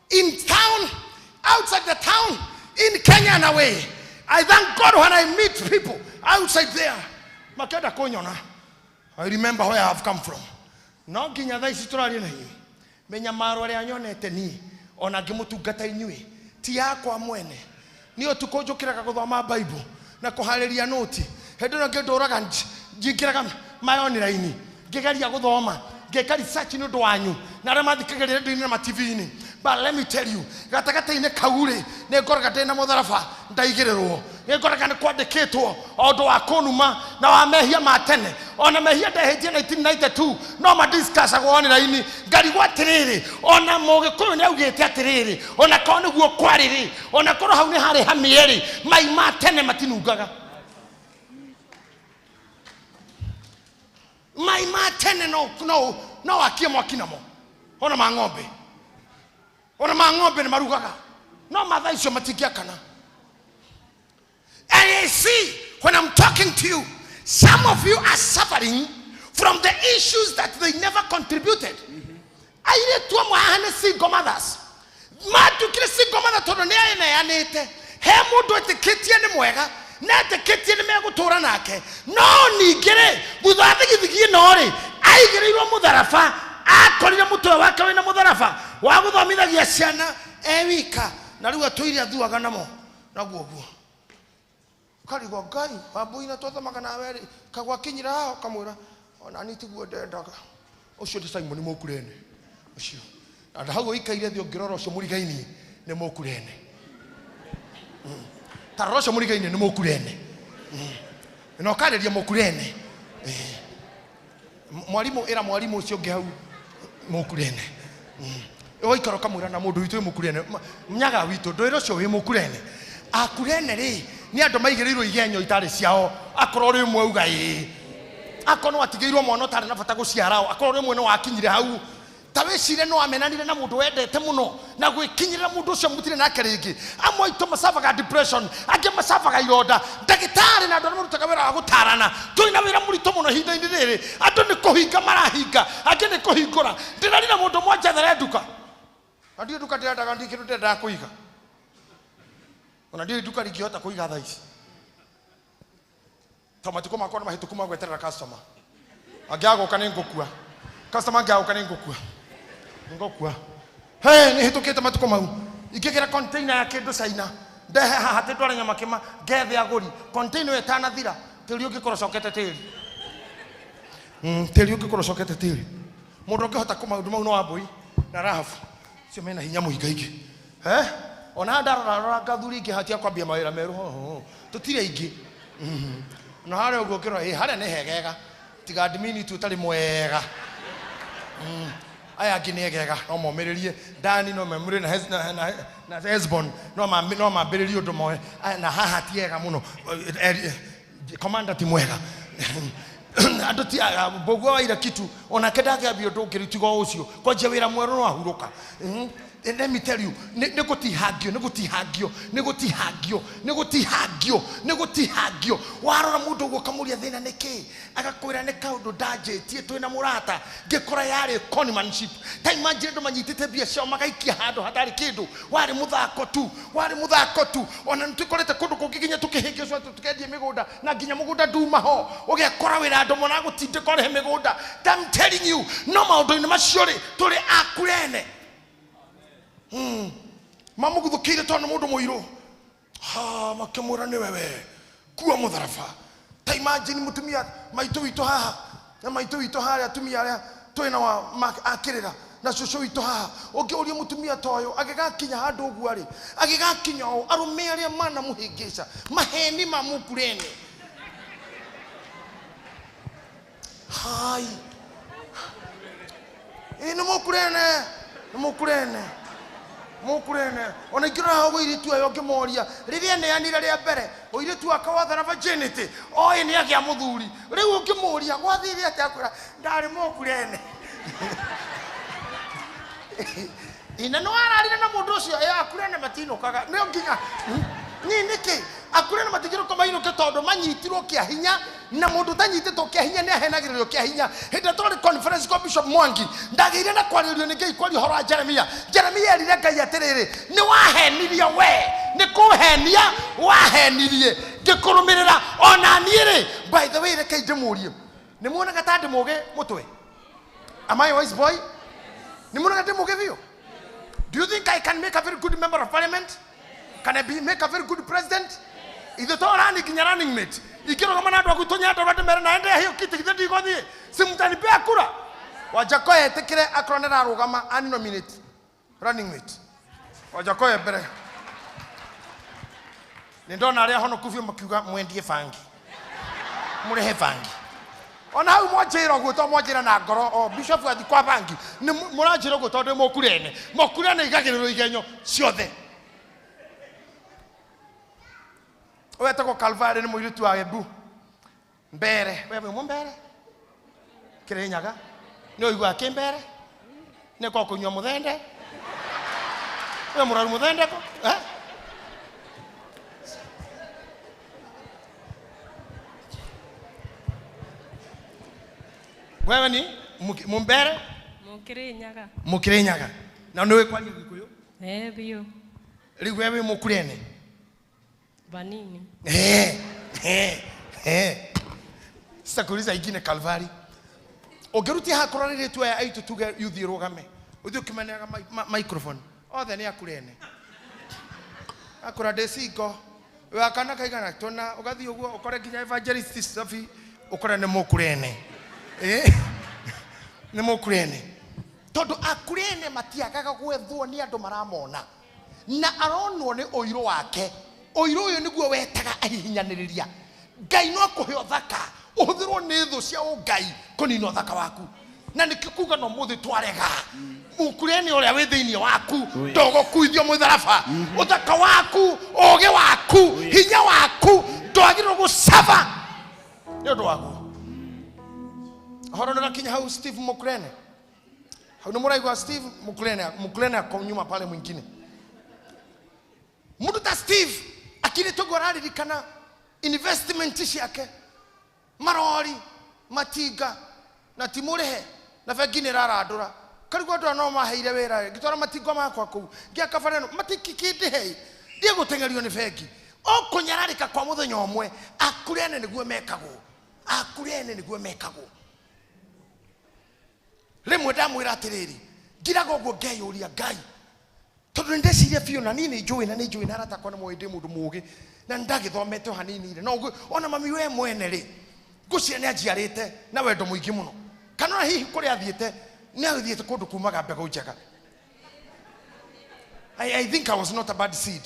In town, outside the town, in Kenya and away, I thank God when I meet people outside there makĩenda kũnyona, I remember where I have come from. No nginya thaa ici tũraria na inyuĩ, mĩnyamaro ĩrĩa nyonete niĩ ona ngĩmũtungata inyuĩ ti yakwa mwene. Niĩ ũtukũ njũkĩraga gũthoma Bible na kũharĩria noti, hĩndĩ ĩno ngĩndũraga njingĩraga my online ngĩgeria gũthoma, ngĩka research nĩ ũndũ wanyu na arĩa mathikagĩrĩria radio-inĩ na ma TV-inĩ. But let me tell you, gatagatĩ-inĩ kau rĩ, nĩ ngoraga ndĩ na mũtharaba ndaigĩrĩrwo, nĩ ngoraga nĩ kwandĩkĩtwo o ũndũ wa kũnuma na wa mehia ma tene, ona mehia ndehĩtie 1992 no madiscussagwo online. Ngarigwo atĩrĩrĩ, ona mũgĩkũyũ nĩ augĩte atĩrĩrĩ, ona korwo nĩguo kwarĩ rĩ, ona korwo hau nĩ harĩ hamĩe rĩ, mai ma tene matinungaga. Mai ma tene no wakie mwaki namo, ona ma ng'ombe, ona ma ng'ombe nĩ marugaga, no mathaa icio matingĩakana. And you see, when I'm talking to you, some of you are suffering from the issues that they never contributed. Airĩtu amwe haha nĩ single mothers, matuĩkire single mother tondũ nĩ aneanĩte he mũndũ etĩkĩtie nĩ mwega na etĩkĩtie nĩ megũtũra nake, no ningĩ rĩ, thutha wa thigithigi ĩno rĩ, aigĩrĩirwo mũtharaba, akorire mũtwe wake wĩna mũtharaba wa gũthomithagia ciana e wika, na rĩu atũire athuaga namo naguo ũguo. Karigwo Ngai wambui na twathomaga nawe rĩ, kagwakinyira haha ũkamwĩra ona niĩ tiguo ndendaga. Ũcio nĩ Simon Mũkurene ũcio, na hau ũikaire thĩ ũngĩrora ũcio mũrigainie nĩ Mũkurene. Ta rora ũcio mũrigainie nĩ Mũkurene. Na ũkarĩria Mũkurene. Mwarimũ ĩra mwarimũ ũcio ũngĩ hau Mũkurene. Ũgaikara ũkamwĩra na mũndũ witũ wĩ mũkurene nyaga witũ ndwĩra ũcio wĩ mũkurene akurene rĩ nĩ andũ maigĩrĩirwo igenyo itarĩ ciao akorwo rĩmwe uga ĩĩ akorwo nĩ watigĩirwo mwana ũtarĩ na bata gũciara akorwo rĩmwe nĩ wakinyire hau ta wĩcire no amenanire na mũndũ wendete mũno na gwĩkinyĩrĩra mũndũ ũcio mũtirĩ nake rĩngĩ. Amwe aitũ macabaga depression, angĩ macabaga ironda. Ndagĩtarĩ na andũ arĩa marutaga wĩra wa gũtarana, tũrĩ na wĩra mũritũ mũno ihinda-inĩ rĩrĩ. Andũ nĩ kũhinga marahinga, angĩ nĩ kũhingũra. Ndĩrarire mũndũ ũmwe anjethere nduka, na ndiũĩ nduka ndĩrendaga, ndiũĩ kĩndũ ndĩrendaga kũiga, ona ndiũĩ nduka ringĩhota kũiga thaa ici to matukũ makwa nĩ mahĩtũku ma gweterera customer. Angĩaga gũka nĩ ngũkua, customer angĩaga gũka nĩ ngũkua, nĩ ngũkua. Hey, nĩ hĩtũkĩte matukũ mau. Ingĩgĩra container ya kĩndũ China ndehe haha atĩ ndware nyama kĩma ngethe agũri, container ĩyo ĩtanathira tĩri ũngĩkorwo ũcokete tĩri. Tĩri ũngĩkorwo ũcokete tĩri. Mũndũ ũngĩhota kũ maũndũ mau no Wambũi na Rahabu cio mena hinya mũingaingĩ. Eh? Ona ndarora rora ngathuri ingĩ hatia kwambia mawĩra merũ ho ho. Tũtirĩ aingĩ. Na harĩa ũguo ũkĩrora ĩ harĩa nĩ hegega tiga admin tu ũtarĩ mwega. Aya angĩ nĩ egega no momĩrĩrie Dani no momĩrĩrie na Hez, na, na, na Hesbon no no mambĩrĩrie ũndũ moe. Aya, na haha ti ega mũno. Commander ti mwega. Andũ ti mbũguo wa ira kitu onake ndangĩambia ũndũ ũngĩ rĩu tiga o ũcio kwanjia wĩra mwerũ no ahurũka. Let me tell you, nĩ gũtihangio, nĩ gũtihangio, nĩ gũtihangio, nĩ gũtihangio, nĩ gũtihangio. Warora mũndũ ũguo ũkamũria thĩna nĩ kĩ, agakwĩra nĩ kaũndũ ndanjĩtie twĩna mũrata ngĩkora yarĩ conmanship. Ta imagine andũ manyitĩte mbia ciao magaikia handũ hatarĩ kĩndũ, warĩ mũthako tu, warĩ mũthako tu. Ona nĩ tũkorete kũndũ kũngĩ nginya tũkĩhĩngĩcwo atĩ tũkendie mĩgũnda na nginya mũgũnda nduma ho, ũgekora wĩra andũ maragũtindĩka ũrĩhe mĩgũnda. I'm telling you, no maũndũ-inĩ macio rĩ tũrĩ akurene. Mamũguthũkĩire tondũ nĩ mũndũ mũirũ. Ha, makĩmwĩra nĩwe we kua mũtharaba. Ta imagine mũtumia maitũ witũ haha na maitũ witũ harĩa, atumia arĩa twĩna wa akĩrĩra na cũcũ witũ haha, ũngĩũria mũtumia ta ũyũ agĩgakinya handũ ũguo rĩ, agĩgakinya ũũ, arũme arĩa manamũhĩngĩca maheni ma mũkurene. Hai, ĩ nĩ mũkurene, nĩ mũkurene, mũkurene. Ona ingĩrora haha ũguo airĩtu aya ũngĩmoria rĩrĩa neanire rĩa mbere ũirĩtu wake wathara virginity oĩ nĩ agĩa mũthuri, rĩu ũngĩmũria gwathire atĩa akwĩra ndarĩ mũkurene. Ina nĩ wararire na mũndũ ũcio, ĩ akurene matinũkaga nĩ nginya ni nĩkĩ akurene matingĩrũka mainũke tondũ manyitirwo kĩa hinya, na mũndũ ũtanyitĩtwo kĩa hinya nĩ ahenagĩrĩrio kĩa hinya. Hĩndĩ ĩrĩa twarĩ conference kwa Bishop Mwangi ndagĩire na kwarĩrio nĩ Ngai kwaria ũhoro wa Jeremia. Jeremia erire Ngai atĩrĩrĩ, nĩ wahenirie we, nĩ kũhenia wahenirie ngĩkũrũmĩrĩra ona niĩ rĩ. By the way, rekei ndĩmũrie, nĩ muonaga ta ndĩ mũgĩ mũtwe? Am I a wise boy? Nĩ muonaga ndĩ mũgĩ biũ? Do you think I can make a very good member of parliament? Can I be make a very good president? Ithuĩ to rani nginya running mate. Ingĩrũgama na andũ a gwitũ Nyandarua ndĩmere na ende hiyo kiti githĩ ndigũthiĩ, si mtanipea kura? Wajakoya etĩkĩre akorwo nĩ ararũgama ani nominate running mate. Wajakoya mbere. Nĩ ndona arĩa honoku biũ makiuga mwendie bangi, mũrehe bangi. Ona hau mwanjĩra ũguo to mwanjĩra na ngoro o bishop athi kwa bangi, nĩ mũranjĩra ũguo tondũ mũkurene. Mũkurene igagĩrĩrwo igenyo ciothe. Wetagwo Calvary nĩ mũirĩtu wa Embu. Mbere, we wĩ mũmbere? Kĩrĩnyaga. Nĩ ũiguaga kĩmbere? Nĩ kwa kũnyua mũthende? We mũraru mũthende ko? Eh? Wewe ni mumbere? Mũkĩrĩnyaga. Mũkĩrĩnyaga. Na nĩ ũĩ kwaria Gĩkũyũ? Eh, biũ. Rĩu we wĩ mũkurene? Vanini. Sitakuuliza ingine Calvary. Ũngĩrutia haha kũrora rĩrĩ aya aitũ tuge yuthi ĩrũgame. Ũthiĩ ũkĩmaneaga microphone. Othe nĩ akurene. Akũra ndĩ single. Wa kana kaigana tũna ũgathiĩ ũguo ũkore nginya evangelist Sophie ũkore nĩ mũkurene. Nĩ mũkurene. Tondũ akurene matiagaga gwethwo nĩ andũ maramona. Na aronwo nĩ ũirũ wake. Ũirũ ũyũ nĩguo wetaga ahihinyanĩrĩria. Ngai no akũhe ũthaka, ũhũthĩrwo nĩ thũ cia ũngai kũnina ũthaka waku. Na nĩkĩo kuga no mũthĩ twarega. Mũkurene ũrĩa wĩ thĩinĩ waku ndũgũkuithio mũtharaba. Ũthaka waku, ũũgĩ waku, hinya waku ndwagĩrĩirwo gũcaba nĩ ũndũ waguo. Ũhoro nĩũrakinya hau Steve Mũkurene. Hau nĩ mũraigua Steve Mũkurene, Mũkurene ako nyuma pale mwingine. Mũndũ ta Steve akirĩte ũguo araririkana investment ciake, marori, matinga na ti mũrĩhe na bengi nĩ ĩrarandũra. Karigwo andũ aya no maheire wĩra, ngĩtwara matinga makwa kũu, ngĩaka bara ĩno, matikĩndĩhe, ndiĩ gũteng'erio nĩ bengi. O kũnyararĩka kwa mũthenya ũmwe, akurene nĩguo mekagwo. Akurene nĩguo mekagwo. Rĩmwe ndamwĩra atĩrĩrĩ, ngiraga ũguo ngeyũria Ngai, tondũ nĩndeciria biũ na niĩ nĩ njũĩ na nĩ njũĩ na arata akwa nĩ moĩ ndĩ mũndũ mũũgĩ na nĩndagĩthomete o hanini rĩ, no ona mami we mwene rĩ, ngũciria nĩ anjiarĩte na wendo mũingĩ mũno, kana ona hihi kũrĩa athiĩte nĩ athiĩte kũndũ kumaga mbegũ njega. I think I was not a bad seed.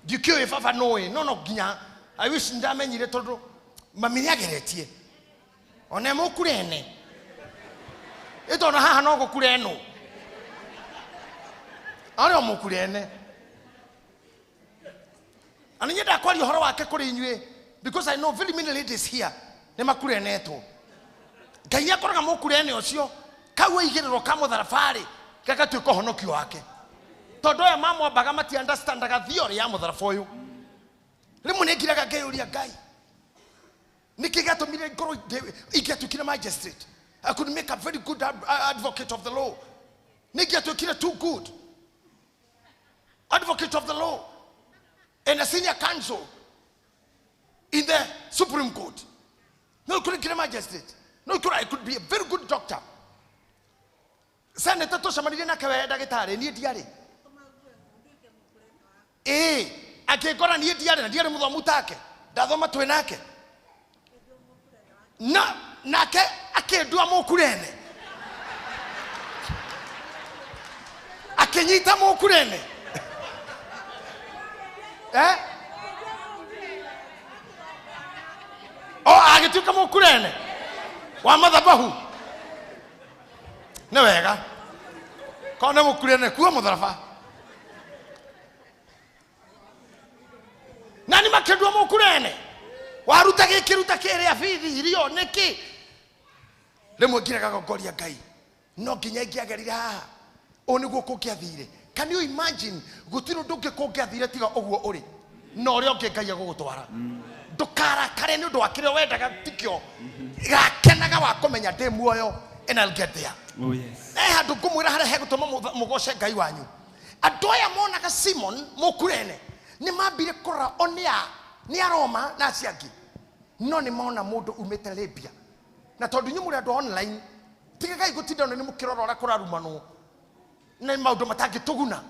Ndikĩũĩ baba nũĩ, no no nginya I wish ndamenyire tondũ mami nĩ ageretie ona mũkurene ĩtona haha no gũkurenwo arĩ o mũkurene. Na nĩ nyendaga kwaria ũhoro wake kũrĩ inyuĩ because I know very many ladies here nĩ makurenetwo. Ngai nĩ akoraga mũkurene ũcio kau aigĩrĩrwo ka mũtharaba-rĩ gagatuĩka ũhonokio wake, tondũ aya mamwambaga mati understandaga theory ya mũtharaba ũyũ. Rĩmwe nĩ ngiraga ngeyũria Ngai nĩkĩ gĩatũmire ngorwo ingĩatuĩkire magistrate. I could make a very good advocate of the law. Nĩ ingĩatuĩkire too good advocate of the law and a senior counsel in the Supreme Court. No, you couldn't get a magistrate. No, you could, I could be a very good doctor. Senator tũcemanirie nake we ndagĩtarĩ, niĩ ndiarĩ. Ĩĩ, akĩngora niĩ ndiarĩ na ndiarĩ mũthomu take. Ndathoma twĩ nake. Na nake akĩndua mũkurene. Akĩnyita mũkurene. Eh? O agĩtuĩka mũkurene wa mathabahu. Nĩ wega. Korwo nĩ mũkurene kuo mũtharaba. Na nĩ makĩndua mũkurene. Waruta gĩkĩ ruta kĩrĩa bithi irio nĩkĩ? Rĩmwe ngiraga ngoria Ngai no nginya ingĩagerire haha ũũ nĩguo kũngĩathire. Can you imagine gũtirĩ ũndũ ũngĩ kũngĩathire tiga ũguo ũrĩ na ũrĩa ũngĩ Ngai egũgũtwara. Ndũkarakare nĩ ũndũ wa kĩrĩa wendaga tikĩo, gakenaga wa kũmenya ndĩ muoyo and I'll get there. Oh yes. He handũ ngũmwĩra harĩa hegũtũma mũgoce Ngai wanyu. Andũ aya monaga Simon mũkurene nĩ mambire kũrora o nĩ a Roma na acio angĩ, no nĩ mona mũndũ umĩte Libya. Na tondũ inyuĩ mũrĩ andũ online, tigagai gũtinda nĩ mũkĩrora ũrĩa kũrarumanwo na maũndũ matangĩtũguna.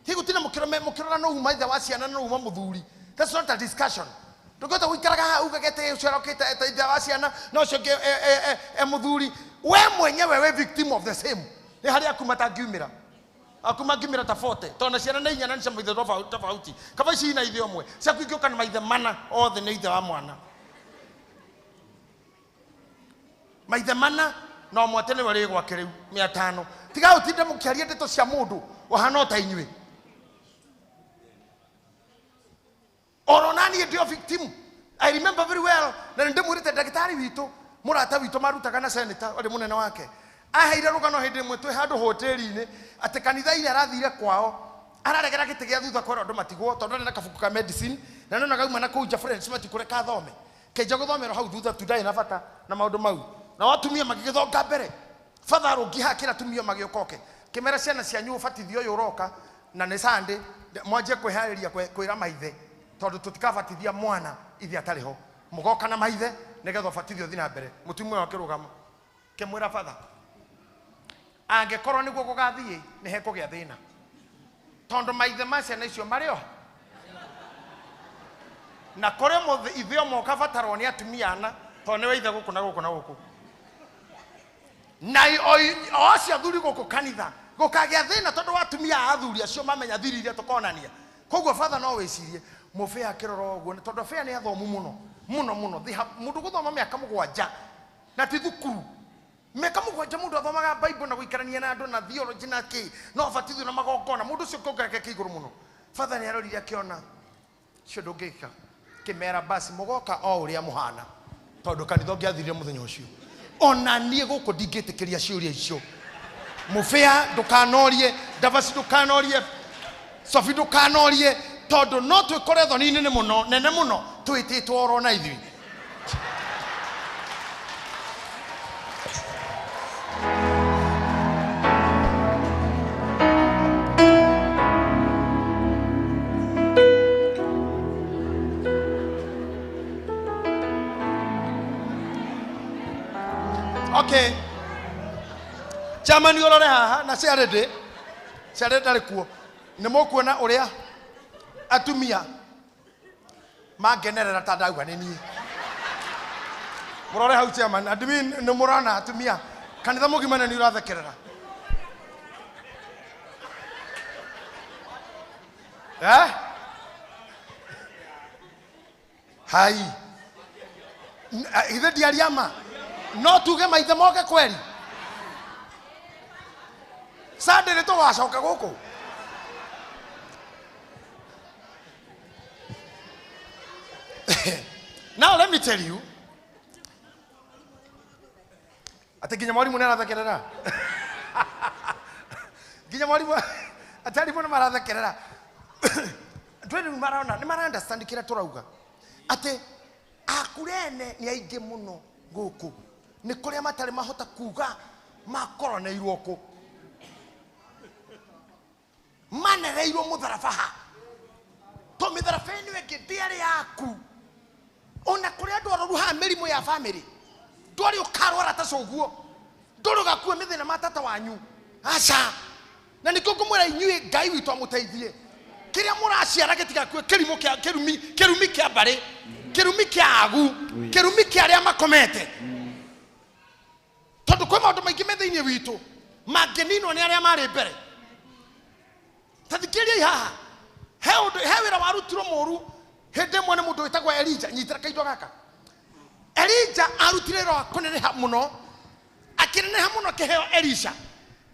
Hihi gũtinda mũkĩrora no uma ithe wa ciana no uma mũthuri. That's not a discussion. Ndũngĩhota gũikaraga haha ugage atĩ ũcio arokĩte ta ithe wa ciana na ũcio ũngĩ e mũthuri. We mwenyewe wĩ victim of the same. Nĩ harĩa aku matangiumĩra. Aku mangiumĩra ta 40. Tondũ na ciana nĩ inya na nĩ cia maithe tofauti. Kaba ici ina ithe ũmwe. Ciaku ingĩũka na maithe mana othe nĩ ithe wa mwana. Maithe mana no mwate nĩwe rĩ gwake rĩu 500. Tiga ũtinde mũkĩaria ndeto cia mũndũ ũhana o ta inyuĩ. Oro nani ndio victim. I remember very well na nĩ ndĩmwĩrĩte ndagĩtarĩ witũ mũrata witũ marutaga na senator ũrĩ mũnene wake aheire rũgano hĩndĩ ĩmwe twĩ handũ hoteli-inĩ atĩ kanitha-inĩ arathire kwao araregera gĩtĩ gĩa thutha kwĩrwo andũ matigwo tondũ arĩ na kabuku ka medicine na nĩona gauma na kũu nja friends matikũreka athome kenja gũthomera hau thutha tu ndarĩ na bata na maũndũ mau na atumia magĩgĩthonga mbere batha rũngi hakĩra atumia magĩũka oke kĩmera ciana cianyu ũbatithio ũyũ ũroka na nĩ Sunday mwanjie kwĩharĩria kwĩra maithe tondũ tũtikabatithia mwana ithe atarĩ ho mũgoka na maithe nĩgetha ũbatithio ũthiĩ na mbere. Mũtumia ũyũ akĩrũgama kĩmwĩra batha angĩkorwo nĩguo gũgathiĩ nĩ hekũgĩa thĩna tondũ maithe ma ciana icio marĩ o na kũrĩ mũthĩ ithe ũmwe ũkabatarwo nĩ atumia ana tondũ nĩwe ithe gũkũ na gũkũ na gũkũ na o acio athuri gũkũ kanitha gũkagĩa thĩna tondũ wa atumia a athuri acio mamenya thiri iria tũkonania. Koguo batha no wĩcirie mũbĩa akĩrora ũguo tondũ abĩa nĩ athomu mũno mũno mũno. Mũndũ gũthoma mĩaka mũgwanja na ti thukuru mĩaka mũgwanja Mũgwanja mũndũ athomaga Bible na gũikarania na andũ na theology na kĩ no abatithio na magongona mũndũ ũcio kĩongo gĩake kĩ igũrũ mũno. Father nĩ arorire akĩona cio ndũngĩka kĩmera basi mũgoka o ũrĩa mũhana tondũ kanitha ũngĩathirire mũthenya ũcio ona niĩ gũkũ ndingĩtĩkĩria ciũria icio. Mũbĩa ndũkanorie, Ndavaci ndũkanorie, Sophie ndũkanorie tondũ no twĩkore thoni-inĩ nĩ mũno nene mũno twĩtĩtwo oro na ithuĩ. Okay. Chairman ũrore haha na Charity, Charity ndarĩ kuo. Nĩ mũkuona ũrĩa atumia mangenerera ta ndauga nĩ niĩ. Mũrore hau chairman, admin nĩ mũrona atumia kanitha mũgima nĩ ũrathekerera. Eh? Hai. Ithe ndiaria ma. No tuge maithe moke kweri. Sunday nĩ tũgacoka gũkũ. Now let me tell you atĩ nginya mwarimũ nĩ arathekerera nginya mwarimũ atĩ arimũ nĩ marathekerera ndwĩ rĩu marona nĩ mara understand kĩrĩa tũrauga atĩ akurene nĩ aingĩ mũno gũkũ nĩ kũrĩa matarĩ mahota kuga makoroneirwo kũ manereirwo mũtharaba ha to mĩtharaba ĩno ĩngĩ ndĩarĩ yaku ona kũrĩa andũ arwaru haha mĩrimũ ya bamĩrĩ ndwarĩ ũkarwara ta coguo ndũrĩ ũgakua mĩthĩna ma tata wanyu aca na nĩkĩo ngũmwĩra inyuĩ Ngai witũ amũteithie kĩrĩa mũraciara gĩtigakue kĩrimũ kĩa kĩrumi kĩrumi kĩa mbarĩ kĩrumi kĩa agu kĩrumi kĩa arĩa makomete tondũ kwĩ maũndũ maingĩ me thĩinĩ witũ mangĩninwo nĩ arĩa marĩ mbere. Ta thikĩrĩriai haha he ũndũ he wĩra warutirwo mũru hĩndĩ ĩmwe nĩ mũndũ wĩtagwo Elija. Nyitĩra kaindo gaka. Elija arutire wĩra wa kũneneha mũno akĩneneha mũno akĩheo Elisha.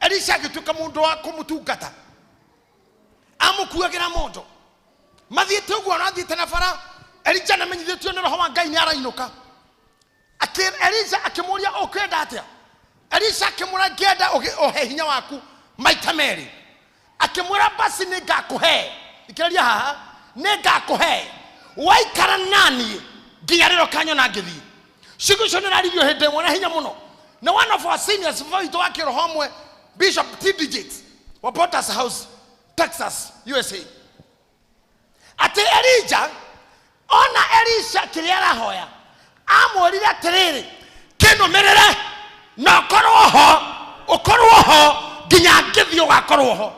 Elisha agĩtuĩka mũndũ wa kũmũtungata amũkuagĩra mondo mathiĩte ũguo arathiĩte na bara. Elija nĩamenyithĩtio nĩ roho wa Ngai nĩ arainũka. Elija akĩmũria ũkwenda atĩa? Elisha akĩmwĩra ngĩenda ũhe hinya waku maita merĩ. Akĩmwĩra basi nĩ ngakũhe. Thikĩrĩria haha nĩ ngakũhe waikara naniĩ nginya rĩrĩa ũkanyona ngĩthiĩ. Ciugo icio nĩraririo hĩndĩ ĩmwe na hinya mũno na one of our seniors baba witũ wa kĩroho ũmwe Bishop T.D. Jakes wa Potter's House Texas USA atĩ Elija ona Elisha kĩrĩa arahoya amwĩrire atĩrĩrĩ kĩnũmĩrĩre na ũkorwo ho ũkorwo ho nginya ngĩthiĩ ũgakorwo ho.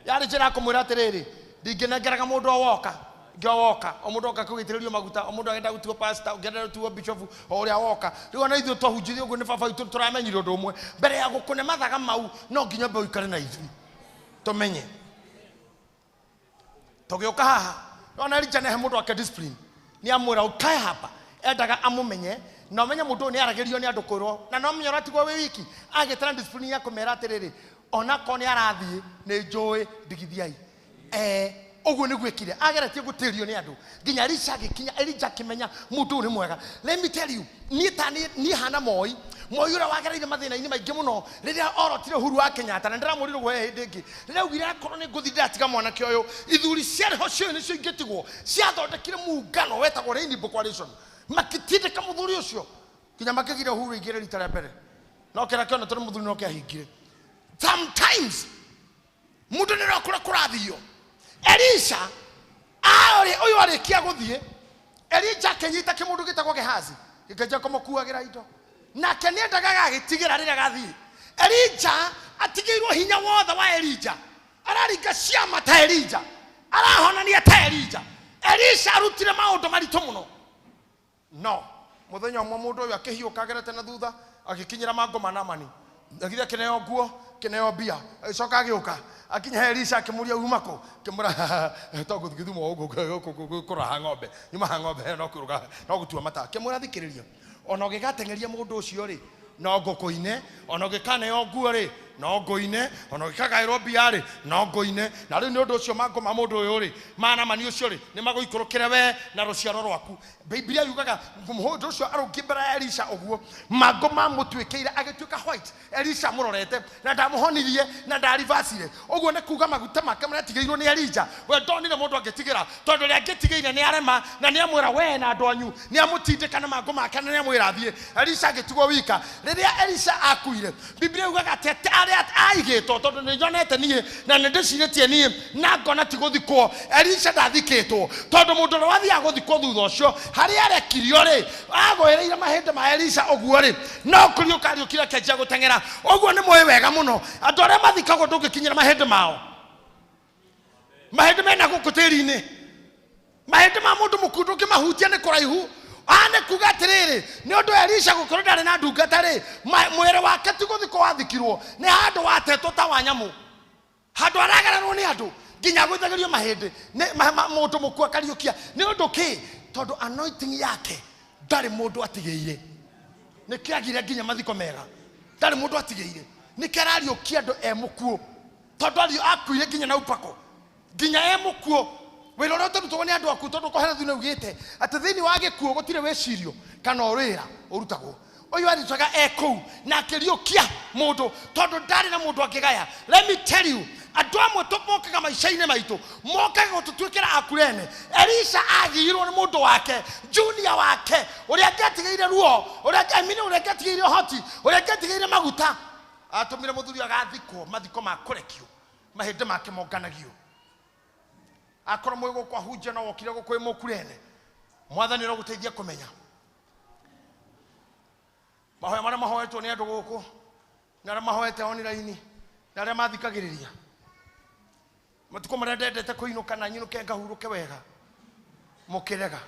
Yarĩ njĩra ya kũmwĩra atĩrĩrĩ ndingĩnengeraga mũndũ o woka ngĩ o woka o mũndũ oka kũgĩitĩrĩrio maguta o mũndũ agenda gũtuo pastor ũngĩenda gũtuo bishop o ũrĩa woka. Rĩu ona ithuĩ twahunjirie ũguo nĩ baba witũ tũramenyire ũndũ ũmwe mbere ya gũkũne mathaga mau no nginya ũmbe ũikare na ithuĩ tũmenye tũgĩũka haha ona Elija nĩ he mũndũ wake discipline nĩ amwĩra ũkae hapa endaga amũmenye na ũmenye mũndũ ũyũ nĩ aragĩrio nĩ andũ kwĩrwo na no menye ũratigwo wĩ wiki agĩtara discipline ya kũmera atĩrĩrĩ onakorwo nĩ arathiĩ nĩ njũĩ ndigithiai ũguo nĩguo ĩkire ageretie gũtĩrio nĩ andũ nginya Elisha agĩkinya Elija akĩmenya mũndũ ũyũ nĩ mwega. Let me tell you niĩ ta niĩ hana Moi Moi ũrĩa wagereire mathĩna-inĩ maingĩ mũno rĩrĩa orotire Uhuru wa Kenyatta na ndĩramwĩrire ũguo he hĩndĩ ĩngĩ rĩrĩa augire akorwo nĩ ngũthiĩ ndĩratiga mwanake ũyũ ithuri ciarĩ ho cioĩ nĩcio ingĩtigwo ciathondekire muungano wetagwo Rainbow Coalition makĩtindĩka mũthuri ũcio nginya makĩgira Uhuru aingĩre rita rĩa mbere no kĩrĩa kĩonetwo nĩ mũthuri no kĩahingire. Sometimes mũndũ nĩ kũrĩa kũrathio. Elisha arĩ ũyũ arĩkia gũthiĩ Elija akĩnyita kĩmũndũ gĩtagwo Gehazi gĩkĩanjia kũmũkuagĩra indo nake nĩendaga agagĩtigĩra rĩrĩa gathiĩ. Elija atigĩirwo hinya wothe wa Elija araringa ciama ta Elija arahonania ta Elija. Elisha arutire maũndũ maritũ mũno no mũthenya ũmwe mũndũ ũyũ akĩhiũka agerete na thutha agĩkinyĩra mango ma Naamani agĩthiĩ akĩneo nguo akĩneo mbia agĩcoka agĩũka akinya he Elisha akĩmũria uma kũ akĩmwĩra to gũthiĩ gĩthumo gũkũ kũraha ng'ombe nyuma ha ng'ombe no kũrũga no gũtua mata akĩmwĩra thikĩrĩria ona ũgĩgateng'eria mũndũ ũcio rĩ No ngũkũine, ona ũngĩkaneo nguo rĩ, no ngũine, ona ũngĩkagaĩrwo mbia rĩ, no ngũine. Na rĩu nĩ ũndũ ũcio mangũ ma mũndũ ũyũ rĩ, ma Naamani ũcio rĩ, nĩ magũikũrũkĩre we na rũciaro rwaku. Bibilia yugaga mũndũ ũcio arũngiĩ mbere ya Elisha ũguo, mangũ mamũtuĩkĩire agĩtuĩka white. Elisha amũrorete na ndamũhonirie na ndaribacire. Ũguo nĩ kuga maguta make marĩa atigĩirwo nĩ Elija, we ndonire mũndũ angĩtigĩra, tondũ ũrĩa angĩtigĩire nĩ arema, na nĩ amwĩra we na andũ anyu, nĩ amũtindĩka na mangũ make na nĩ amwĩra athiĩ. Elisha agĩtigwo wika. Rĩrĩa Elisha akuire, Bibilia yugaga atĩ arĩa aigĩtwo, tondũ nĩ nyonete niĩ na nĩ ndĩcirĩtie niĩ na ngona ti gũthikwo, Elisha ndathikĩtwo, tondũ mũndũ ũrĩa wathiaga gũthikwo thutha ũcio harĩa arekirio rĩ, agũĩrĩire mahĩndĩ ma Elisha ũguo rĩ, no kũriũka ariũkire akĩanjia gũteng'era. Ũguo nĩ mũĩ wega mũno, andũ arĩa mathikagwo ndũngĩkinyĩra mahĩndĩ mao. Mahĩndĩ mena gũkũ tĩri-inĩ, mahĩndĩ ma mũndũ mũkuũ ndũngĩmahutia nĩ kũraihu. Haha nĩ kuga atĩrĩrĩ, nĩ ũndũ Elisha gũkorwo ndarĩ na ndungata rĩ, mwĩrĩ wake ti gũthikwo wathikirwo, nĩ handũ watetwo ta wa nyamũ, handũ aragererwo nĩ andũ nginya agũithagĩrio mahĩndĩ nĩ mũndũ mũkuũ akariũkia. Nĩ ũndũ kĩ? Tondũ anointing yake ndarĩ mũndũ atigĩire. Nĩkĩo agire nginya mathiko mega, ndarĩ mũndũ atigĩire. Nĩkĩo arariũkia andũ e mũkuũ, tondũ akuire nginya na upako, nginya e mũkuũ. Wĩra ũrĩa ũtarutagwo nĩ andũ akuũ, tondũ Kohelethu nĩ augĩte atĩ thĩinĩ wa gĩkuũ gũtirĩ wĩcirio kana wĩra ũrutagwo. Ũyũ arutaga e kũu na akĩriũkia mũndũ, tondũ ndarĩ na mũndũ angĩgaya. Let me tell you, andũ amwe tũmokaga maica-inĩ maitũ, mokaga gũtũtuĩkĩra akurene. Elisha agĩirwo nĩ mũndũ wake, junior wake, ũrĩa angĩatigĩire ruo, ũrĩa I mean, ũrĩa angĩatigĩire ũhoti, ũrĩa angĩatigĩire maguta. Atũmire mũthuri agathikwo mathiko ma kũrekio, mahĩndĩ make monganagio. Akorwo mwĩ gũkũ ahunjia no wokire gũkũ wĩ mũkurene, Mwathani arogũteithia kũmenya mahoya marĩa mahoetwo nĩ andũ gũkũ, na arĩa mahoete online, na arĩa mathikagĩrĩria. Matukũ marĩa ndendete kũinũka na nyinũke ngahurũke wega, mũkĩrega,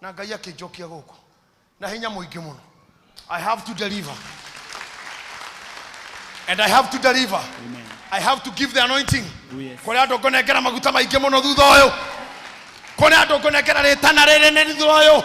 na Ngai akĩnjokia gũkũ na hinya mũingĩ mũno. I have to deliver. And I have to deliver. Amen. I have to give the anointing. Oh, yes. Kũrĩ andũ ngũnengera maguta maingĩ mũno thutha ũyũ. Kũrĩ andũ ngũnengera rĩtana rĩrĩ thutha ũyũ.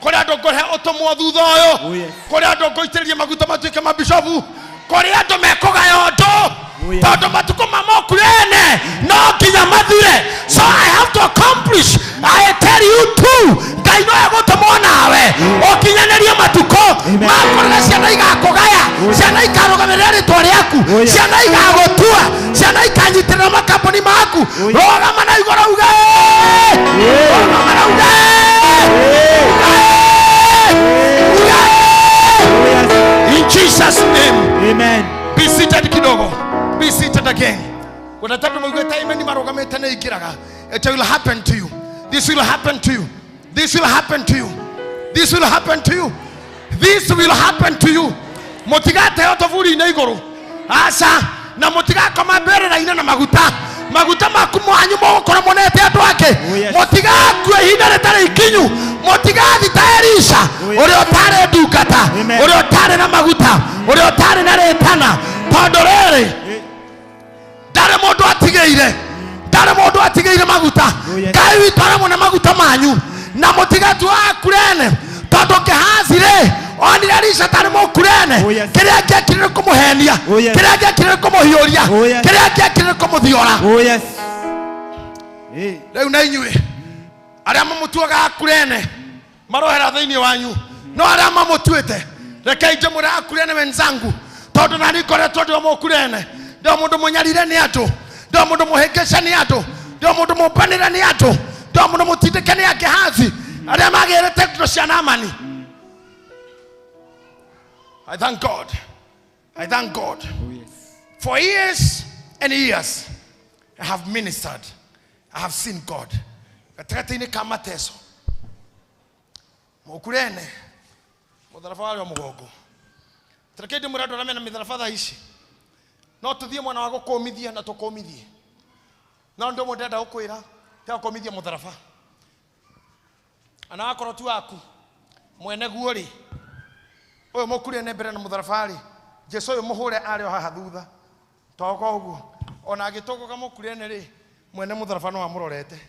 Kũrĩ andũ ngũhe ũtũmwo thutha ũyũ. Oh, yes. Kũrĩ andũ ngũitĩrĩria maguta matuĩke mabishopu. Kũrĩ andũ mekũgaya ũndũ. Oh, yes. Tondũ matukũ ma mokurene no nginya mathire. So I have to accomplish. I tell you too, Ngai no egũtũmwo nawe ũkinyanĩrie matukũ makũrĩra. Ciana igakũgaya, ciana ikarũgamĩrĩra rĩtwa rĩaku, ciana igagũtua, ciana ikanyitĩrĩra makambuni maku. Rũgama na igũrũ uge, rũgama na uge, uge, uge. In Jesus name. Amen. Be seated kidogo. Be seated again. Kuna tatu muigwete amen marugamite nĩ ingĩraga. It will happen to you. This will happen to you. This will happen to you. This will happen to you. This will happen to you. Mũtigateo tũburi-inĩ igũrũ. Aca, na mũtigakoma mbĩrĩra-inĩ na maguta. Maguta maku mwanyu mũgũkorwo monete andũ ake. Oh, yes. Mũtigakue ihinda rĩtarĩ ikinyu. Mũtigathi ta Elisha Oh, yes. ũrĩa ũtarĩ ndungata, Amen. ũrĩa ũtarĩ na maguta, ũrĩa ũtarĩ na rĩtana, tondũ rĩrĩ ndarĩ mũndũ atigĩire, ndarĩ mũndũ atigĩire maguta. Oh, yes. Ngai witũ aramũne maguta manyu na mũtigatua akurene, tondũ Gehazi rĩ onire Elisha tarĩ mũkurene. Oh, yes. Kĩrĩa angĩekire nĩ kũmũhenia, Oh, yes. kĩrĩa angĩekire nĩ kũmũhiũria, Oh, yes. kĩrĩa angĩekire nĩ kũmũthiora. Oh, yes. Hey. Rĩu na inyuĩ arĩa mamũtuaga akurene marohera thĩinĩ wanyu, no arĩa mamũtuĩte, rekei njĩmwĩre akurene wenzangu, tondũ nani ngoretwo ndĩ o mũkurene, ndĩ o mũndũ mũnyarire nĩ andũ, ndĩ o mũndũ mũhĩngĩce nĩ andũ, ndĩ o mũndũ mũmbanĩre nĩ andũ, ndĩ o mũndũ mũtindĩke nĩ Agehazi arĩa magĩrĩte indo cia Naamani. I thank God. I thank God. Oh, yes. For years and years I have ministered. I have seen God. Gatagatĩ-inĩ ka mateso. Mũkurene mũtharaba warĩ o mũgongo. Tareke ndĩmwĩre andũ arĩa mena mĩtharaba thaa ici. No tũthiĩ mwena wa gũkũmithia na tũkũmithie. No ũndũ ũmwe ndĩrenda gũkwĩra, tiga gũkũmithia mũtharaba. Ana wakorwo ti waku mwene guo rĩ, ũyũ mũkurene mbere na mũtharaba rĩ, Jesu ũyũ mũhũre arĩ o haha thutha. Toka ũguo ona agĩtũgũga mũkurene rĩ, mwene mũtharaba no amũrorete.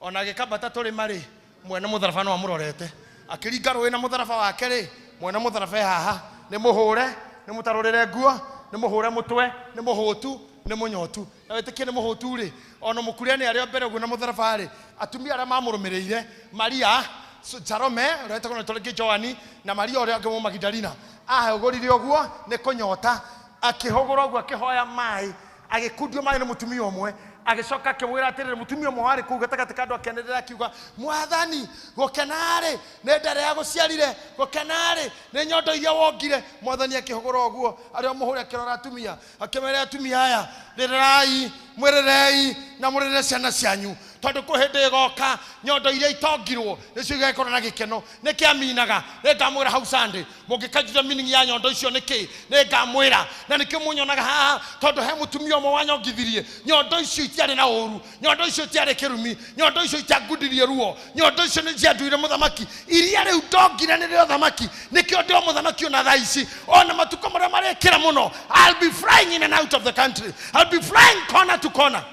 Ona agĩkambata tũrĩma rĩ, mwene mũtharaba no amũrorete. Akĩringa rũĩ na mũtharaba wake rĩ, mwene mũtharaba e haha. Nĩ mũhũre, nĩ mũtarũrĩre nguo, nĩ mũhũre mũtwe, nĩ mũhũtu, nĩ mũnyotu. Na wĩtĩkie nĩ mũhũtu rĩ, ona mũkuria nĩ arĩa mbere ũguo na mũtharaba rĩ, atumia arĩa mamũrũmĩrĩire, Maria, Salome, ũrĩa wetagwo na rĩtwa rĩngĩ Joani, na Maria ũrĩa ũngĩ Mũmagidalina, ahũgũrire ũguo nĩ kũnyota, akĩhũgũra ũguo akĩhoya maĩ, agĩkundio maĩ nĩ mũtumia ũmwe, agĩcoka akĩmwĩra atĩrĩrĩ, mũtumia ũmwe warĩ kũu gatagatĩ ka andũ akĩanĩrĩra akiuga, Mwathani, gũkena-rĩ nĩ nda ĩrĩa yagũciarire, gũkena-rĩ nĩ nyondo iria wongire. Mwathani akĩhũgũra ũguo, arĩa mũhũre akĩrora atumia, akĩmera atumia aya, rĩrĩrai, mwĩrĩrei na mũrĩrĩre ciana cianyu, tondũ kwĩ hĩndĩ ĩgoka nyondo iria itongirwo nĩcio igagĩkorwo na gĩkeno. Nĩkĩ aminaga? Nĩngamwĩra hau Sunday, mũngĩkanjũria meaning ya nyondo icio nĩkĩ, nĩngamwĩra. Na nĩkĩo mũnyonaga haha, tondũ he mũtumia ũmwe wanyongithirie. Nyondo icio itiarĩ na ũru, nyondo icio itiarĩ kĩrumi, nyondo icio itiangundirie ruo, nyondo icio nĩ cianduire mũthamaki. Iria rĩu ndongire nĩ rĩa ũthamaki, nĩkĩo ndĩ o mũthamaki ona thaa ici. Ona matukũ marĩa marĩkĩra mũno, I'll be flying in and out of the country. I'll be flying corner to corner.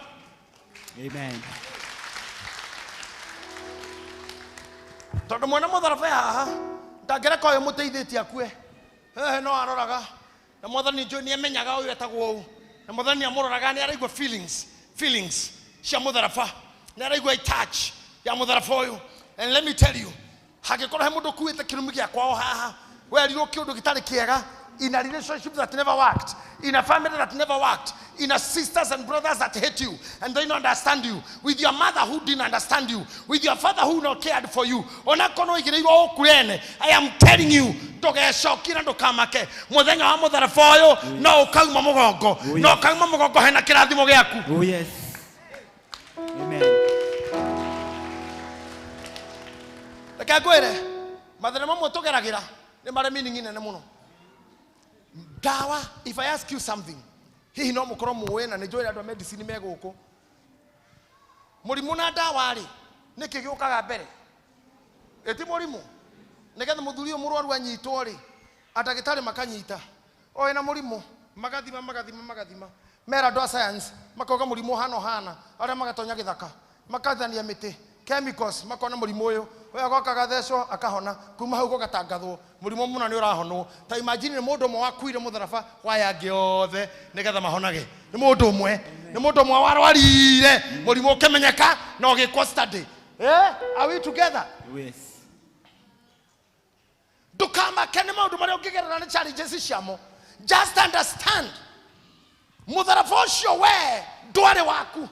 Amen. Tondũ mwene mũtharaba haha ndangĩreka ũyũ mũteithĩtie akue. Hehe no aroraga na mwathani njũĩ nĩ amenyaga ũyũ etagwo ũũ, na mwathani amũroraga nĩ araigua feelings cia mũtharaba, nĩ araigua touch ya mũtharaba ũyũ. And let me tell you, hangĩkorwo he mũndũ ũkuĩte kĩrumi gĩa kwao haha, werirwo kĩũndũ gĩtarĩ kĩega, in a relationship that never worked, in a family that never worked, in a sisters and brothers that hate you and they don't understand you, with your mother who didn't understand you, with your father who not cared for you, onakorwo igĩrĩirwo ũkurene, I am telling you, ndũgecokie na ndũkamake. Mũthenya wa mũtharaba ũyũ no ũkauma mũgongo, no ũkauma mũgongo hena kĩrathimo gĩaku. Oh yes. Amen. Reke ngwĩre, mathĩna mamwe tũgeragĩra nĩ marĩ meaning nene mũno. Ndawa, if I ask you something, hihi no mũkorwo mũĩ na nĩ njũĩ andũ a medicine me gũkũ. Mũrimũ na ndawa rĩ, nĩkĩ gĩũkaga mbere? Ĩti mũrimũ. Nĩgetha mũthuri ũyũ mũrwaru anyitwo rĩ, andagĩtarĩ makanyita. O wĩna mũrimũ, magathima, magathima, magathima. Mera andũ a science, makauga mũrimũ ũhana ũhana, arĩa magatonya gĩthaka, makathania mĩtĩ, chemicals, makona mũrimũ ũyũ. Ũyũ agoka agathecwo, akahona. Kuma hau gũgatangathwo, mũrimũ mũna nĩ ũrahonwo. Ta imagine nĩ mũndũ ũmwe wakuire mũtharaba wa aya angĩ othe nĩgetha mahonage. Nĩ mũndũ ũmwe, nĩ mũndũ ũmwe warwarire, mũrimũ ũkĩmenyeka na ũgĩkwo study. Are we together? Yes. Ndũkamake nĩ maũndũ marĩa ũngĩgerera nĩ challenges ciamo. Just understand, mũtharaba ũcio we ndwarĩ waku.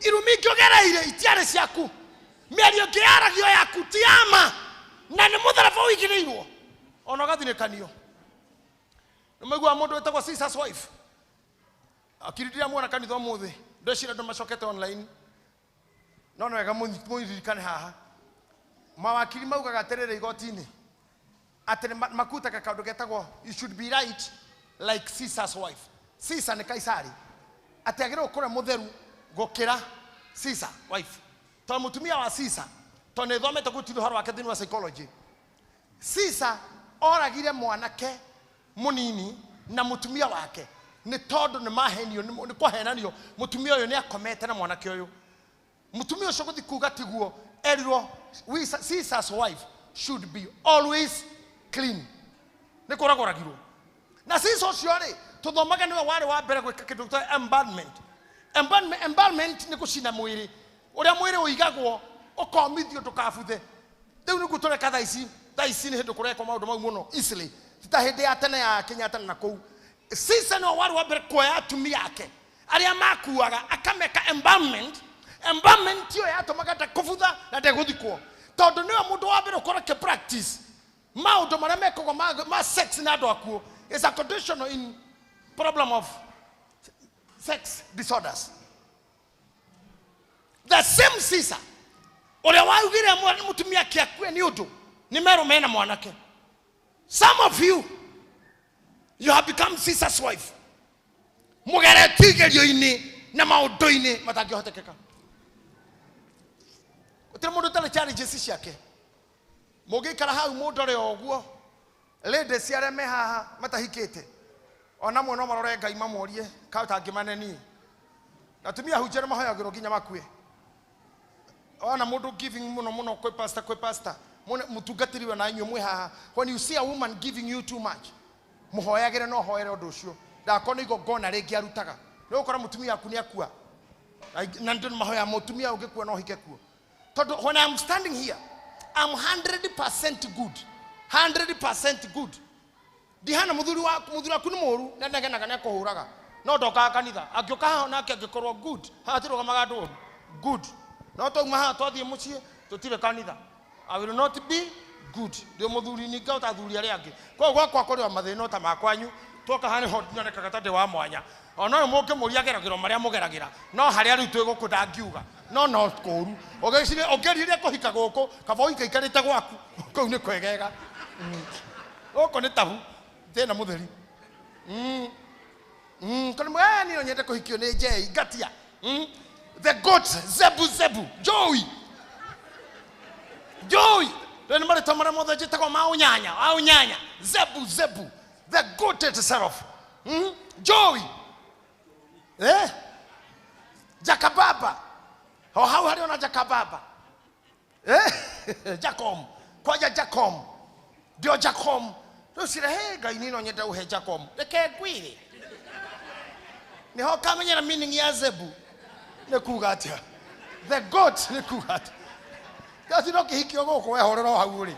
Irumi ingĩ ũgereire itiarĩ ciaku, mĩario ĩngĩ yaragio yaku ti ya ma, na nĩ mũtharaba ũigĩrĩirwo ona ũgathinĩkanio. Nĩ maiguaga mũndũ wĩtagwo Caesar's wife, akiri ndiramuona kanitha ũmũthĩ, ndeciria andũ macokete online, no nĩ wega mũririkane haha. Mawakiri maugaga atĩrĩrĩ igoti-inĩ, atĩ nĩ makutaga kaũndũ getagwo you should be right like Caesar's wife. Caesar nĩ Kaisari, atĩ agĩrĩirwo gũkorwo mũtheru gũkĩra Caesar wife. Tondũ mũtumia wa Caesar, tondũ nĩ thomete gũtirĩ ũhoro wake thĩinĩ wa psychology, Caesar oragire mwanake mũnini na mũtumia wake nĩ tondũ nĩ mahenio, nĩ kũhenanio mũtumia ũyũ nĩ akomete na mwanake ũyũ. Mũtumia ũcio gũthiĩ kuga tiguo, erirwo Caesar's wife should be always clean. Nĩ kũragũragirwo. Na Caesar ũcio rĩ, tũthomaga nĩwe warĩ wa mbere gwĩka kĩndũ gĩtagwo embalmment. Embalmment nĩ gũcina mwĩrĩ, ũrĩa mwĩrĩ ũigagwo ũkomithio ndũkabuthe. Rĩu nĩguo tũreka thaa ici, thaa ici nĩ hĩndĩ kũrekwo maũndũ mau mũno easily, ti ta hĩndĩ ya tene ya Kenyatta na kũu. Caesar nĩwe warĩ wa mbere kuoya atumia ake arĩa makuaga akameka embalmment. Embalmment ĩyo yatũmaga ndekũbutha na ndegũthikwo, tondũ nĩwe mũndũ wa mbere ũkorwo akĩ practice maũndũ marĩa mekagwo ma sex na andũ akuũ. Is a condition in problem of sex disorders. The same Caesar ũrĩa waugire mũtumia ake akue nĩ ũndũ nĩ merũ mena mwanake. Some of you, you have become Caesar's wife. Mũgeretie igerio-inĩ na maũndũ-inĩ matangĩhotekeka. Gũtirĩ mũndũ ũtarĩ challenges ciake. Mũngĩikara hau mũndore o ũguo, ladies arĩa me haha matahikĩte, ona amwe no marore Ngai mamorie ka ũtangĩmane niĩ. Na atumia hunjia nĩ mahoyagĩrwo nginya makue. Ona mũndũ giving mũno mũno kwĩ pastor, kwĩ pastor, Mũtungatĩri we na inyuĩ mwĩ haha, when you see a woman giving you too much, mũhoyagĩre no hoere ũndũ ũcio. Ndakorwo nĩ igongona rĩngĩ arutaga. Nĩ ũgũkora mũtumia waku nĩ akua. Na ndĩ mahoya mũtumia ũngĩkua no ũhike kuo. Tondũ when I'm standing here, I'm 100% good. 100% good. Ndihana mũthuri waku, mũthuri waku nĩ mũũru, na ndegenaga nĩ akũhũraga. No ndokaga kanitha. Angĩũka haha nake angĩkorwo good, haha tirũgamaga andũ oru. Good. No twauma haha twathiĩ mũciĩ, tũtirĩ kanitha. I will not be good. Ndĩ mũthuri ningĩ ta athuri arĩa angĩ. Koguo gwakwa kũrĩ o mathĩna o ta ma kwanyu. Twoka haha nĩho nyonekaga ta ndĩ wa mwanya. Ona ũyũ mũngĩmũria ageragĩra o marĩa mũgeragĩra. No harĩa rĩu twĩ gũkũ ndangiuga. No no kũũru. Ũgĩciria ũngĩrirĩria kũhika gũkũ, kaba ũikaikarĩte gwaku. Kũu nĩ kwegega. Gũkũ nĩ tabu. Thĩna mũtheri. Kono mwe ni no nyende kũhikio nĩ Njei ngatia. The goat Zebu Zebu Joey. Joey. Rĩu nĩ marĩtwa marĩa mothe njĩtagwo ma ũnyanya, wa ũnyanya. Zebu Zebu. The goat itself. Joey. Jakababa. O hau harĩ ona Jakababa. Jacom. Kwanja Jacom. Ndio Jacom. Rĩu cira he Ngai ni no nyende ũhe Jacom. Reke ngwĩre. Nĩho ũkamenyera meaning ya Zebu. Nĩ kuga atĩa? The goat nĩ kuga atĩa? Gati no kĩhikio gũkũ wehorera o hau ũrĩ.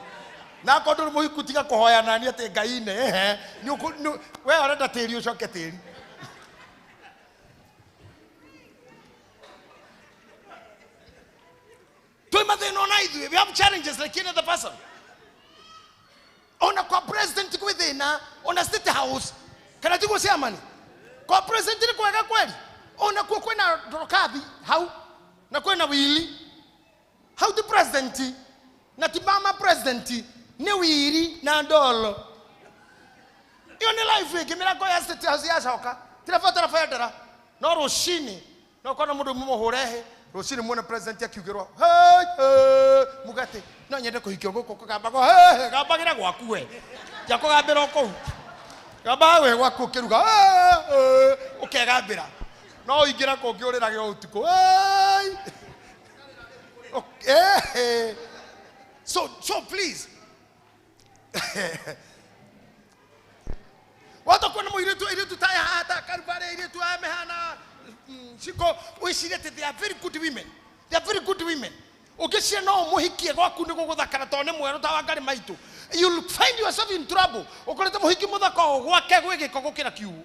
Na akorwo ndũrĩ mũhiku tiga kũhoya nani atĩ Ngai nĩ ehe. We ũrenda tĩri ũcoke tĩri. Twĩ mathĩna ona ithuĩ. We have challenges like any other person. Ona kwa president gwĩ thĩna, ona state house. Kana tiguo chairman? Kwa president nĩ kwega kweli. Ona kuo kwĩna ndorokathi hau na kwĩna wili. Hau ti president na ti mama president nĩ wiri na ndolo. Iyo nĩ life ĩngĩ mĩrango ya state house yacoka. Tirabatara bendera. No rũcinĩ no kona mũndũ mũmũhũre hĩ, rũcinĩ muone president akiugĩrwo, hey, hey, mũgate. No nyende kũhikio gũkũ kũgambagwo, hey, hey, gambagĩra gwaku we. Tia kũgambĩra o kũu. Gamba we gwaku ũkĩruga, hey, hey, ũkegambĩra. No ũingĩra kũngĩ ũrĩrage o ũtukũ, hey. Okay. So please. Watu kuona mũirĩtu, airĩtu ta aya haha, ta Kalvarĩ, airĩtu aya mehana, ciko, wĩcirie atĩ they are very good women. They are very good women. Ũngĩciria no ũmũhikie gwaku nĩ gũgũthakara tondũ nĩ mwerũ ta Wangari Maitũ. You'll find yourself in trouble. Ũkorete mũhiki mũthaka o gwake gwĩ gĩko gũkĩra kiugũ.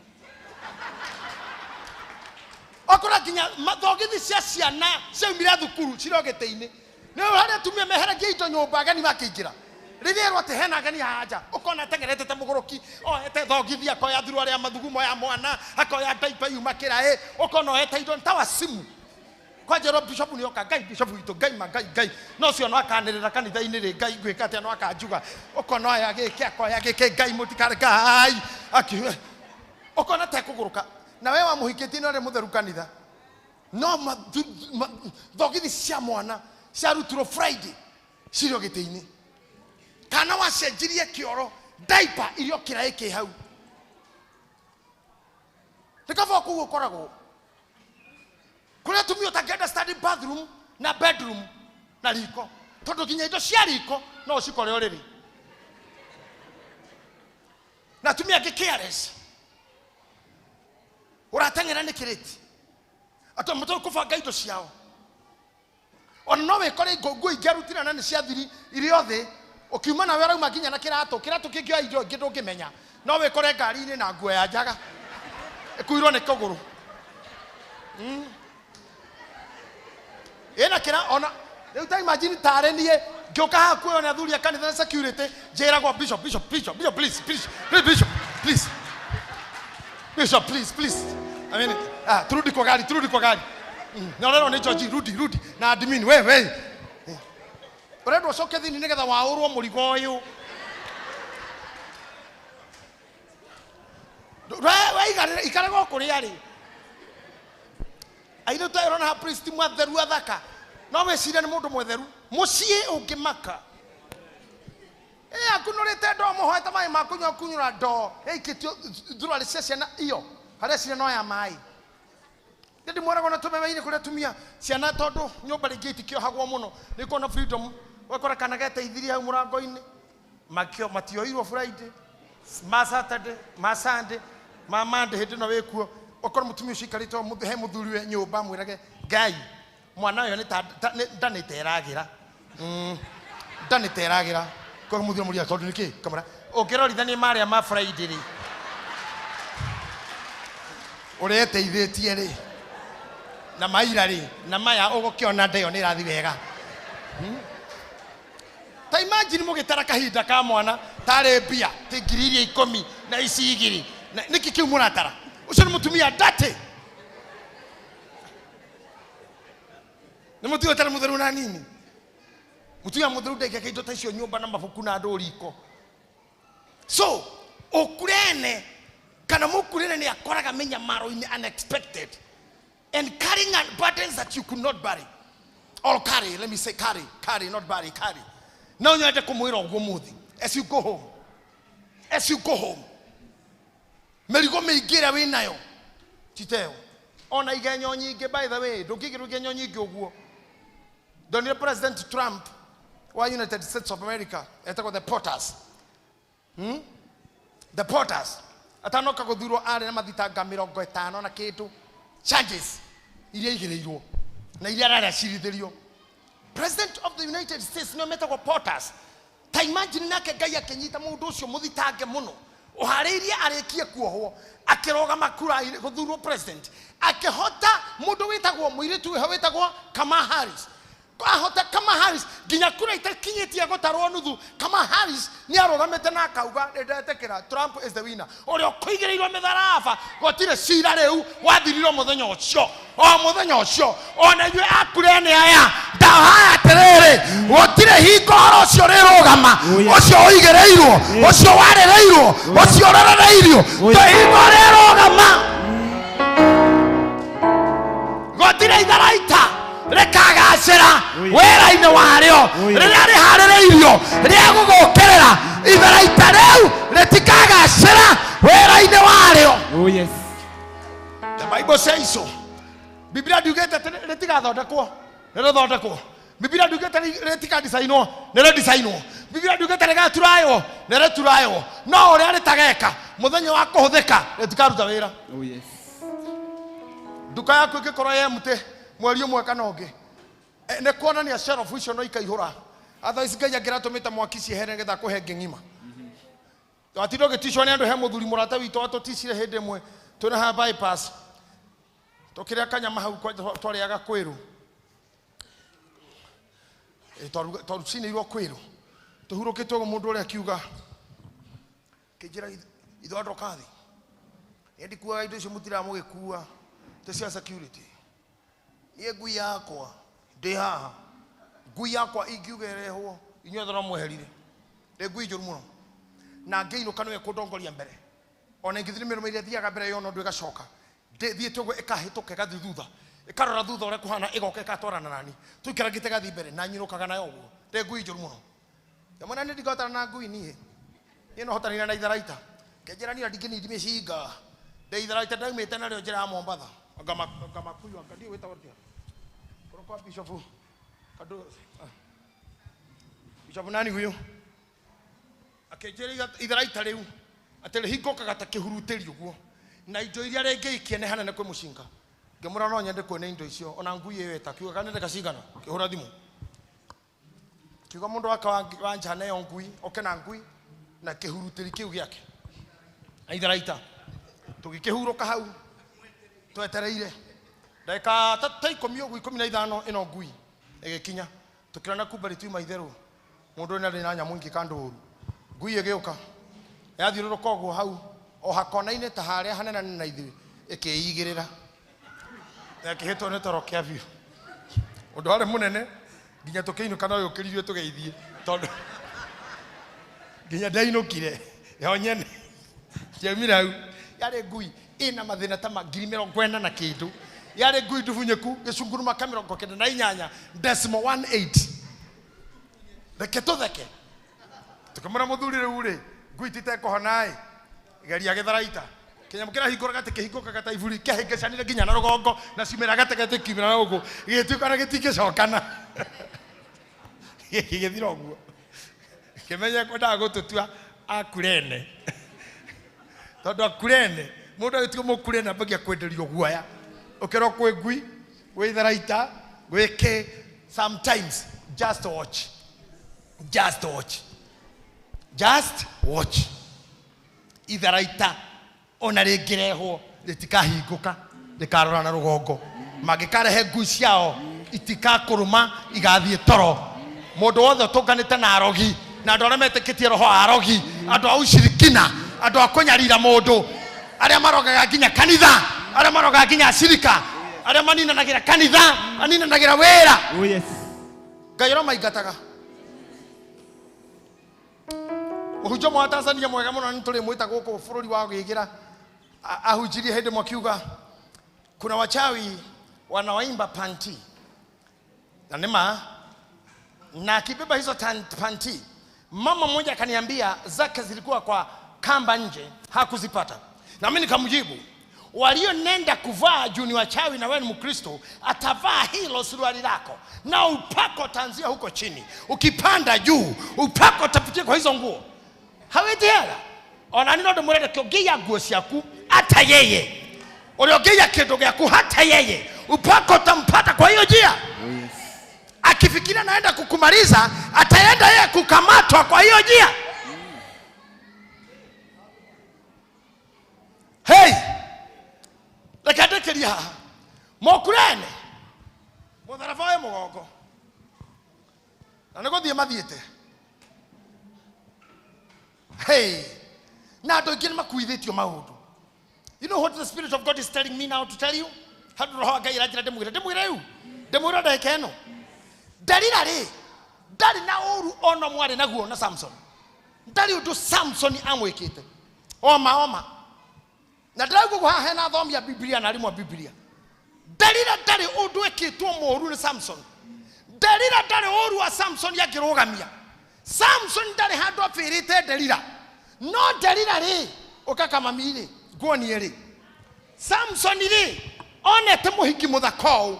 Okora nginya thogithi cia ciana ciaumire thukuru cirĩ o gĩtĩ-inĩ. Nĩ ũĩ harĩa atumia meheragia indo nyũmba ageni makĩingĩra. Rĩrĩa erwo atĩ hena ageni haha nja, ũkona ateng'erete ta mũgũrũki, oete thogithi, akoya thuruarĩ ya mathugumo ya mwana, akoya ndaipa yuma kĩraĩ, ũkona oete indo ta wacimu. Kwanja ĩrwo bishop nĩ oka, Ngai bishop witũ, Ngai ma Ngai, Ngai. No ũcio no akanĩrĩra kanitha-inĩ rĩ, Ngai ngwĩka atĩa, no akanjuga. Ũkona oya gĩkĩ, akoya gĩkĩ, Ngai mũtikare, Ngai. Akiuga, ũkona ta ekũgũrũka. Na we wamũhikĩtie nĩ ũrĩ mũtheru kanitha. No thogithi cia mwana ciarutirwo Friday cirĩ o gĩtĩ-inĩ. Kana wacenjirie kĩoro, diaper irio kĩraĩ kĩ hau. Nĩ kaba kũu ũkoragwo. Kũrĩa atumia ũtangĩ understand bathroom na bedroom na riko. Tondũ nginya indo cia riko no ũcikore ũrĩrĩ. Na atumia angĩ careless. Ũrateng'era nĩ kĩrĩti. Atĩ mũtoĩ kũbanga indo ciao. Ona no wĩkore nguo ingĩ arutire na nĩ ciathiri irĩ o thĩ. Ũkiuma nawe ũrauma nginya na kĩratũ. Kĩratũ kĩngĩ oya indo ingĩ ndũngĩmenya. No wĩkore ngari-inĩ na nguo ya njaga. Ĩkuirwo nĩ kũgũrũ. Ĩna kĩra, ona, rĩu ta imagine tarĩ niĩ, ngĩũka haha kuoywo nĩ athuri a kanitha na security, njĩragwo, Bishop, Bishop, Bishop, Bishop, please, please, please, Bishop, please. Bishop, please, please. I mean, turudi kwa gari, turudi kwa gari. Na ũrerwo nĩ George, rudi, rudi. Na admin, we, we. Ũrendwo ũcoke thĩinĩ nĩgetha waũrwo mũrigo ũyũ. We, we, ikarĩra, ikarĩra o kũrĩa rĩ. Airĩtu aya ũrona haha priest mwatheru athaka. No wĩcirie nĩ mũndũ mwetheru. Mũciĩ ũngĩmaka. Akunũrĩte ndoo, mũhoete maĩ ma kũnyua, akunyũra ndoo. Ĩikĩtio thuruarĩ cia ciana iyo. Harĩa cirĩ no ya maĩ. Ndĩ ndimwĩraga ona tũmewe-inĩ kũrĩa atumia ciana tondũ nyũmba rĩngĩ itikĩohagwo mũno. Nĩ ũkuona freedom. Ũgakora kana geteithirie hau mũrango-inĩ. Makio matioirwo Friday, ma Saturday, ma Sunday, ma Monday hĩndĩ ĩno wĩkuo. Ũkora mũtumia ũcio aikarĩte o he mũthuriwe nyũmba amwĩrage Ngai mwana ũyũ nĩ ta nda nĩ ta ĩragĩra. Nda nĩ ta ĩragĩra. Koguo mũthuri amũria tondũ nĩkĩ? Kamũra ũngĩrorithania marĩa ma Friday rĩ ũreteithĩtie rĩ na maira rĩ na maya ũgũkĩona nda ĩyo nĩ ĩrathiĩ wega. Ta imagine mũgĩtara kahinda ka mwana tarĩ mbia ti ngiri iria ikũmi na ici igĩrĩ Na- nĩkĩ kĩu mũratara ũcio nĩ mũtumia ndatĩ nĩ mũtumia ũtarĩ mũtheru na nini mũtumia mũtheru ndaikaga indo ta icio nyũmba na mabuku na andũ riko so ũkurene kana mũkurene nĩ akoraga mĩnyamaro-inĩ unexpected and carrying burdens that you could not bury or carry let me say carry carry not bury carry no nyende kũmwĩra ũguo mũthĩ as you go home as you go home mĩrigo mĩingĩ ĩrĩa wĩ nayo titeo ona igenyo nyingĩ by the way ndũngĩigĩrwo igenyo nyingĩ ũguo ndonire president Trump wa United States of America etagwo the Potters The Potters atanoka gũthurwo arĩ na mathitanga mĩrongo ĩtano na kĩndũ charges iria igĩrĩirwo na iria ararĩ acirithĩrio president of the United States nĩo metagwo Potters ta imagine nake Ngai akĩnyita mũndũ ũcio mũthitange mũno ũharĩirie arĩkie kuohwo akĩrũgama kura gũthurwo president akĩhota mũndũ wĩtagwo mũirĩtu wĩho wĩtagwo Kamala Harris ahota Kamala Harris nginya kura itakinyĩtie gũtarwo nuthu Kamala Harris nĩ arũgamĩte na akauga nĩ ndetĩkĩra Trump is the winner ũrĩa ũkũigĩrĩirwo mĩtharaba gũtirĩ cira rĩu wathirirwo mũthenya ũcio o mũthenya ũcio ona inyuĩ akurene aya ndahaya atĩrĩrĩ gũtirĩ hingo ũhoro ũcio ũrĩrũgama ũcio ũigĩrĩirwo ũcio warĩrĩirwo ũcio ũrorereirio ndũ hingo ũrĩrũgama gũtirĩ itharaita rĩkagacĩra wĩra-inĩ warĩo rĩrĩa rĩharĩrĩirio rĩa gũgũkĩrĩra itharaita rĩu rĩtikagacĩra wĩra-inĩ warĩo. Oh yes. The Bible says so. Biblia ndiugĩte atĩ rĩtigathondekwo, nĩrĩthondekwo. Biblia ndiugĩte rĩtikadicainwo, nĩrĩdicainwo. Biblia ndiugĩte rĩgaturaywo, nĩrĩturaywo. No ũrĩa rĩtageka mũthenya wa kũhũthĩka rĩtikaruta wĩra. Oh yes. Nduka yaku ĩngĩkorwo ye mũtĩ mweri ũmwe kana ũngĩ nĩ kuonania shelf icio no ikaihũra. Otherwise Ngai angĩratũmĩte mwaki ciehere nĩgetha akũhe ngĩ ng'ima. Watinda ũgĩticwo nĩ andũ he mũthuri mũrata witũ watũticire hĩndĩ ĩmwe twĩna haha bypass tũkĩrĩa kanyama hau twarĩaga kwĩrũ. Twarucinĩirwo kwĩrũ tũhurũkĩte ũguo mũndũ ũrĩa akiuga kĩnjĩra ithondoka thĩ niĩ ndikuaga indo icio mũtiraga mũgĩkua tĩ cia security niĩ ngui yakwa ndĩ haha ngui yakwa ingiuga ĩrehwo inyuothe no mweherire ndĩ ngui njũru mũno na ngĩinũka nĩwe kũndongoria mbere ona ingĩthiĩ mĩrũmĩrĩre thiaga mbere yona ũndũ ĩgacoka thiĩte ũguo ĩkahĩtũka ĩgathiĩ thutha ĩkarora thutha ũrĩa kũhana ĩgoka ĩgatwarana nani tũikarangĩte ĩgathiĩ mbere na nyinũkaga nayo ũguo ndĩ ngui njũru mũno ndamwĩra nĩ ndingĩhotana na ngui niĩ niĩ no hotanire na itharaita ngĩnjĩra niĩ ndingĩnindi mĩcinga ndĩ itharaita ndaumĩte narĩo njĩra ya Mombatha anga makuyu anga ndiũĩ wĩtagwo atĩa kũrĩ kwa bishop kandũ bishop nani huyu akĩnjĩra itharaita rĩu atĩ rĩhingũkaga ta kĩhurutĩri ũguo na indo iria rĩngĩikia nĩ hanene kwĩ mũcinga ngĩmwĩra no nyende kuona indo icio ona ngui ĩyo ĩta kiuga kana ndeka cigana kĩhũra thimũ kiuga mũndũ wake wa nja neo ngui oke na ngui na kĩhurutĩri kĩu gĩake na itharaita tũgĩkĩhurũka hau twetereire ndagĩka ta ikũmi ũguo ikũmi na ithano ĩno ngui ĩgĩkinya tũkĩona kumba rĩtiuma itherũ mũndũ ũyũ nĩarĩ na nyamũ ingĩ kandũ ũru ngui ĩgĩũka yathiũrũrũka ũguo hau o hakona-inĩ ta harĩa hanene na ithuĩ ĩkĩigĩrĩra yakĩhĩtwo nĩ toro kĩa biũ ũndũ warĩ mũnene nginya tũkĩinũka no yũkĩririe tũgeithie tondũ nginya ndainũkire yo nyene ndiaumire hau yarĩ ngui ĩna mathĩna ta ma ngiri mĩrongo ĩna na kĩndũ yarĩ ngui ndubunyeku gĩcunguruma ka mĩrongo kenda na inyanya decimal one eight reke tũtheke tũkĩmwĩra mũthuri rĩu rĩ ngui titekũhona ĩ geria gĩtharaita kĩnyamũ kĩrahingũraga atĩ kĩhingũkaga ta iburi kĩahĩngĩcanire nginya na rũgongo na ciumĩra gatagatĩ kiumĩra na gũkũ gĩgĩtuĩka na gĩtingĩcokana Gĩgĩthira ũguo. Kĩmenye kwendaga gũtũtua akurene. Tondũ akurene, mũndũ agĩtuĩka mũkurene ambagia kwenderio guoya. Ũkerwo kwĩ ngui, gwĩ itharaita, gwĩ kĩ. Sometimes just watch. Just watch. Just watch. Itharaita ona rĩngĩrehwo rĩtikahingũka, rĩkarora na rũgongo. Mangĩkarehe ngui ciao itikakũrũma, igathiĩ toro. Mũndũ wothe ũtũnganĩte na arogi na andũ arĩa metĩkĩtie roho wa arogi, andũ a ushirikina, andũ a kũnyarira mũndũ, arĩa marogaga nginya kanitha, arĩa marogaga nginya acirika, arĩa maninanagĩra kanitha, maninanagĩra wĩra. Oh yes. Ngai aromaingataga. Mũhunjia ũmwe wa Tanzania mwega mũno nĩ tũrĩmwĩta gũkũ bũrũri wa Gĩgĩra, ahunjirie hĩndĩ ĩmwe akiuga kuna wachawi wanawaimba panti, na nĩ ma, na akibeba hizo panti, mama mmoja akaniambia zake zilikuwa kwa kamba nje, hakuzipata. Na mimi nikamjibu, walionenda kuvaa juu ni wachawi na wewe ni Mkristo, atavaa hilo suruali lako na upako utaanzia huko chini, ukipanda juu upako utapitia kwa hizo nguo. Hawezi hela. Ona nino ndo murende kiongia nguo ciaku hata yeye. Uliongea kindu gĩaku hata yeye. Upako utampata kwa hiyo njia. Oh yes. Akifikiria naenda kukumaliza, ataenda yeye kukamatwa kwa hiyo njia. Hey! Reke ndĩkĩrie haha. Mũkurene mũtharaba wĩ mũgongo na nĩ gũthiĩ mathiĩte. Hey! Na andũ aingĩ nĩ makuithĩtio maũndũ. You know what the Spirit of God is telling me now to tell you? Handũ roho wa Ngai aranjĩra ndĩmwĩre, ndĩmwĩre rĩu, ndĩmwĩre ndagĩka ĩno. Delila rĩ, ndarĩ na ũru ona ũmwe arĩ naguo na Samson. Ndarĩ ũndũ Samson amwĩkĩte. Oma, oma. Na ndĩraigua ũguo haha hena athomi a Biblia na arimũ a Biblia. Delila ndarĩ ũndũ ĩkĩtwo mũũru nĩ Samson. Delila ndarĩ ũru wa Samson angĩrũgamia. Samson ndarĩ handũ abĩrĩte Delila. No Delila rĩ, ũka kamami rĩ, nguonie rĩ. Samson rĩ, onete mũhiki mũthaka ũũ.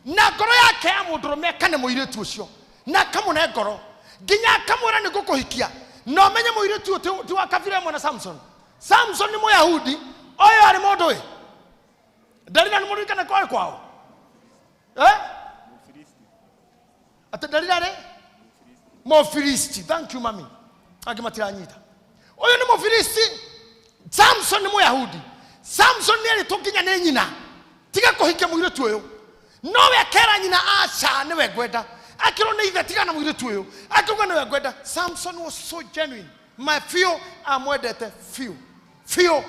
Na ngoro yake ya mũndũrũme akane mũirĩtu ũcio. Na akamũne ngoro. Nginya akamwĩra nĩ ngũkũhikia. Na ũmenye mũirĩtu ũyũ ti wa kabira ĩmwe na Samson. Samson nĩ Mũyahudi, ũyũ arĩ mũndũ ĩ. Delila nĩ mũririkane kwarĩ kwao? Atĩ Delila rĩ? Mũfilisti. Thank you mami. Angĩ matiranyita. Ũyũ nĩ Mũfilisti. Samson nĩ Mũyahudi. Samson nĩ erĩtwo nginya nĩ nyina, tiga kũhikia mũirĩtu ũyũ. Nowe akera nyina, aca nĩwe ngwenda. Akĩrwo nĩ ithe, tiga na mũirĩtu ũyũ. Akiuga nĩwe ngwenda. Samson was so genuine. Ma biũ amwendete biũ. Biũ.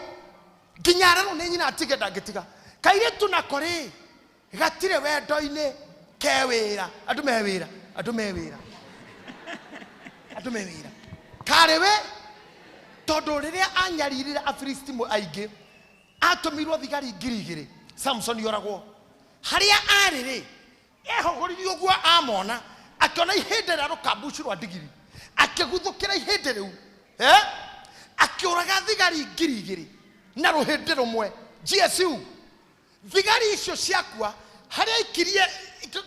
Nginya arerwo nĩ nyina atige ndangĩtiga. Kairĩtu nako rĩ, gatirĩ wendo-inĩ, ke wĩra. Andũ me wĩra. Andũ me wĩra. Andũ me wĩra. Karĩ we, tondũ rĩrĩa anyaririre Afilisti aingĩ, atũmirwo thigari ngiri igĩrĩ, Samson oragwo. Harĩa arĩ rĩ, ehũgũririe ũguo amona, akĩona ihĩndĩ rĩa rũkambucu rwa ndigiri, akĩguthũkĩra ihĩndĩ rĩu, Akĩũraga thigari ngiri igĩrĩ na rũhĩndĩ rũmwe. GSU. Thigari icio ciakua, harĩa aikirie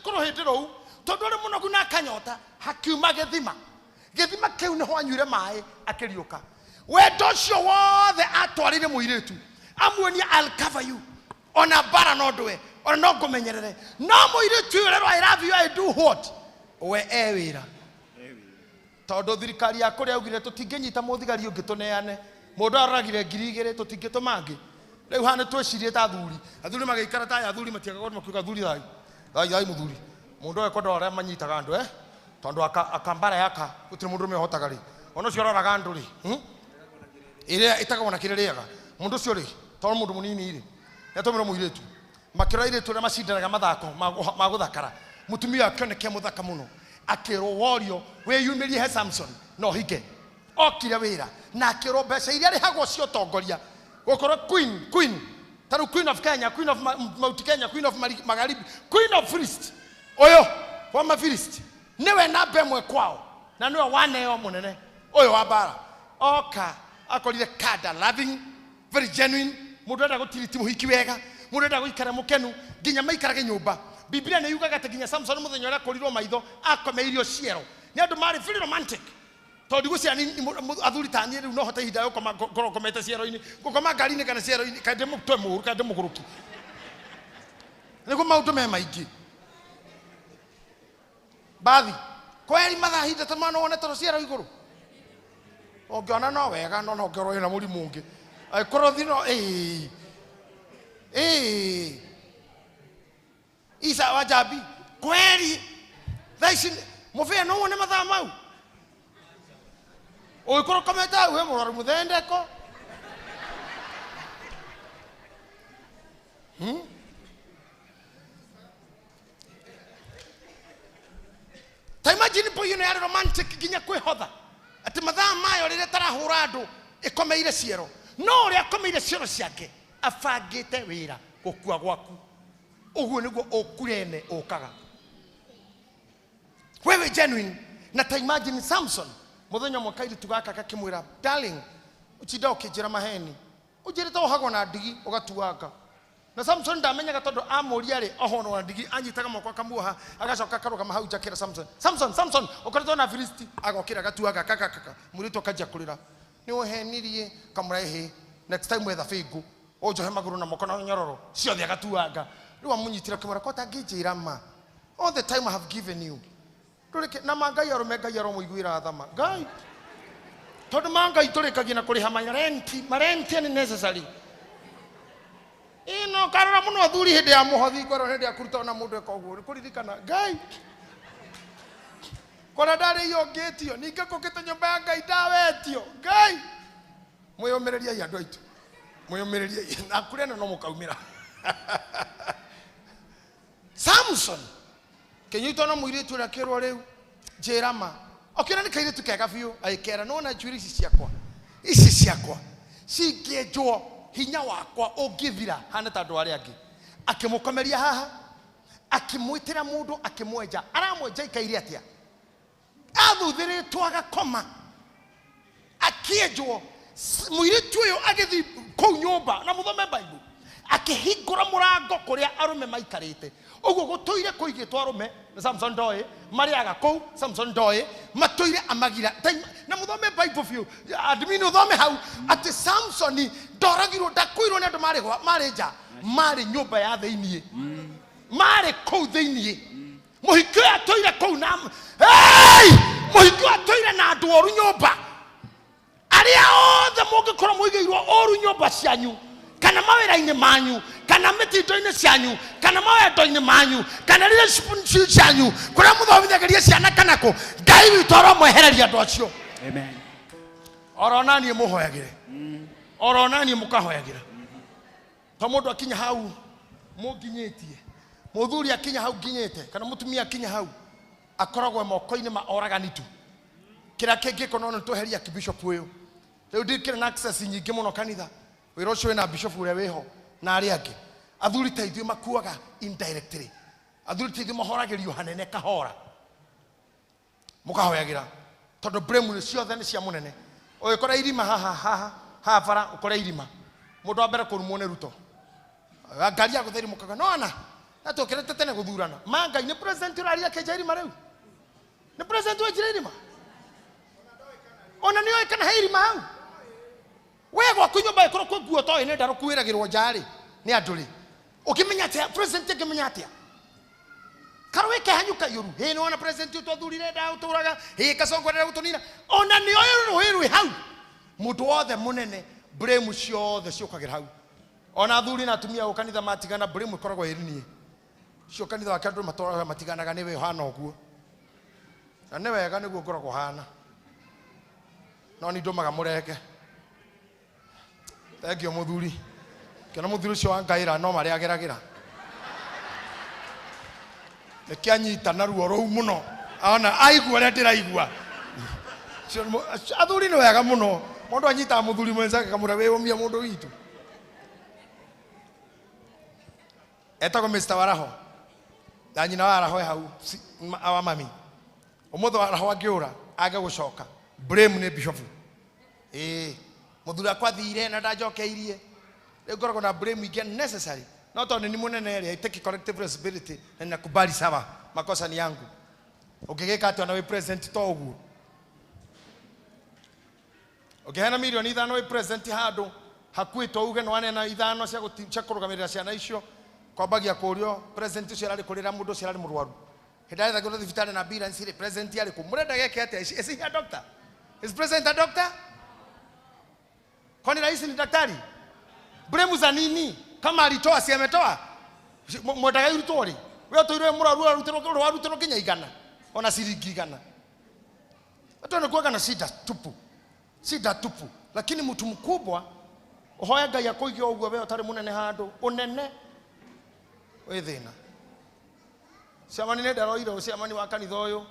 rũhĩndĩ rũu, tondũ arĩ mũnogu na akanyota, hakiuma gĩthima. Gĩthima kĩu nĩho anyuire maĩ akĩriũka. Wendo ũcio wothe atwarĩire mũirĩtu, amuonia I'll cover you. Ona mbara no ndũe, ona no ngũmenyerere. No mũirĩtu ũyũ ũrerwo I love you, I do what? We e wĩra. Tondũ thirikari ya kũrĩa yaugire tũtingĩnyita mũthigari ũngĩ tũneane. Mũndũ aroragire ngiri igĩrĩ, tũtingĩtũma angĩ. Rĩu haha nĩ twĩcirie ta athuri. Athuri magĩikara ta aya, athuri matiagaga ũndũ makiuga athuri thai. Thai, thai mũthuri. Mũndũ ũyũ kwenda ũrĩa manyitaga andũ, Tondũ akambara yaka, gũtirĩ mũndũ ũrũme ũhotaga rĩ. Ona ũcio ũroraga andũ rĩ, Ĩrĩa ĩtagwo na kĩrĩa ĩrĩaga. Mũndũ ũcio rĩ, tondũ mũndũ mũnini rĩ, nĩatũmĩrwo mũirĩtu. Makĩrora airĩtu arĩa macindanaga mathako ma gũthakara. Mũtumia ũyũ akĩoneka e mũthaka mũno. Akĩrwo worio wĩyumĩrie he Samson na ũhike. Okire wĩra na akĩrwo mbeca iria arĩhagwo cia ũtongoria. Gũkorwo queen, queen. Ta rĩu Queen of Kenya, Queen of Mount Kenya, Queen of Magharibi, Queen of Philist. Ũyũ wa Mafilisti nĩwe namba ĩmwe kwao na nĩwe waneo mũnene ũyũ wa mbara. Oka akorire kada loving, very genuine, mũndũ enda gũtiriti mũhiki wega, mũndũ enda gũikara mũkenu nginya maikarage nyũmba. Biblia nĩ yugaga atĩ nginya Samson mũthenya ũrĩa akũrirwo maitho akomeirio ciero. Nĩ andũ marĩ very romantic. Tondũ ndigũciria athuri ta niĩ rĩu no hote ihinda rĩa gũkoma ngorwo ngomete ciero-inĩ, ngũkoma ngari-inĩ kana ciero-inĩ, kaĩ ndĩ mũtwe mũũru, kaĩ ndĩ mũgũrũki. Nĩguo maũndũ me maingĩ. Bathi, kweri mathaa ihinda ta maya no wone toro ciero igũrũ? Ũngĩona no wega, no no ũngĩorwo wĩna mũrimũ ũngĩ. Angĩkorwo thi no, ĩĩ, ĩĩ. Isa wa Njambi, kweri thaa ici mũbĩa no wone mathaa mau? Ũngĩkorwo ũkomete hau wĩ mũrwaru mũthendeko. Ta imagine boy ĩno yarĩ romantic nginya kwĩhotha atĩ mathaa mayo rĩrĩa tarahũra andũ ĩkomeire ciero no ũrĩa akomeire ciero ciake abangĩte wĩra gũkua gwaku ũguo nĩguo ũkurene ũkaga wewe genuine. Na ta imagine Samson mũthenya ũmwe kairitu gaka gakĩmwĩra, darling, ũtinda ũkĩnjĩra maheni, ũnjĩrĩte wohagwo na ndigi ũgatuanga. Na Samson ndamenyaga tondũ amũria rĩ ohwo na ndigi, anyitaga moko akamuoha agacoka akarũgama hau nja akĩra Samson, Samson, Samson, ũkoretwo na Filisti. Agokĩra agatuanga kaka kaka, mũirĩtu akanjia kũrĩra, nĩ ũhenirie. Kamũra ĩhĩ, next time wetha bĩngũ ũnjohe magũrũ na moko na nyororo ciothe agatuanga. Rĩu amũnyitire akĩmwĩra, ko tangĩnjĩra ma, all the time I have given you ndũrĩke na ma Ngai arũme, Ngai aromũiguĩra tha ma Ngai, tondũ ma Ngai tũrĩkagia na kũrĩha marenti, marenti nĩ necessary ĩno karora mũno athuri hĩndĩ ya mũhothi ngorwo hĩndĩ ya kũruta ona mũndũ eka ũguo nĩ kũririkana Ngai kora ndarĩ iongĩtio ningĩ ngũkĩte nyũmba ya Ngai ndawetio. Ngai mwĩyũmĩrĩriei andũ aitũ, mwĩyũmĩrĩriei na kũrĩa no mũkaumĩra. Samson kĩnyitwo na mũirĩtu ũrĩa akĩrwo rĩu njĩra ma, ũkĩona nĩ kairĩtu kega biũ, agĩkera nĩwona njuĩrĩ ici ciakwa, ici ciakwa cingĩenjwo hinya wakwa ũngĩthira hane ta andũ arĩa angĩ. Akĩmũkomeria haha, akĩmwĩtĩra mũndũ akĩmwenja, aramwenja ikaire atĩa, athuthĩrĩtwo agakoma akĩenjwo. Mũirĩtu ũyũ agĩthiĩ kũu nyũmba na mũthome Bible, akĩhingũra mũrango kũrĩa arũme maikarĩte ũguo gũtũire kũigĩtwo arũme na Samson ndoĩ marĩaga kũu, Samson ndoĩ matũire amagira. Na mũthome Bible biũ, admin ũthome hau atĩ Samson ndoragirwo, ndakuirwo nĩ andũ marĩ nja, marĩ nyũmba ya thĩiniĩ, marĩ kũu thĩiniĩ. Mũhiki ũyũ atũire kũu na hey! Mũhiki ũyũ atũire na andũ oru nyũmba, arĩa othe mũngĩkorwo mũigĩirwo ũru nyũmba cianyu kana mawĩra-inĩ manyu kana mĩtindo-inĩ cianyu kana mawendo-inĩ manyu kana relationship cianyu kũrĩa mũthomithagĩria ciana kana kũ, Ngai witũ aromwehereria andũ acio. Amen. Oro na niĩ mũhoyagĩre, oro na niĩ mũkahoyagĩra, to mũndũ akinya hau mũnginyĩtie, mũthuri akinya hau nginyĩte kana mũtumia akinya hau akoragwo moko-inĩ ma oragani tu. Kĩrĩa kĩngĩkwo no nĩ tweheria bishop ũyũ rĩu ndikĩrĩ na access nyingĩ mũno kanitha, wĩra ũcio wĩna bishop ũrĩa wĩho na arĩa angĩ. Athuri ta ithuĩ makuaga indirectly, athuri ta ithuĩ mahoragĩrio hanene kahora, mũkahoyagĩra tondũ blame nĩ ciothe nĩ cia mũnene. Ũgĩkora irima haha haha haha bara, ũkore irima, mũndũ wa mbere kũrumwo nĩ Ruto, ngari ya gũtheria mũkaga nona na tũkĩrĩte tene gũthurana ma Ngai nĩ president ũraria akĩenja irima rĩu, nĩ president wenjire irima, ona nĩ oĩ kana he irima hau. We gwaku nyũmba ĩkorwo kwĩ nguo toĩ nĩ ndarũku wĩragĩrwo nja rĩ nĩ andũ rĩ, ũkĩmenya atĩa president ĩngĩmenya atĩa karũĩ kehanyũka iũru hĩ nĩ wona president ũyũ twathurire ndaũtũraga hĩ Kasongo arenda gũtũnina, ona nĩ oĩ rũĩ rwĩ hau. Mũndũ wothe mũnene blame ciothe ciũkagĩra hau, ona athuri na atumia gũ kanitha matigana blame ĩkoragwo ĩrĩ niĩ. Cio kanitha wake andũ matũraga matiganaga nĩ we ũhana ũguo, na nĩ wega nĩguo ngoragwo hana, no nĩ ndũmaga mũrenge. Thengiũ mũthuri, kĩona mũthuri ũcio wa Ngaĩra no marĩa ageragĩra nĩkĩo anyita na ruo rũu mũno, ona aigua ũrĩa ndĩraigua. Athuri nĩ wega mũno, mũndũ anyitaga mũthuri mwenzake akamwĩra wĩyũmie mũndũ witũ. Etagwo Mr. Waraho na nyina wa Waraho e hau wa mami. Ũmũthĩ Waraho angĩũra age gũcoka, blame nĩ bishop. Ĩĩ mũthuri akwa athire na ndanjokeirie, rĩu ngoragwo na blame ingĩ necessary, no tondũ nĩ mũnene rĩ, I take collective responsibility na ninakubali sawa, makosa ni yangu. Ũngĩgĩka atĩa na wĩ present to ũguo? Ũngĩheana mirioni 5 wĩ present handũ hakuhĩ to uge nĩwaneana 5 cia cia kũrũgamĩrĩra ciana icio, kwambagia kũũrio present ũcio ararĩ kũ rĩrĩa mũndũ ũcio ararĩ mũrwaru. Hĩndĩ ĩrĩa arethagĩrwo thibitarĩ na ambulance rĩ, present arĩ kũ? Mũrenda geke atĩa? Is he a doctor? Is president a doctor? Kwani rais ni daktari? Blame za nini? Kama alitoa si ametoa? Mwendaga irutwo rĩ? We ũtũire wĩ mũrwaru warutĩrwo nginya 100 ona ciringi 100. Watu wanakuwaga na shida tupu. Shida tupu. Lakini mtu mkubwa ũhoe Ngai akũige ũguo we ũtarĩ mũnene handũ, ũnene wĩ thĩna. Ciamani nĩ ndaroire ũciamani wa kanitha ũyũ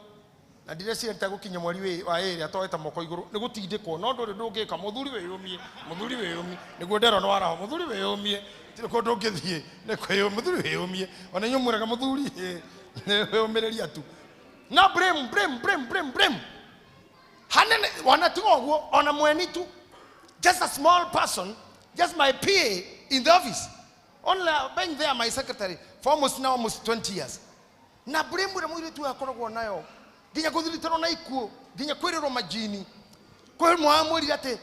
na ndireciria nĩtegũkinya mweri wa 2 atoete moko igũrũ nĩ gũtindĩkwo, no ndũrĩ ndũngĩka. Mũthuri wĩyũmie, mũthuri wĩyũmie, nĩguo nderwo nĩ waraho. Mũthuri wĩyũmie, tirĩ kũndũ ũngĩthiĩ nĩ kwĩyũmia. Mũthuri wĩyũmie, ona inyuĩ mwĩraga mũthuri nĩ wĩyũmĩrĩria tu. No blame, blame, blame, blame, blame hanene wanatiga ũguo ona mweni tu, just a small person, just my PA in the office, only I've been there my secretary for almost now almost 20 years, na blame ĩrĩa mũirĩtu ũyũ akoragwo nayo nginya gũthiritĩrwo na ikuũ, nginya kwĩrĩrwo majini, kwĩ mwamwĩrire atĩ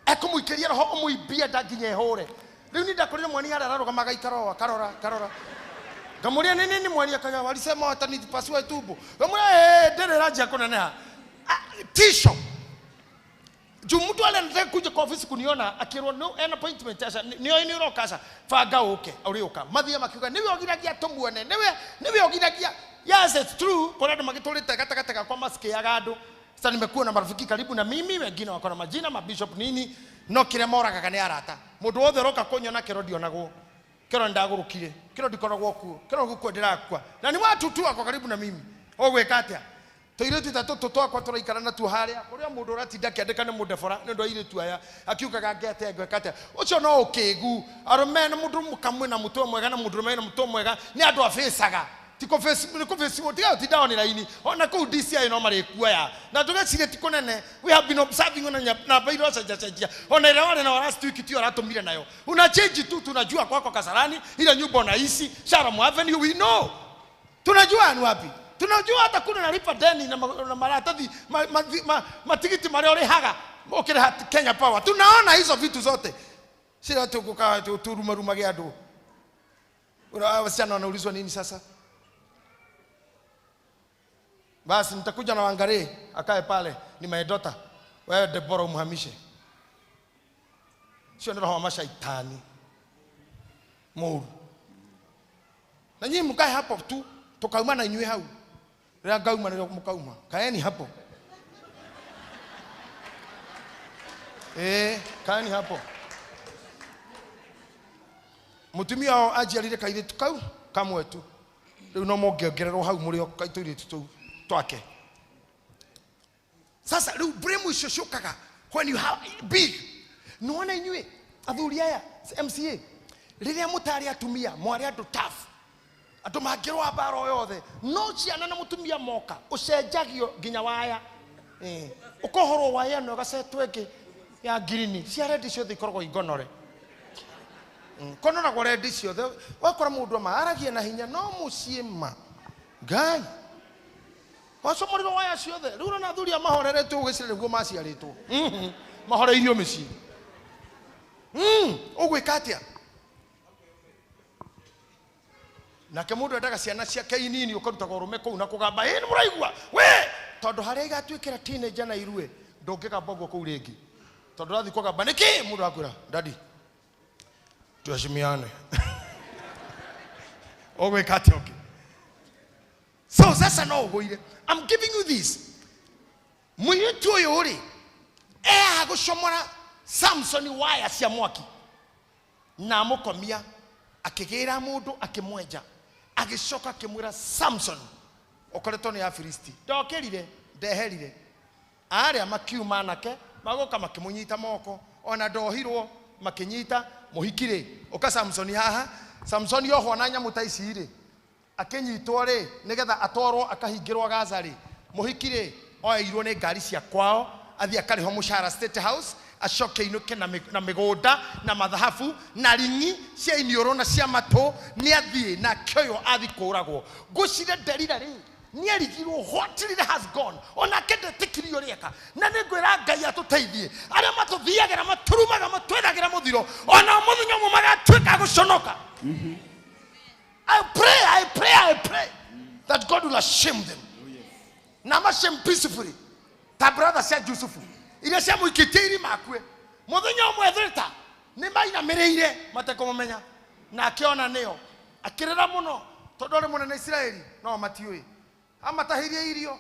ekũmũikĩria roho ũmũimbie nda nginya ĩhũre. Rĩu niĩ ndakorire mweni harĩa ararũgama agaikara o akarora akarora, ngamũria nĩ nini mweni, akauga walisema watanipasua tumbo. Ngamũria eh, ndĩrĩ ĩranjia kũneneha. Tisho juu mtu ale anataka kuja kwa ofisi kuniona akirwo no an appointment aca nĩ nĩ ũroka aca banga ũke ũrĩũka mathia makiuga nĩwe ũgiragia tũmuone, nĩwe ũgiragia. Yes, it's true, kuna andũ magĩtũrĩte gatagatĩ gakwa masikĩaga andũ. Sasa nimekuwa na marafiki karibu na mimi, wengine wako na majina mabishop nini, no kĩrĩa moragaga nĩ arata. Mũndũ wothe ũroka kũnyona kĩro ndionagwo, kĩro ndagũrũkire, kĩro ndikoragwo kuo, kĩro gũkua ndĩrakua, na ni watu tu wako karibu na mimi. Ũgwĩka atĩa? Tũirĩtu ta tũtũ twakwa tũraikara natuo harĩa kũrĩa mũndũ ũratinda akĩandĩka nĩ mũndebora nĩ ũndũ wa airĩtu aya akiugaga ngete ngwĩka atĩa. Ũcio no ũkĩgu arũme na mũndũ mũkamwe na mũtwe mwega na mũndũrũme na mũtwe mwega nĩ andũ abĩcaga ti kũbĩci nĩ kũbĩciwo tiga ũtinda on raini ona kũu DCI no marĩkuoya na ndũgecirie ti kũnene. We have been observing ona namba irocenjacenjia, ona ĩrĩa warĩ nayo last week tiyo ũratũmire nayo, una change tu. Tunajua kwako Kasarani, ile nyumba unaishi Shalom Avenue, we know, tunajua ni wapi, tunajua hata kuna nalipa deni na, na maratathi matigiti marĩa ũrĩhaga ũkĩrĩha Kenya Power. Tunaona hizo vitu zote sira tukukaa turumarumage andũ. Wasichana wanaulizwa nini sasa? Basi nitakuja na Wangari akae pale, ni my daughter. Wewe Deborah umhamishe. Sio ndio roho wa mashaitani mũru. Na nyinyi mkae hapo tu, tukauma na inyuĩ hau. Rĩrĩa ngauma nĩrĩo mũkauma. Kaeni hapo. Kaeni hapo. Mũtumia wao anjiarire kairĩtu kau kamwe tu. Rĩu no mongeongererwo hau mũrĩ o tũirĩtu tũu twake. Sasa rĩu blame icio ciũkaga when you have big. Nĩwona inyuĩ athuri aya MCA rĩrĩa mũtarĩ atumia mwarĩ andũ tough, andũ mangĩrũa mbara o yothe, no ciana na mũtumia moka ũcenjagio nginya waya, ũkohorwo waya ĩno ĩgacetwo ĩngĩ ya ngirini, cia rendi ciothe ikoragwo ingonore. Konoragwo rendi ciothe, wakora mũndũ ama aragia na hinya no mũciĩ ma Ngai wacomorirwo waya ciothe. Rĩu ũrona athuri aya mahoreretwo ũgĩcira nĩguo maciarĩtwo. Mahoreirio mĩciĩ. Ũgwĩka atĩa? Nake mũndũ endaga ciana ciake inini ũkarutaga ũrũme kũu na kũgamba ĩ nĩ mũraigua we, tondũ harĩa igatuĩkĩra teenager na irue ndũngĩgamba ũguo kũu rĩngĩ, tondũ ũrathiĩ kũgamba nĩkĩ mũndũ akwĩra daddy tuheshimiane. Ũgwĩka atĩa ũngĩ? So sasa no ũgũire, I'm giving you this. Mũirĩtu ũyũ rĩ ehaha gũcomora Samson waya cia mwaki na amũkomia, akĩgĩra mũndũ akĩmwenja, agĩcoka akĩmwĩra Samson ũkoretwo nĩ Afilisti ndokĩrire ndeherire arĩa makiuma anake magoka makĩmũnyita moko ona ndohirwo makĩnyita mũhiki rĩ ũka Samsoni haha. Samsoni ohwo na nyamũ ta ici rĩ akĩnyitwo rĩ nĩgetha atwarwo akahingĩrwo Gaza rĩ, mũhiki rĩ oeirwo nĩ ngari cia kwao athiĩ akarĩhwo mũcara State House, acoke ainũke na mĩgũnda na mathahabu na ring'i cia iniũrũ na cia matũ. Nĩ athiĩ nake ũyũ athiĩ kũragwo. Ngwĩciria Delila rĩ Nĩarigirwo what really has gone onake ndetĩkirie ũrĩa eka. Na nĩ ngwĩra Ngai atũteithie arĩa matũthiagĩra maturumaga matwĩragĩra mũthiro ona mũthenya ũmwe magatuĩka a gũconoka. I pray, I pray, I pray that God will ashame them. Na amashame peacefully. Ta brother cia Jusufu iria ciamũikĩtie irima akue. Mũthenya ũmwe thĩta nĩ mainamĩrĩire matekũmũmenya na akĩona nĩo akĩrĩra mũno tondũ arĩ mũnene Isiraeli no matiũĩ. Amatahirie irio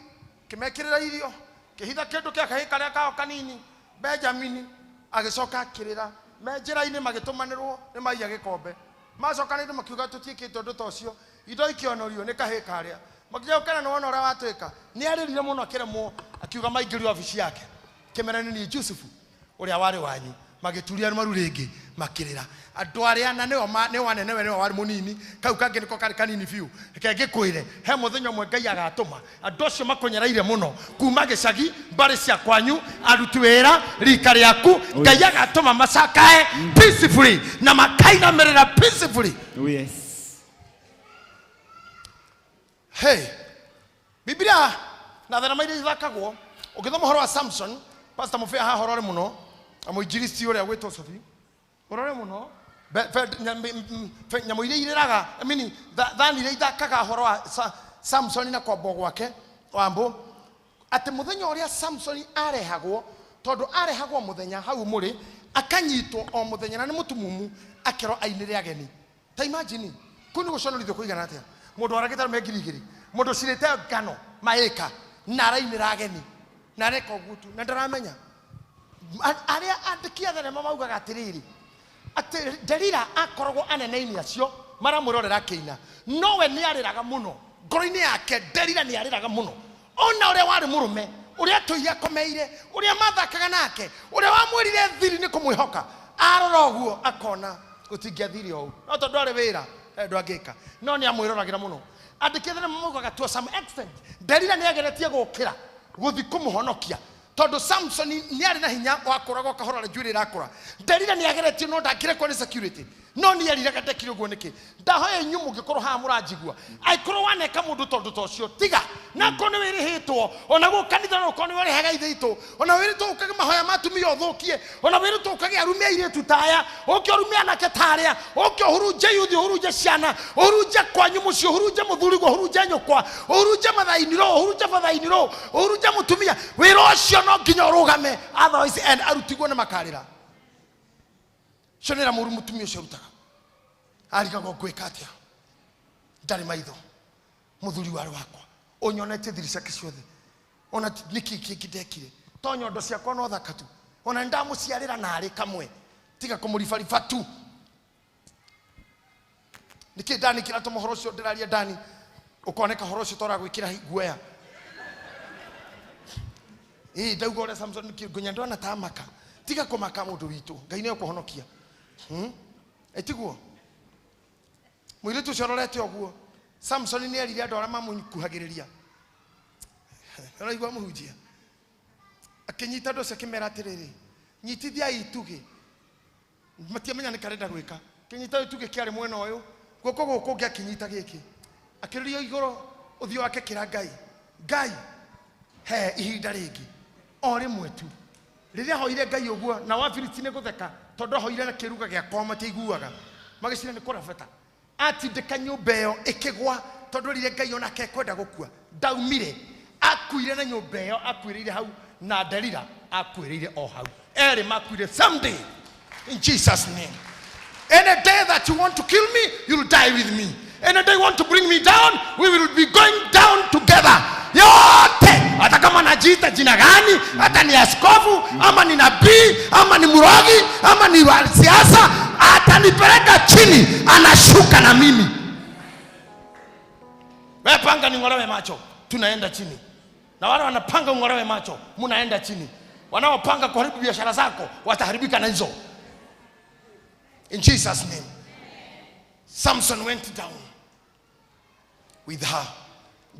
kĩmekĩrĩra irio kĩhitha kĩndũ kĩa kahĩĩ karĩa kao kanini Benjamini agĩcoka akĩrĩra me njĩra-inĩ magĩtũmanĩrwo nĩ maiya gĩkombe macokanĩire makiuga tũtiĩkĩte ũndũ ta ũcio indo ikĩonorio nĩ kahĩĩ karĩa makĩgeria gũkena nĩ wona ũrĩa watwĩka nĩ arĩrire mũno akĩremwo akiuga maingĩrio wabici yake kĩmera nĩ niĩ Jusufu ũrĩa warĩ wanyu magĩturia maru rĩngĩ makĩrĩra andũ arĩa na nĩo nĩo anene we nĩo warĩ mũnini kau kangĩ nĩko karĩ kanini biũ reke ngĩkwĩre he mũthenya ũmwe Ngai agatũma andũ acio makũnyereire mũno kuma gĩcagi mbarĩ cia kwanyu aruti wĩra rika rĩaku Ngai agatũma macakae peacefully na makainamĩrĩra peacefully. Oh, yes. Hey, Biblia na thenema iria ithakagwo ũngĩthoma ũhoro wa Samson, Pastor Mũbĩa haha ũrore mũno na mũinjilisti ũrĩa gwĩtwo Sophie ũrore mũno nyamũ iria irĩraga I mean, thani iria ithakaga ũhoro wa Samson na kwambwo gwake wambũ atĩ mũthenya ũrĩa Samson arehagwo tondũ arehagwo mũthenya hau mũrĩ akanyitwo o mũthenya na nĩ mũtumumu akerwo ainĩre ageni. Ta imagine kũu nĩ gũconorithio kũigana atĩa mũndũ waragĩte arũme 2,000 mũndũ ũcirĩte ngano maĩka na arainĩra ageni na areka ũguo tu na ndaramenya. Arĩa andĩki a thenema maugaga atĩrĩrĩ atĩ Delila akoragwo anene-inĩ acio maramwĩrorera akĩina nowe nĩ arĩraga mũno ngoro-inĩ yake. Delila nĩ arĩraga mũno ona ũrĩa warĩ mũrũme ũrĩa atũire akomeire ũrĩa mathakaga nake ũrĩa wamwĩrire thiri nĩ kũmwĩhoka arora ũguo akona gũtingĩathire ũũ no tondũ arĩ wĩra ndũ angĩka no nĩ amwĩroragĩra mũno. Andĩki a thenema maugaga to some extent Delila nĩ ageretie gũkĩra gũthiĩ kũmũhonokia tondũ Samson nĩ arĩ na hinya wa kũragwo kahora na njuĩrĩ ĩrakũra. Delila nĩ ageretie no ndangĩrekwo nĩ security no nĩ eriraga ndekire ũguo nĩkĩ. Ndahoya inyuĩ mũngĩkorwo haha mũranjigua angĩkorwo waneka mũndũ tondũ ta ũcio tiga na akorwo nĩ wĩrĩhĩtwo ona gũkũ kanitha no ũkorwo nĩ ũrehaga ithe itũ ona wĩrĩtwo ũkage mahoya ma atumia ũthũkie ona wĩrĩtwo ũkage arume airĩtu ta aya ũke ũrume anake ta arĩa ũke ũhurunje yuthi ũhurunje ciana ũhurunje kwanyu mũciĩ ũhurunje mũthurigwo ũhurunje nyũkwa ũhurunje mathainirwo ũhurunje bathainirwo ũhurunje mũtumia wĩra ũcio no nginya ũrũgame otherwise and arutigwo nĩ makarĩra. Ũcio nĩ mũru mũtumia ũcio arutaga arigagwo ngwĩka atĩa ndarĩ maitho mũthuri warĩ wakwa ũnyonetie thiri ciake ciothe ona nĩkĩ kĩngĩ ndekire to nyondo ciakwa no thaka tu ona nĩndamũciarĩra narĩ kamwe tiga kũmũribariba tu nĩkĩ ndani kĩratũma ũhoro ũcio ndĩraria ndani ũkoneka ũhoro ũcio toragwĩkĩra guoya. Ĩĩ ndauga ũrĩa Samson nginya ndona ta maka tiga kũmaka mũndũ witũ Ngai nĩ ekũhonokia. Ĩtiguo mũirĩtu ũcio ũrorete ũguo Samson nĩ erire andũ arĩa mamũkuhagĩrĩria ũraigua mũhunjia akĩnyita andũ acio akĩmera atĩrĩrĩ nyitithiai itugĩ matiamenya nĩ karenda gwĩka akĩnyita itugĩ kĩarĩ mwena ũyũ guoko gũkũ ũngĩ akĩnyita gĩkĩ akĩrũria igũrũ ũthiũ wake kĩra Ngai Ngai he ihinda rĩngĩ o rĩmwe tu rĩrĩa ahoire Ngai ũguo na Wafilisti nĩ gũtheka tondũ ahoire na kĩruga gĩakwa matiaiguaga magĩcira nĩ kũrabata atindĩka nyũmba ĩyo ĩkĩgwa tondũ rĩrĩa Ngai onake ekwenda gũkua ndaumire akuire na nyũmba ĩyo akuĩrĩire hau na Delila akuĩrĩire o hau erĩ makuire someday in Jesus name. Any day that you want to kill me, you'll die with me. Any day you want to bring me down, we will be going down together. Yote, hata kama najiita jina gani, hata ni askofu, ama ni nabii, ama ni murogi, ama ni wa siasa, atanipeleka chini, anashuka na mimi. Wewe panga ning'olewe macho, tunaenda chini. Na wale wanapanga ung'olewe macho, munaenda chini. Wanaopanga kuharibu biashara zako, wataharibika na hizo. In Jesus name. Samson went down with her.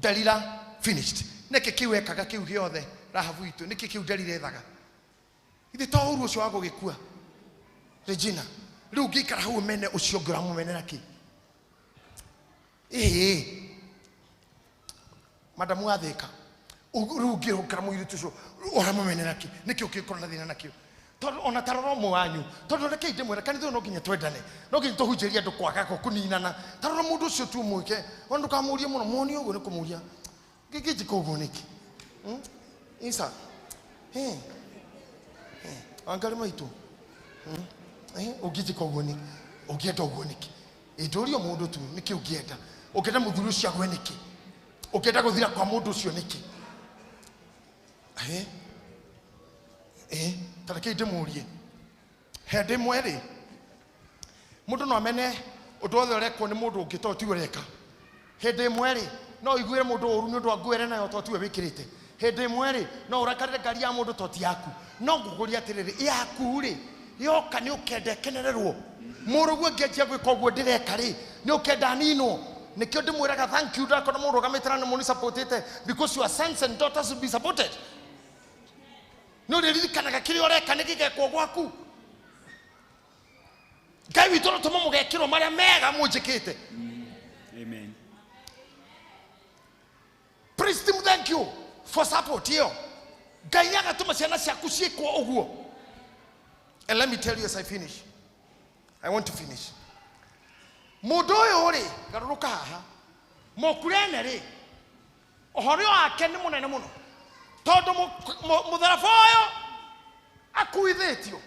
Delila finished. Nĩkĩ kĩu ekaga kĩu gĩothe Rahabu itũ nĩkĩ kĩu Delila ethaga ithe to ũru ũcio wa gũgĩkua Regina rĩu ũngĩikara hau ũmene ũcio ũngĩ ũramũmenera kĩ? Ĩĩ Madamu athika rĩu ũngĩrũkĩra mũirĩtu ũcio ũramũmenera kĩ nĩkĩ ũkĩkorwo na thĩna nakĩo tondũ ona ta rora ũmwe wanyu tondũ rekei ndĩmwĩre kanitha ũyũ no nginya twendane no nginya tũhunjĩrie andũ kwaga kũninana ta rora mũndũ ũcio tu ũmwĩke ona ndũkamũrie mũno muonie ũguo nĩ kũmũria ngĩnjĩka ũguo nĩkĩ? Isa angarĩ maitũ ũngĩnjĩka ũguo nĩkĩ ũngĩenda ũguo nĩkĩ ĩndũrio mũndũ tu nĩkĩ ũngĩenda ũngĩenda mũthuri ũcio agwe nĩkĩ ũngĩenda gũthira kwa mũndũ ũcio nĩkĩ ta rekei ndĩmũrie hĩndĩ ĩmwe rĩ mũndũ no amene ũndũ wothe ũrekwo nĩ mũndũ ũngĩ tondũ tiwe ũreka hĩndĩ ĩmwe rĩ no ũiguĩre mũndũ ũru nĩ ũndũ wa nguo ĩrĩa nayo tondũ tiwe wĩkĩrĩte hĩndĩ ĩmwe rĩ no ũrakarĩre ngari ya mũndũ tondũ ti yaku no ngũkũria atĩrĩrĩ yaku rĩ yoka nĩ ũkenda ĩkenererwo mũrũguo ngĩanjia gwĩka ũguo ndĩreka rĩ nĩ ũkenda aninwo nĩkĩo ndĩmwĩraga thank you ndakona mũrũgamĩte na nĩ mũnĩsupportĩte because your sons and daughters will be supported nĩ ũrĩririkanaga kĩrĩa ũreka nĩ gĩgekwo gwaku ngai witũ arotũma mũgekĩrwo marĩa mega mũnjĩkĩte. Amen. Praise him, thank you for support ĩyo ngai nĩ agatũma ciana ciaku ciĩkwo ũguo. And let me tell you as I finish, I want to finish. Mũndũ ũyũ rĩ garũrũka haha mũkurene rĩ ũhoro wake nĩ mũnene mũno tondũ mũtharaba ũyũ akuithĩtio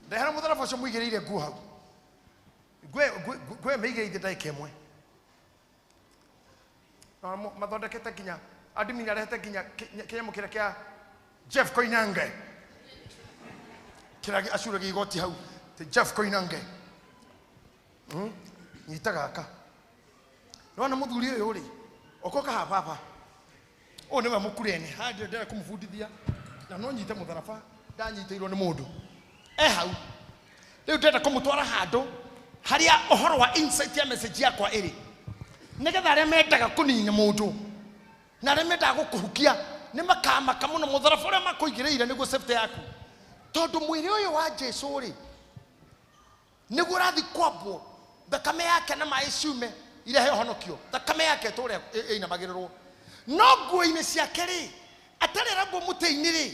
ndehera mũtharaba ũcio mũigĩrĩire nguo hau nguo mĩigĩrĩire ndagĩka ĩmwe na mathondekete nginya admin arehete nginya kĩnyamũ kĩrĩa kĩa Jeff Koinange kĩrĩa acuragia igoti hau ti Jeff Koinange nyita gaka nĩwona mũthuri ũyũ rĩ okoka haha baba ũyũ nĩwe mũkurene haha ndĩrenda kũmũbundithia na no nyite mũtharaba ndanyitĩirwo nĩ mũndũ e hau rĩu ndĩrenda kũmũtwara handũ harĩa ũhoro wa insight ya message yakwa ĩrĩ nĩgetha arĩa mendaga kũnina mũndũ na arĩa mendaga gũkũhukia nĩ makamaka mũno mũtharaba ũrĩa makũigĩrĩire nĩguo safety yaku tondũ mwĩrĩ ũyũ wa Jesũ rĩ nĩguo ũrathiĩ kwambwo thakame yake na maĩ ciume irehe ũhonokio thakame yake ĩtũre ĩinamagĩrĩrwo no nguo-inĩ ciake rĩ atarĩ arambwo mũtĩ-inĩ rĩ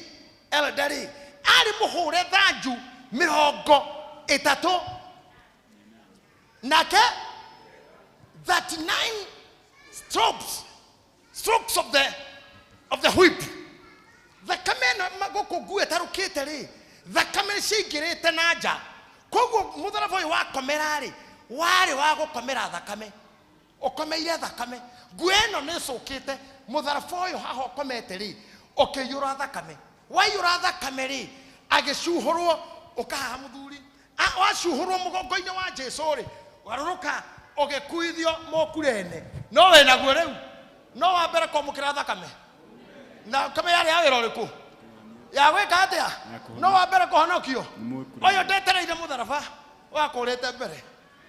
elda rĩ arĩ mũhũre thanju 30 nake 39 strokes of the whip thakame ĩno gũkũ nguo ĩtarũkĩte rĩ thakame ciaingĩrĩte na nja koguo mũtharaba ũyũ wakomera rĩ warĩ wa gũkomera thakame ũkomeire thakame nguo ĩno nĩ ĩcũkĩte mũtharaba ũyũ haha ũkomete rĩ ũkĩiyũra thakame waiyũra thakame rĩ agĩcuhũrwo ũkahaha mũthuri wacuhũrwo mũgongo-inĩ wa Jesũ rĩ warũrũka ũgĩkuithio mũkurene no wĩ naguo rĩu no wa mbere kwamũkĩra thakame na thakame yarĩ ya wĩra ũrĩkũ ya gwĩka atĩa no wa mbere kũhonokio ũyũ ndetereire mũtharaba wakũrĩte mbere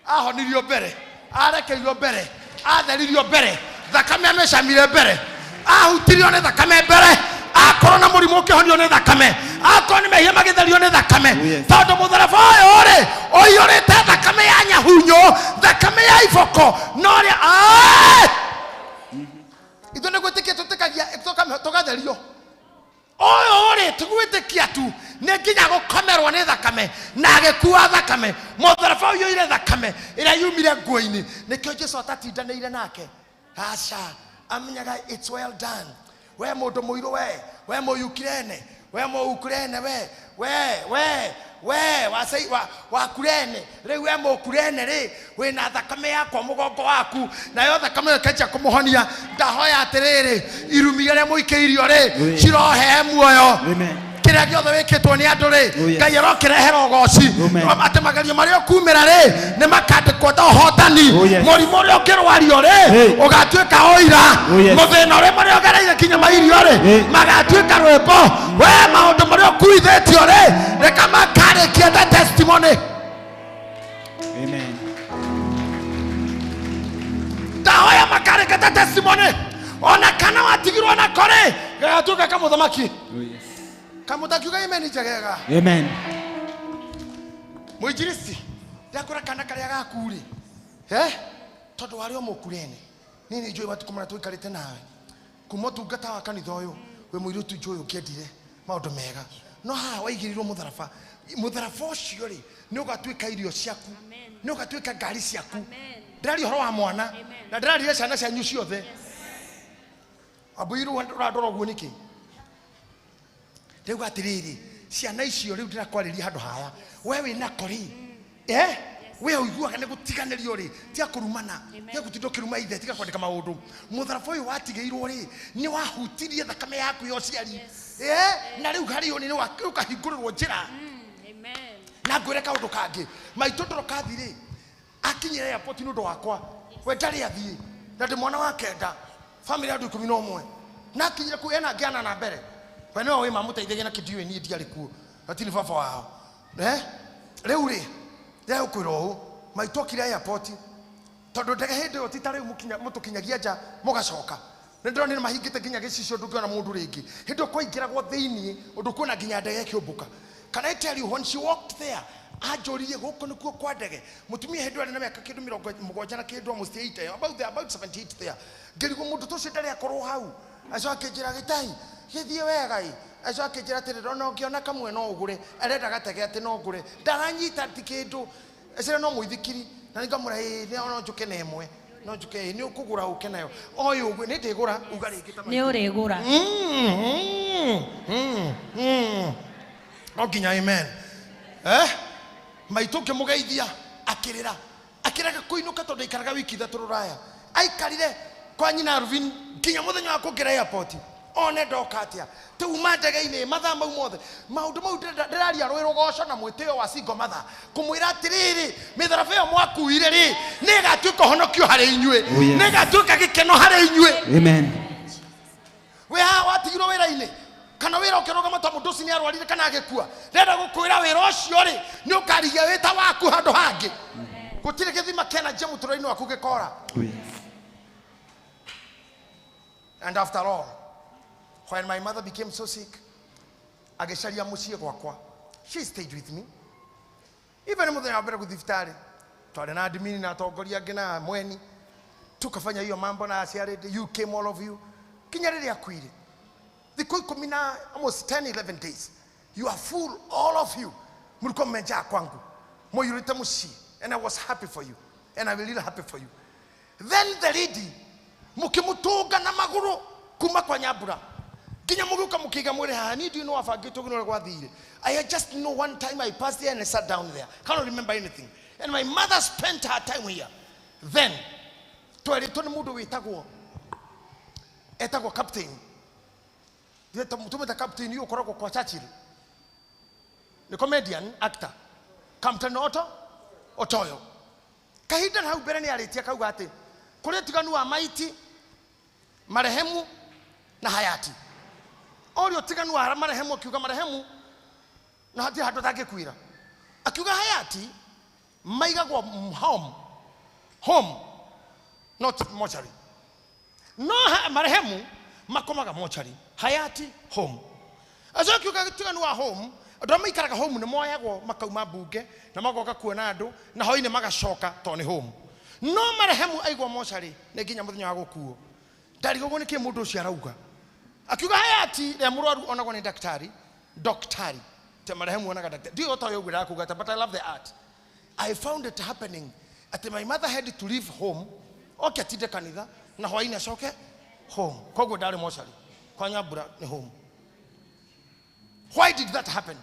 ahonirio mbere arekeirwo mbere atheririo mbere thakame amĩcamire mbere ahutirio nĩ thakame mbere akorwo na mũrimũ ũkĩhonio nĩ thakame akorwo nĩ mehia magĩtherio nĩ thakame tondũ mũtharaba ũyũ rĩ ũiyũrĩte thakame ya nyahunyo thakame ya iboko no rĩa ithuĩ nĩ gwĩtĩkia tũtĩkagia tũgatherio ũyũ rĩ tũgwĩtĩkia tu nĩ nginya gũkomerwo nĩ thakame na agĩkua thakame mũtharaba ũiyũire thakame ĩrĩa yumire nguo-inĩ nĩkĩo Jesũ atatindanĩire nake aca amenyaga it's well done we mũndũ mũirũ we mũyukirene we mũukurene we we we we wasei wakurene rĩu we mũkurene rĩ wĩna thakame yakwa mũgongo waku nayo thakame ĩyo ĩkanjia kũmũhonia ndahoya atĩrĩrĩ irumi iria mũikĩirio rĩ cirohe muoyo kĩrĩa gĩothe wĩkĩtwo nĩ andũ rĩ Ngai arokĩrehera ũgoci atĩ magerio marĩa ũkumĩra rĩ nĩ makandĩkwo ta ũhotani mũrimũ ũrĩa ũkĩrwario rĩ ũgatuĩka ũira mũthĩna ũrĩa marĩa ũgereire kinya mairio rĩ magatuĩka rwĩmbo we maũndũ marĩa ũkuithĩtio rĩ reka makarĩkie ta testimony. Amen. Ndahoya makarĩke ta testimony ona kana watigirwo nako rĩ gagatuĩka kamũthamaki kamũtakiuga amen njegega. Amen. Mũinjilisti ndakora kana karĩa gaku rĩ tondũ warĩ o mũkurene Niĩ nĩ njũĩ matukũ marĩa tũikarĩte nawe kuma ũtungata wa kanitha ũyũ, wĩ mũirĩtu njũĩ ũkĩendire maũndũ mega, no haha waigĩrĩirwo mũtharaba. Mũtharaba ũcio rĩ, nĩ ũgatuĩka irio ciaku, nĩ ũgatuĩka ngari ciaku. Ndĩraria ũhoro wa mwana na ndĩrarire ciana cianyu ciothe. Ambũirũ ũrandora ũguo nĩkĩ? Ndĩrauga atĩrĩrĩ, ciana icio rĩu ndĩrakwarĩria handũ haya, we wĩnako rĩ, eh we ũiguaga nĩ gũtiganĩrio rĩ, tiga kũrumana, tiga gũtinda ũkĩruma ithe, tiga kwandĩka maũndũ. Mũtharaba ũyũ watigĩirwo rĩ, nĩ wahutirie thakame yaku ya ũciari, eh na rĩu harĩ ũnĩ nĩ ũkahingũrĩrwo njĩra. Na ngwĩre kaũndũ kangĩ, maitũ ndorokathi rĩ, akinyire airport nĩ ũndũ wakwa, we ndarĩ athiĩ, na ndĩ mwana wa kenda, family ya andũ 11, na akinyire kũu ena angĩ ana na mbere, we nĩwe wĩ mamũteithagia na kĩndiũĩ niĩ ndiarĩ kuo, lakini baba wao eh rĩu rĩ, ndĩrakwĩra ũũ, maitũ okire airport tondũ ndege hĩndĩ ĩyo ti ta rĩu mũtũkinyagia nja mũgacoka. Nĩ ndĩronire mahingĩte nginya gĩcicio, ndũngĩona mũndũ rĩngĩ. Hĩndĩ ĩyo kwaingĩragwo thĩiniĩ ũndũ kuona nginya ndege ĩkĩũmbũka. Can I tell you, when she walked there, anjũririe gũkũ nĩkuo kwa ndege. Mũtumia hĩndĩ ĩyo arĩ na mĩaka kĩndũ 70 na kĩndũ, almost 80, about there, about 78 there. Ngĩrigwo mũndũ ta ũcio ndarĩ akorwo hau. Acoka akĩnjĩra, gĩtai gĩthiĩ wega ĩ. Acoka akĩnjĩra atĩrĩrĩ, ona ũngĩona kamwe no ũgũre, arenda gatege atĩ no ngũre. Ndaranyita ti kĩndũ, ecira no mũithikiri, na nĩngamwĩra ĩĩ no njũke na ĩmwe, no njũke ĩĩ nĩ ũkũgũra ũke nayo. Oĩ ũguo nĩ ndĩgũra, uga rĩngĩ ta Nĩ ũrĩgũra. No nginya amen. Eh maitũ ngĩmũgeithia akĩrĩra, akĩrega kũinũka tondũ aikaraga wiki 3 rũraya. Aikarire kwa nyina Alvin nginya mũthenya wa kũngĩra airport, one ndoka atĩa tuma ndege-inĩ mathaa mau mothe. Maũndũ mau ndĩraria rwĩ rũgoco na mwĩtĩo wa single mother, kũmwĩra atĩrĩrĩ, mĩtharaba ĩyo mwakuire rĩ, nĩ ĩgatuĩka ũhonokio harĩ inyuĩ, nĩ ĩgatuĩka gĩkeno harĩ inyuĩ. Amen. Wĩ haha watigirwo wĩra-inĩ kana wĩra ũkĩrũgama ta mũndũ ũcio nĩ arwarire kana agĩkua, ndĩrenda gũkwĩra wĩra ũcio rĩ, nĩ ũkarigia wĩ ta waku handũ hangĩ. Gũtirĩ gĩthima kĩana njia mũtũrĩre-inĩ waku gĩkora. And after all, when my mother became so sick, agĩcaria mũciĩ gwakwa, she stayed with me. Even mũthenya wa mbere gũthiĩ thibitarĩ, twarĩ na admin na atongoria angĩ na mweni, tukafanya hiyo mambo na aciarĩ, you came, all of you, nginya rĩrĩa akuire. Thikũ 10 na almost 10 11 days, you are full, all of you, mlikuwa mmejaa kwangu, mũiyũrĩte mũciĩ, and I was happy for you, and I'm really happy for you. Then the lady mũkĩmũtũnga na magũrũ kuma kwa Nyambura nginya mũgĩũka mũkĩiga mwĩrĩ haha. Niĩ ndiũĩ nĩ wabangĩtwo ũguo nĩ ũrĩa gwathire. I just know one time I passed there and I sat down there, cannot remember anything. And my mother spent her time here. Then twerĩtwo nĩ mũndũ wĩtagwo, etagwo captain, tumĩta captain ũyũ ũkoragwo kwa Churchill, nĩ comedian actor, Captain Otto Otoyo. Kahinda na hau mbere nĩ arĩtie akauga atĩ kũrĩ ũtiganu wa maiti, marehemu na hayati. Ũrĩa ũtiganu wa marehemu, akiuga marehemu na hatirĩ handũ atangĩkuĩra, akiuga hayati maigagwo home, home not mortuary, no marehemu makomaga mortuary, hayati home. Acio akiuga ũtiganu wa home, andũ arĩa maikaraga home nĩ moyagwo makauma mbunge na magoka kuona andũ na hwainĩ magacoka tondũ nĩ home. No marehemu aigwo mortuary nĩ nginya mũthenya wa gũkuo. Ndarigagwo nĩkĩ mũndũ ũcio arauga. Akiuga hayati rĩa mũrwaru onagwo nĩ daktari, daktari te marehemu onaga daktari. Ndiũĩ ũtoĩ ũguo ndakuga atĩa, but I love the art. I found it happening at my mother had to leave home, oke atinde kanitha na hwainĩ acoke home. Koguo ndarĩ mortuary kwa Nyambura nĩ home. Why did that happen?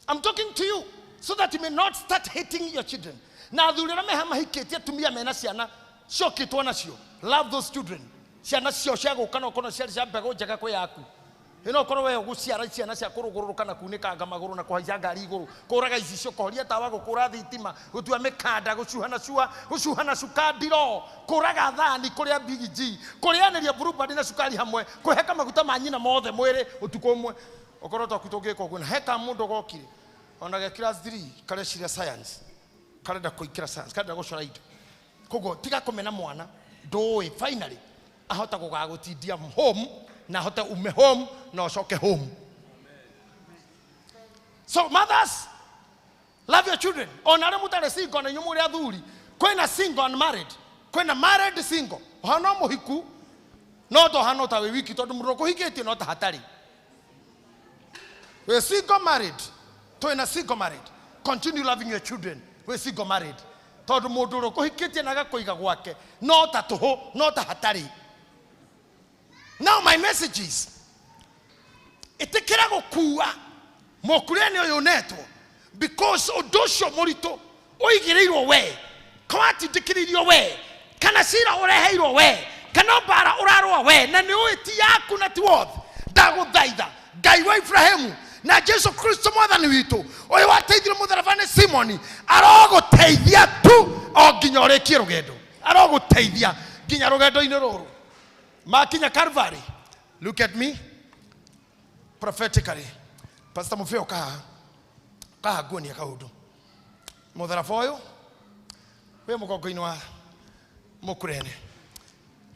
I'm talking to you so that you may not start hating your children. Na athuri arĩa meha mahikĩtie atumia mena ciana ciokĩtwo nacio, love those children. Ciana cio cia gũka no ũkorwo ciarĩ cia mbegũ njega kwĩ yaku. Ĩno ũkorwo we ũgũciara ciana cia kũrũgũrũrũka na kunĩkanga magũrũ na kũhaica ngari igũrũ, kũraga icicio, kũhoria tawa, gũkũra thitima, gũtua mĩkanda, gũcuha na cua, gũcuha na cuka ndiro, kũraga thani, kũrĩa Big G, kũrĩanĩria Blueband na cukari hamwe, kũheka maguta ma nyina mothe mwĩrĩ ũtukũ ũmwe. Ũkorwo twaku tũngĩka ũguo, na heka mũndũ gokire ona ge class 3 kareciria science, karenda kũingĩra science, karenda gũcora indo. Koguo tiga kũmena mwana, ndũĩ finally ahota gũgagũtindia home na ahote ume home na ũcoke home. So mothers, love your children. Ona arĩa mũtarĩ single na inyuĩ mũrĩ athuri, kwĩna single and married. Kwĩna married single ũhana mũhiku no to hana ta wĩ wiki tondũ mũndũ ũkũhikĩtie no ta hatarĩ. Wĩ single married, twĩna single married, continue loving your children. Wĩ single married tondũ mũndũ ũrĩa ũkũhikĩtie na agakũiga gwake no ta tũhũ, no ta hatarĩ. Now my message is, ĩtĩkĩra gũkua mũkurene ũyũ ũnetwo, because ũndũ ũcio mũritũ ũigĩrĩirwo we, kawatindĩkĩrĩirio we, kana cira ũreheirwo we, kana mbara ũrarũa we, na nĩ ũĩ ti yaku na ti wothe. Ndagũthaitha Ngai wa Ibrahimu na Jesu Kristo mwathani witũ, ũyũ wateithirie mũtharaba nĩ Simoni, arogũteithia tu o nginya ũrĩkie rũgendo, arogũteithia nginya rũgendo-inĩ rũrũ. Makinya Calvary, look at me prophetically. Pastor Mufeo kaha kaha nguonia kaundu mũtharaba ũyũ wĩ mũgongo-inĩ wa mũkurene.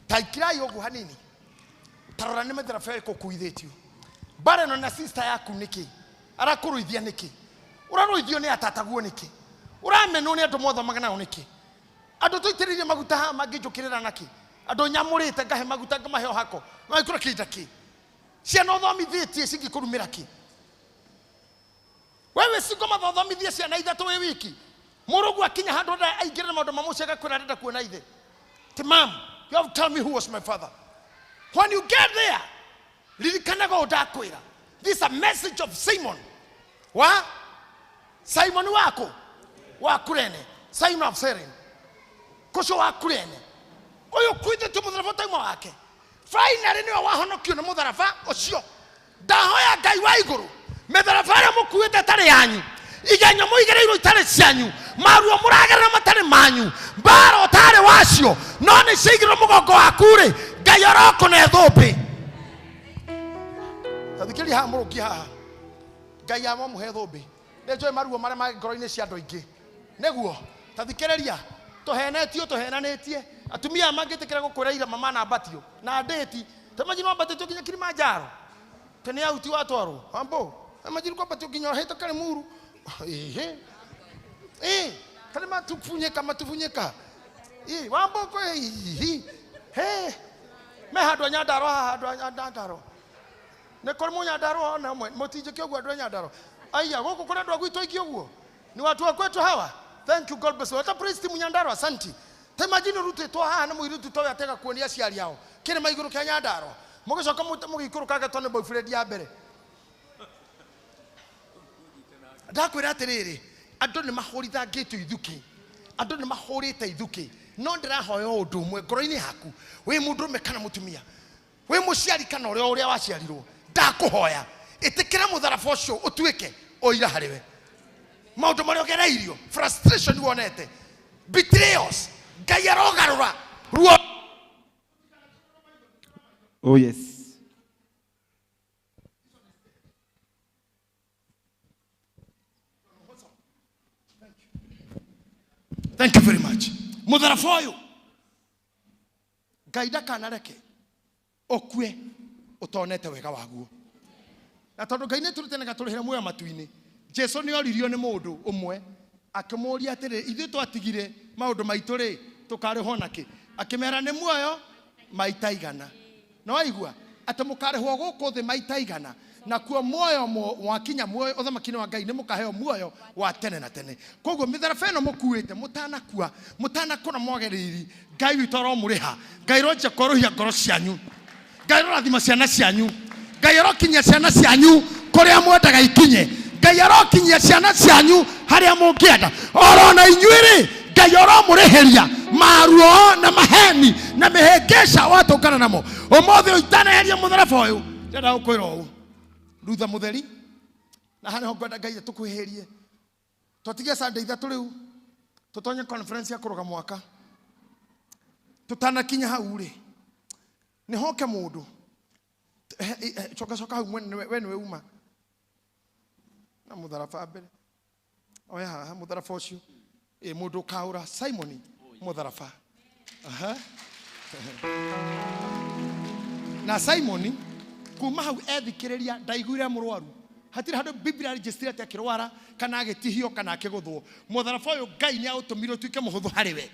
Ta ikirai ũguo hanini, ta rora nĩ mĩtharaba ĩkũkuithĩtio. Mbara ĩno na sister yaku nĩkĩ? Arakũrũithia nĩkĩ? Ũrarũithio nĩ atataguo nĩkĩ? Ũramenwo nĩ andũ mwathomaga nao nĩkĩ? Andũ tũitĩrĩirie maguta haha mangĩnjũkĩrĩra nakĩ? Andũ nyamũrĩte ngahe maguta ngamahe ũhako mangĩkũra kĩinda kĩ? Ciana ũthomithĩtie cingĩkũrumĩra kĩ? Wewe singo mathothomithie ciana ithatũ wĩ wiki, mũrũguo akinya handũ aingĩre na maũndũ ma mũciĩ agakwĩra arenda kuona ithe. Ti mam, you have to tell me who was my father. When you get there, ririkanaga ũũ ndakwĩra. This is a message of Simon. Wa? Simon wako? Wa Kurene. Simon of Cyrene. Kũcio wa Kurene. Ũyũ kuithĩtio mũtharaba ũtauma wake. Finally nĩwe wahonokio nĩ mũtharaba ũcio. Ndahoya Ngai wa igũrũ, mĩtharaba ĩrĩa mũkuĩte ĩtarĩ yanyu, igenyo mũigĩrĩirwo itarĩ cianyu, maruo mũragerera matarĩ manyu, mbara ũtarĩ wacio, no nĩ ciaigĩrĩrwo mũgongo waku rĩ, Ngai arokũne thũmbĩ. Ta thikĩrĩria haha mũrũngi haha. Ngai amũhe thũmbĩ. Nĩ njũĩ maruo marĩa ma ngoro-inĩ cia andũ aingĩ. Nĩguo, ta thikĩrĩria, tũhenetio, tũhenanĩtie. Atumia aya mangĩtĩkĩra gũkwĩra ira mama nambatio na ndĩti. Ta imagine wambatĩtio nginya Kilimanjaro. Tene auti watwarwo. Ambo, imagine kwambatio nginya ũhĩtũke Limuru. Ehe. Tani matufunyika, matufunyika. Wambo kwa hihi. He. Me handũ a Nyandarua haha, handũ a Nyandarua. Nĩ kũrĩ mũnyandarua ona ũmwe, mũtinjĩke ũguo andũ a Nyandarua. Aya, gũkũ kũrĩ andũ a gwitũ aingĩ ũguo. Ni watu wa kwetu hawa. Thank you, God bless you. Hata priest Munyandarua, asante. Ta imagine ũrutĩtwo haha nĩ mũirĩtu ta ũyũ atega kuonia aciari ao kĩrĩma igũrũ kĩa Nyandarua. Mũgĩcoka mũgĩikũrũka tondũ nĩ boyfriend ya mbere. Ndakwĩra atĩrĩrĩ, andũ nĩ mahũrithangĩtio ithukĩ, andũ nĩ mahũrĩte ithukĩ, no ndĩrahoya ũndũ ũmwe ngoro-inĩ yaku, wĩ mũndũrũme kana mũtumia, wĩ mũciari kana ũrĩa ũrĩa waciarirwo, ndakũhoya ĩtĩkĩra mũtharaba ũcio ũtuĩke ũira harĩ we. Maũndũ marĩa ũgereirio, frustration wonete, betrayals, Ngai arogarũra ruo. Oh yes. Thank you very much. Mũtharaba ũyũ Ngai ndakanareke ũkue ũtonete wega waguo. Na tondũ Ngai nĩ tũrutĩte na gatũrĩhĩra muoyo matu-inĩ, Jesu nĩ oririo nĩ mũndũ ũmwe akĩmũũria atĩrĩ, ithuĩ twatigire maũndũ maitũ rĩ, tũkarĩhwo nakĩ? Akĩmera nĩ muoyo maita igana. Na waigua atĩ mũkarĩhwo gũkũ thĩ maita igana, nakuo muoyo mwakinya muoyo ũthamaki-inĩ wa Ngai nĩ mũkaheo muoyo wa tene na tene. Koguo mĩtharaba ĩno mũkuĩte mũtanakua, mũtanakũra mwage riri, Ngai witũ aromũrĩha. Ngai aronjia kwerũhia ngoro cianyu. Ngai arorathima ciana cianyu. Ngai arokinyia ciana cianyu kũrĩa mwendaga ikinye. Ngai arokinyia ciana cianyu harĩa mũngĩenda. Orona inyuĩ rĩ, Ngai aromũrĩhĩria maruo na maheni na mĩhĩngĩca watũngana namo. Ũmũthĩ ũitaneheria mũtharaba ũyũ, ndĩrenda gũkwĩra ũũ, Rutha mũtheri, na haha nĩho ngwenda Ngai atũkuhĩhĩrie. Twatige Sunday ithatũ rĩu, tũtonye conference ya kũrũga mwaka. Tũtanakinya hau rĩ, nĩ hoke mũndũ. Coka coka hau mwene we nĩwe uma. Na mũtharaba mbere. Oya haha mũtharaba ũcio. Mũndũ ũkaũra Simon mũtharaba. Aha. Na Simon kuma hau ethikĩrĩria ndaiguire mũrwaru. Hatirĩ handũ Biblia register atĩ akĩrwara kana agĩtihio kana akĩgũthwo. Mũtharaba ũyũ Ngai nĩ aũtũmire ũtuĩke mũhũthũ harĩ we.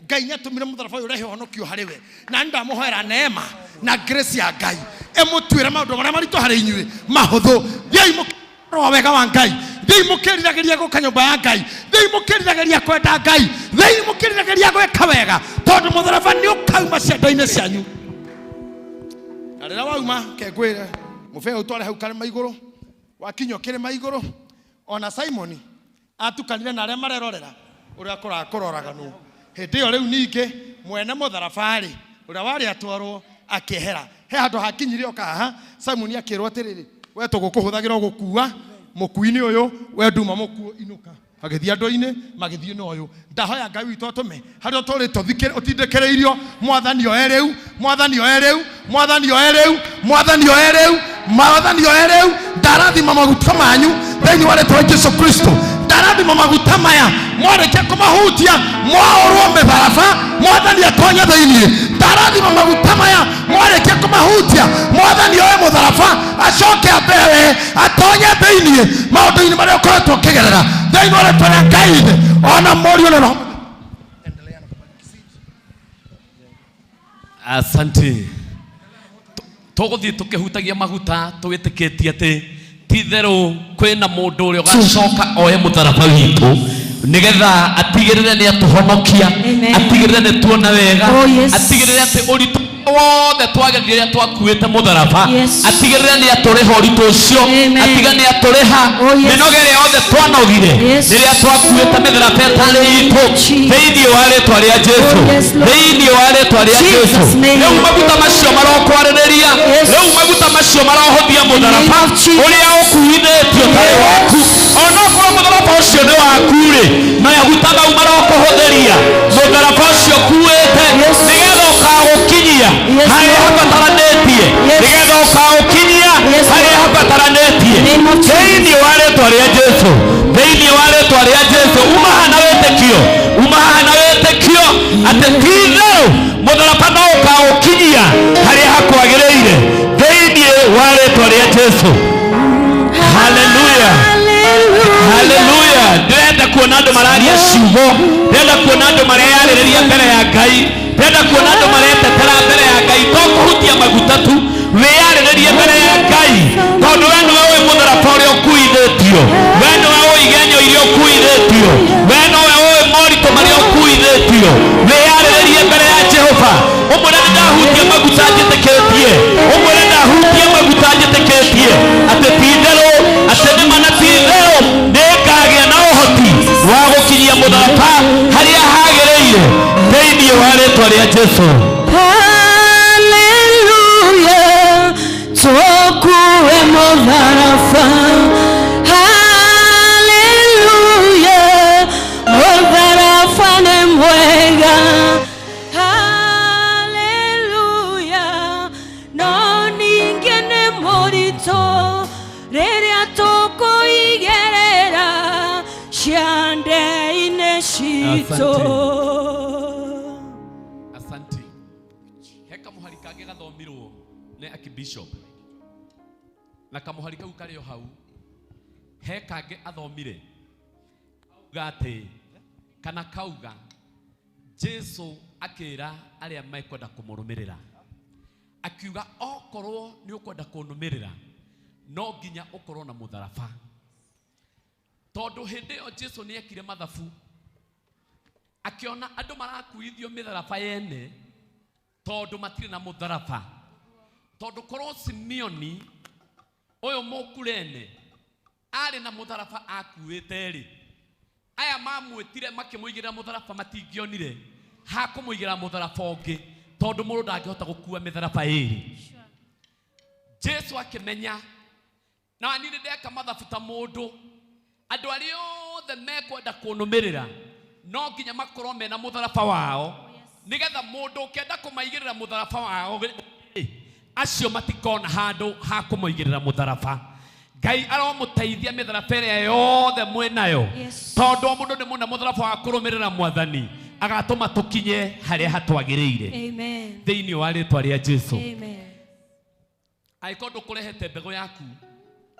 Ngai nĩatũmire mũtharaba ũyũ ũrehe ũhonokio harĩ we, na nĩ ndamũhoera neema na grace ya Ngai ĩmũtuĩre maũndũ marĩa maritũ harĩ inyuĩ mahũthũ. Thiĩi mũkĩrora wega wa Ngai, thiĩi mũkĩriragĩria gũka nyũmba ya Ngai, thiĩi mũkĩriragĩria kwenda Ngai, thiĩi mũkĩriragĩria gwĩka wega, tondũ mũtharaba nĩ ũkauma cianda-inĩ cianyu. Na rĩrĩa wauma kengwĩre mũbĩa ũtware hau karĩma igũrũ, wakinya kĩrĩma igũrũ, ona Simoni atukanire na arĩa marerorera ũrĩa kũrakũroraga nũ. Hĩndĩ ĩyo rĩu ningĩ mwene mũtharaba-rĩ, ũrĩa warĩ atwarwo akĩehera. He handũ hakinyire oka haha, Simoni akĩrwo atĩrĩrĩ, we tũgũkũhũthagĩra gũkua mũkui-inĩ ũyũ, we nduma mũkuo inũka. Magĩthiĩ andũ-inĩ, magĩthiĩ na ũyũ. Ndahoya Ngai witũ atũme harĩa ũtũrĩte ũtindĩkĩrĩirio, Mwathani oe rĩu, Mwathani oe rĩu, Mwathani oe rĩu, Mwathani oe rĩu, Mwathani oe rĩu. Ndarathima maguta manyu thĩinĩ wa rĩtwa Jesu Kristo. Ndarathima maguta maya, mwarĩkia kũmahutia mwaũrwo mĩtharaba, Mwathani atonye thĩinĩ. Ndarathima maguta maya, mwarĩkia kũmahutia, Mwathani oe mũtharaba acoke ambewe atonye thĩinĩ maũndũ-inĩ marĩa ũkoretwo ũkĩgerera thĩinĩ wa rĩtwa rĩa Ngai Ithe ona Mũriũ na Roho. Asante. Tũgũthiĩ tũkĩhutagia maguta tũgĩtĩkĩtie atĩ ti-itherũ kwĩna mũndũ ũrĩa ũgacoka oe mũtharaba witũ nĩgetha atigĩrĩre nĩ atũhonokia, atigĩrĩre nĩ tuona wega, Oh, yes. atigĩrĩre atĩ ũritũ wothe twagerire rĩrĩa twakuĩte mũtharaba, Yes. atigĩrĩre nĩ atũrĩha ũritũ ũcio, Amen. atiga nĩ atũrĩha Oh, yes. mĩnoga ĩrĩa yothe twanogire Yes. rĩrĩa twakuĩte mĩtharaba ĩtarĩ itũ thĩinĩ wa rĩtwa rĩa Jesu, Oh, yes, Lord. thĩinĩ wa rĩtwa rĩa Jesus' Jesu. name. Rĩu maguta macio marokwarĩrĩria, Yes. rĩu maguta macio marohũthia mũtharaba name of Jesus. ũrĩa ũkuithĩtio tarĩ waku, onokorwo mũtharaba ũcio nĩ waku-rĩ, maguta mau marokũhũthĩria mũtharaba ũcio ũkuĩte Yes. nĩgetha ũkagũkinyia Yes, harĩa Lord. habataranĩtie, Yes. nĩgetha ũkagũkinyia Yes, harĩa Lord. habataranĩtie Name of Jesus. thĩinĩ wa rĩtwa rĩa Jesu, thĩinĩ wa rĩtwa rĩa Jesu. Uma haha na wĩtĩkio, uma haha na wĩtĩkio atĩ ti-itherũ mũtharaba no ũkagũkinyia harĩa hakwagĩrĩire thĩinĩ wa rĩtwa rĩa Jesu. Haleluya, haleluya. Ndĩrenda kuona andũ mararia ciugo, ndĩrenda kuona andũ mareyarĩrĩria mbere ya Ngai, ndĩrenda kuona andũ maretetera mbere ya Ngai, to kũhutia maguta tu, wĩyarĩrĩrie mbere ya Ngai, tondũ we nĩwe ũĩ mũtharaba ũrĩa ũkuithĩtio, we nĩwe ũĩ igenyo iria ũkuithĩtio, we nĩwe ũĩ moritũ marĩa ũkuithĩtio. Wĩyarĩrĩrie mbere ya Jehova, ũmwĩre nĩ ndahutia maguta njĩtĩkĩtie, ũmwĩre ndahutia maguta njĩtĩkĩtie atĩ ti-itherũ, atĩ nĩma na ti-itherũ nĩngagĩa na ũhoti wa gũkinyia mũtharaba harĩa hagĩrĩire thĩinĩ wa rĩtwa rĩa Jesu. Hallelujah, tukue mũtharaba. Hallelujah, mũtharaba nĩ mwega. Hallelujah, no ningĩ nĩ mũritũ rĩrĩa tũkũigerera ciande-inĩ citũ. Asante. He kamũhari kangĩ gathomirwo nĩ Archbishop, na kamũhari kau karĩ o hau. He kangĩ athomire kauga atĩ, kana kauga Jesu akĩra arĩa mekwenda kũmũrũmĩrĩra, akiuga okorwo nĩ ũkwenda kũnũmĩrĩra no nginya ũkorwo na mũtharaba, tondũ hĩndĩ ĩyo Jesu nĩ ekire mathabu akĩona andũ marakuithio mĩtharaba yene tondũ matirĩ na mũtharaba, tondũ korwo Simeoni ũyũ mũkurene arĩ na mũtharaba akuĩte rĩ, aya mamwĩtire makĩmũigĩrĩra mũtharaba matingĩonire hakũmũigĩrĩra mũtharaba ũngĩ, tondũ mũndũ ndangĩhota gũkua mĩtharaba ĩrĩ. Jesu akĩmenya na niĩ ndeka mathabu ta mũndũ, andũ arĩa othe mekwenda kũnũmĩrĩra no nginya makorwo mena mũtharaba wao, nĩgetha mũndũ ũkĩenda kũmaigĩrĩra mũtharaba wao rĩ, acio matikona handũ ha kũmũigĩrĩra mũtharaba. Ngai aromũteithia mĩtharaba ĩrĩa yothe mwĩnayo, Yes. tondũ o mũndũ nĩ mũna mũtharaba wa kũrũmĩrĩra Mwathani, agatũma tũkinye harĩa hatwagĩrĩire Amen. thĩinĩ wa rĩtwa rĩa Jesu. Amen. Angĩkorwo ndũkũrehete mbegũ yaku,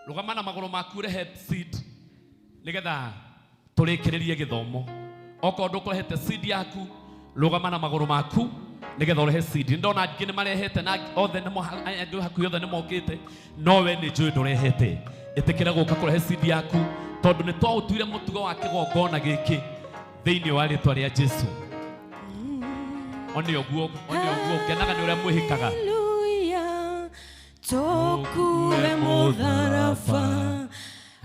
rũgama na magũrũ maku ũrehe seed nĩgetha tũrĩkĩrĩrie gĩthomo. Okorwo ndũkũrehete seed yaku, Rũgama na magũrũ maku nĩgetha ũrehe seed. Nĩ ndona angĩ nĩ marehete na othe nĩ andũ hakuhĩ othe nĩ mokĩte, no we nĩ njũĩ ndũrehete. Ĩtĩkĩra gũka kũrehe seed yaku tondũ nĩ twaũtuire mũtugo wa kĩgongona gĩkĩ thĩinĩ wa rĩtwa rĩa Jesu. One ũguo, one ũguo, ngenaga nĩ ũrĩa mwĩhĩkaga. Hallelujah, tũkue mũtharaba.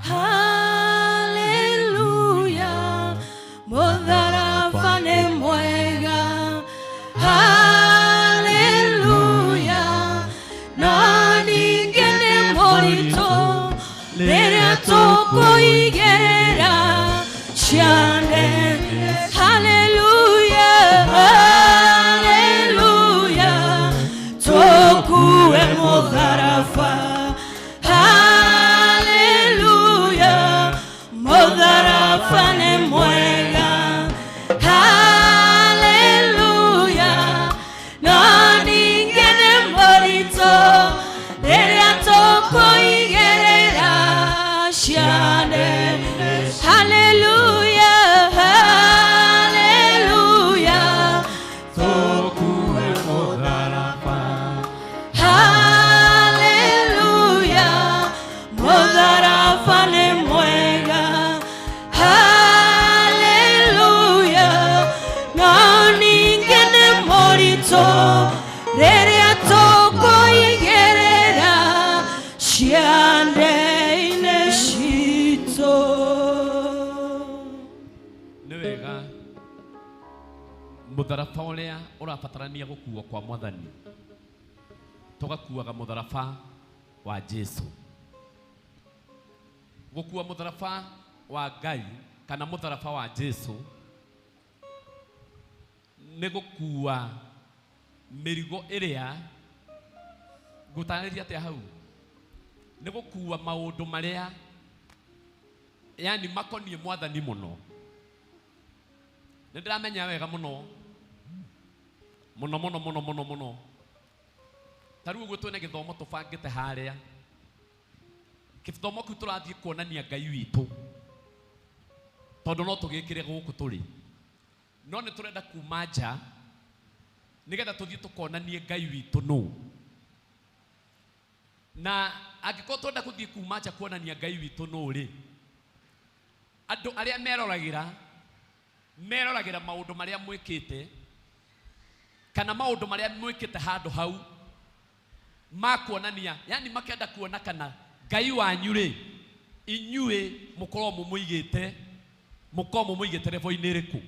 Hallelujah, mũtharaba nĩ mwega. Hallelujah, no ningĩ nĩ mũritũ rĩrĩa tũkũigĩrĩra ciande. Hallelujah, hallelujah, tũkue mũtharaba. Hallelujah, mũtharaba nĩ mwega. Hallelujah, no ningĩ nĩ mũritũ rĩrĩa tũkũigĩrĩra ciande. Hallelujah, hallelujah, tũkue mũtharaba. Hallelujah, mũtharaba nĩ mwega. Hallelujah, no ningĩ nĩ mũritũ rĩrĩa tũkũigĩrĩra ciande-inĩ citũ. Nĩ wega mũtharaba ũrĩa ũrabatarania gũkuo kwa mwathani tũgakuaga mũtharaba wa Jesu. Gũkua mũtharaba wa Ngai kana mũtharaba wa Jesu nĩ gũkua mĩrigo ĩrĩa ngũtarĩria atĩa hau, nĩ gũkua maũndũ marĩa yani makoniĩ mwathani mũno. Nĩ ndĩramenya wega mũno mũno mũno mũno mũno mũno. Ta rĩu ũguo twĩna gĩthomo tũbangĩte harĩa, gĩthomo kĩu tũrathiĩ kuonania Ngai witũ tondũ no tũgĩkĩre gũkũ tũrĩ, no nĩ tũrenda kuma nja nĩgetha tũthiĩ tũkonanie Ngai witũ nũ. Na angĩkorwo twenda gũthiĩ kuma nja kuonania Ngai witũ nũ rĩ, andũ arĩa meroragĩra meroragĩra maũndũ marĩa mwĩkĩte kana maũndũ marĩa mwĩkĩte handũ hau ma kuonania, yani makenda kuona kana Ngai wanyu rĩ, inyuĩ mũkorwo mũmũigĩte, mũkorwo mũmũigĩte level-inĩ ĩrĩkũ.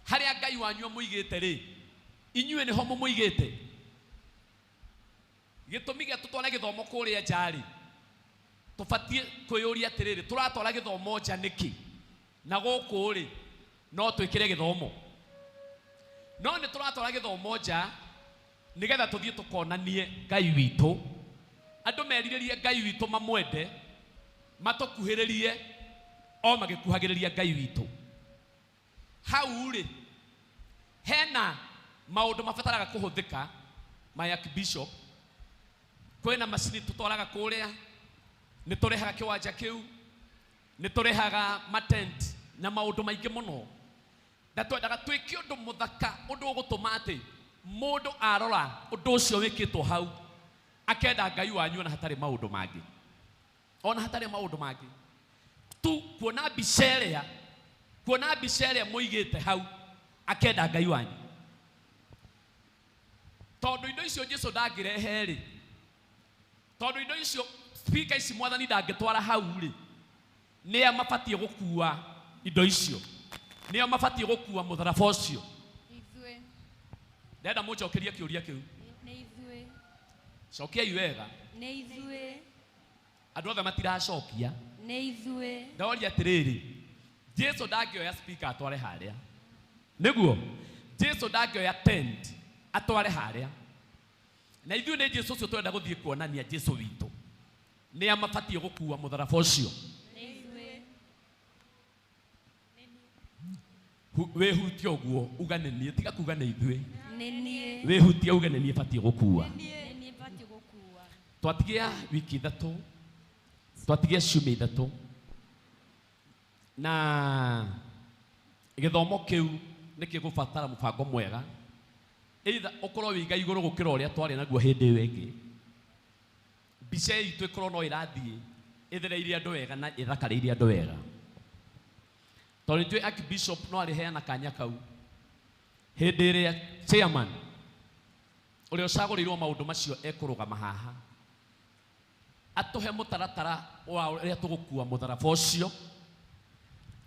Harĩa Ngai wanyu amũigĩte rĩ, inyuĩ nĩho mũmũigĩte. Gĩtũmi gĩa tũtware gĩthomo kũrĩa nja rĩ, tũbatiĩ kwĩyũria atĩrĩrĩ, tũratwara gĩthomo nja nĩkĩ? Na gũkũ rĩ, no twĩkĩre gĩthomo. No nĩ tũratwara gĩthomo nja nĩgetha tũthiĩ tũkonanie Ngai witũ, andũ merirĩrie Ngai witũ, mamwende, matũkuhĩrĩrie o magĩkuhagĩrĩria Ngai witũ. Hau rĩ, hena maũndũ mabataraga kũhũthĩka my archbishop. Kwĩna macini tũtwaraga kũrĩa, nĩ tũrehaga kĩwanja kĩu, nĩ tũrehaga matent na maũndũ maingĩ mũno. Na twendaga twĩke ũndũ mũthaka, ũndũ ũgũtũma atĩ mũndũ arora ũndũ ũcio wĩkĩtwo hau akenda Ngai wanyu ona hatarĩ maũndũ mangĩ, ona hatarĩ maũndũ mangĩ tu kuona mbica ĩrĩa, kuona mbica ĩrĩa mũigĩte hau akenda Ngai wanyu. Tondũ indo icio Jesu ndangĩrehe rĩ, tondũ indo icio speaker ici mwathani ndangĩtwara hau rĩ, nĩa mabatiĩ gũkua indo icio, nĩo mabatiĩ gũkua mũtharaba ũcio. Ithuĩ. Ndenda mũnjokerie kĩũria kĩu. Nĩ ithuĩ. Cokiai wega. Nĩ ithuĩ. Andũ othe matiracokia. Nĩ ithuĩ. Ndoria atĩrĩrĩ, Jesu ndangĩoya speaker atware harĩa, nĩguo Jesu ndangĩoya tent atware harĩa, na ithuĩ nĩ Jesu ũcio twenda gũthiĩ kuonania Jesu witũ nĩa mabatiĩ gũkua mũtharaba ũcio. Nĩ ithuĩ. Wĩhutie ũguo uga nĩ niĩ, tiga kuga nĩ ithuĩ. Nĩ niĩ. Wĩhutie uge nĩ niĩ batiĩ gũkua. Nĩ niĩ batiĩ gũkua. Twatigia wiki ithatũ, twatigia ciumia ithatũ, na gĩthomo kĩu nĩ kĩgũbatara mũbango mwega either ũkorwo wĩ iga igũrũ gũkĩra ũrĩa twarĩ naguo hĩndĩ ĩyo ĩngĩ mbica itũ ĩkorwo no ĩrathiĩ ĩthereirie andũ wega na ĩthakarĩirie andũ wega tondũ nĩtũĩ Archbishop no arĩheana kanya kau hĩndĩ ĩrĩa chairman ũrĩa ũcagũrĩirwo maũndũ macio ekũrũgama haha atũhe mũtaratara wa ũrĩa tũgũkua mũtharaba ũcio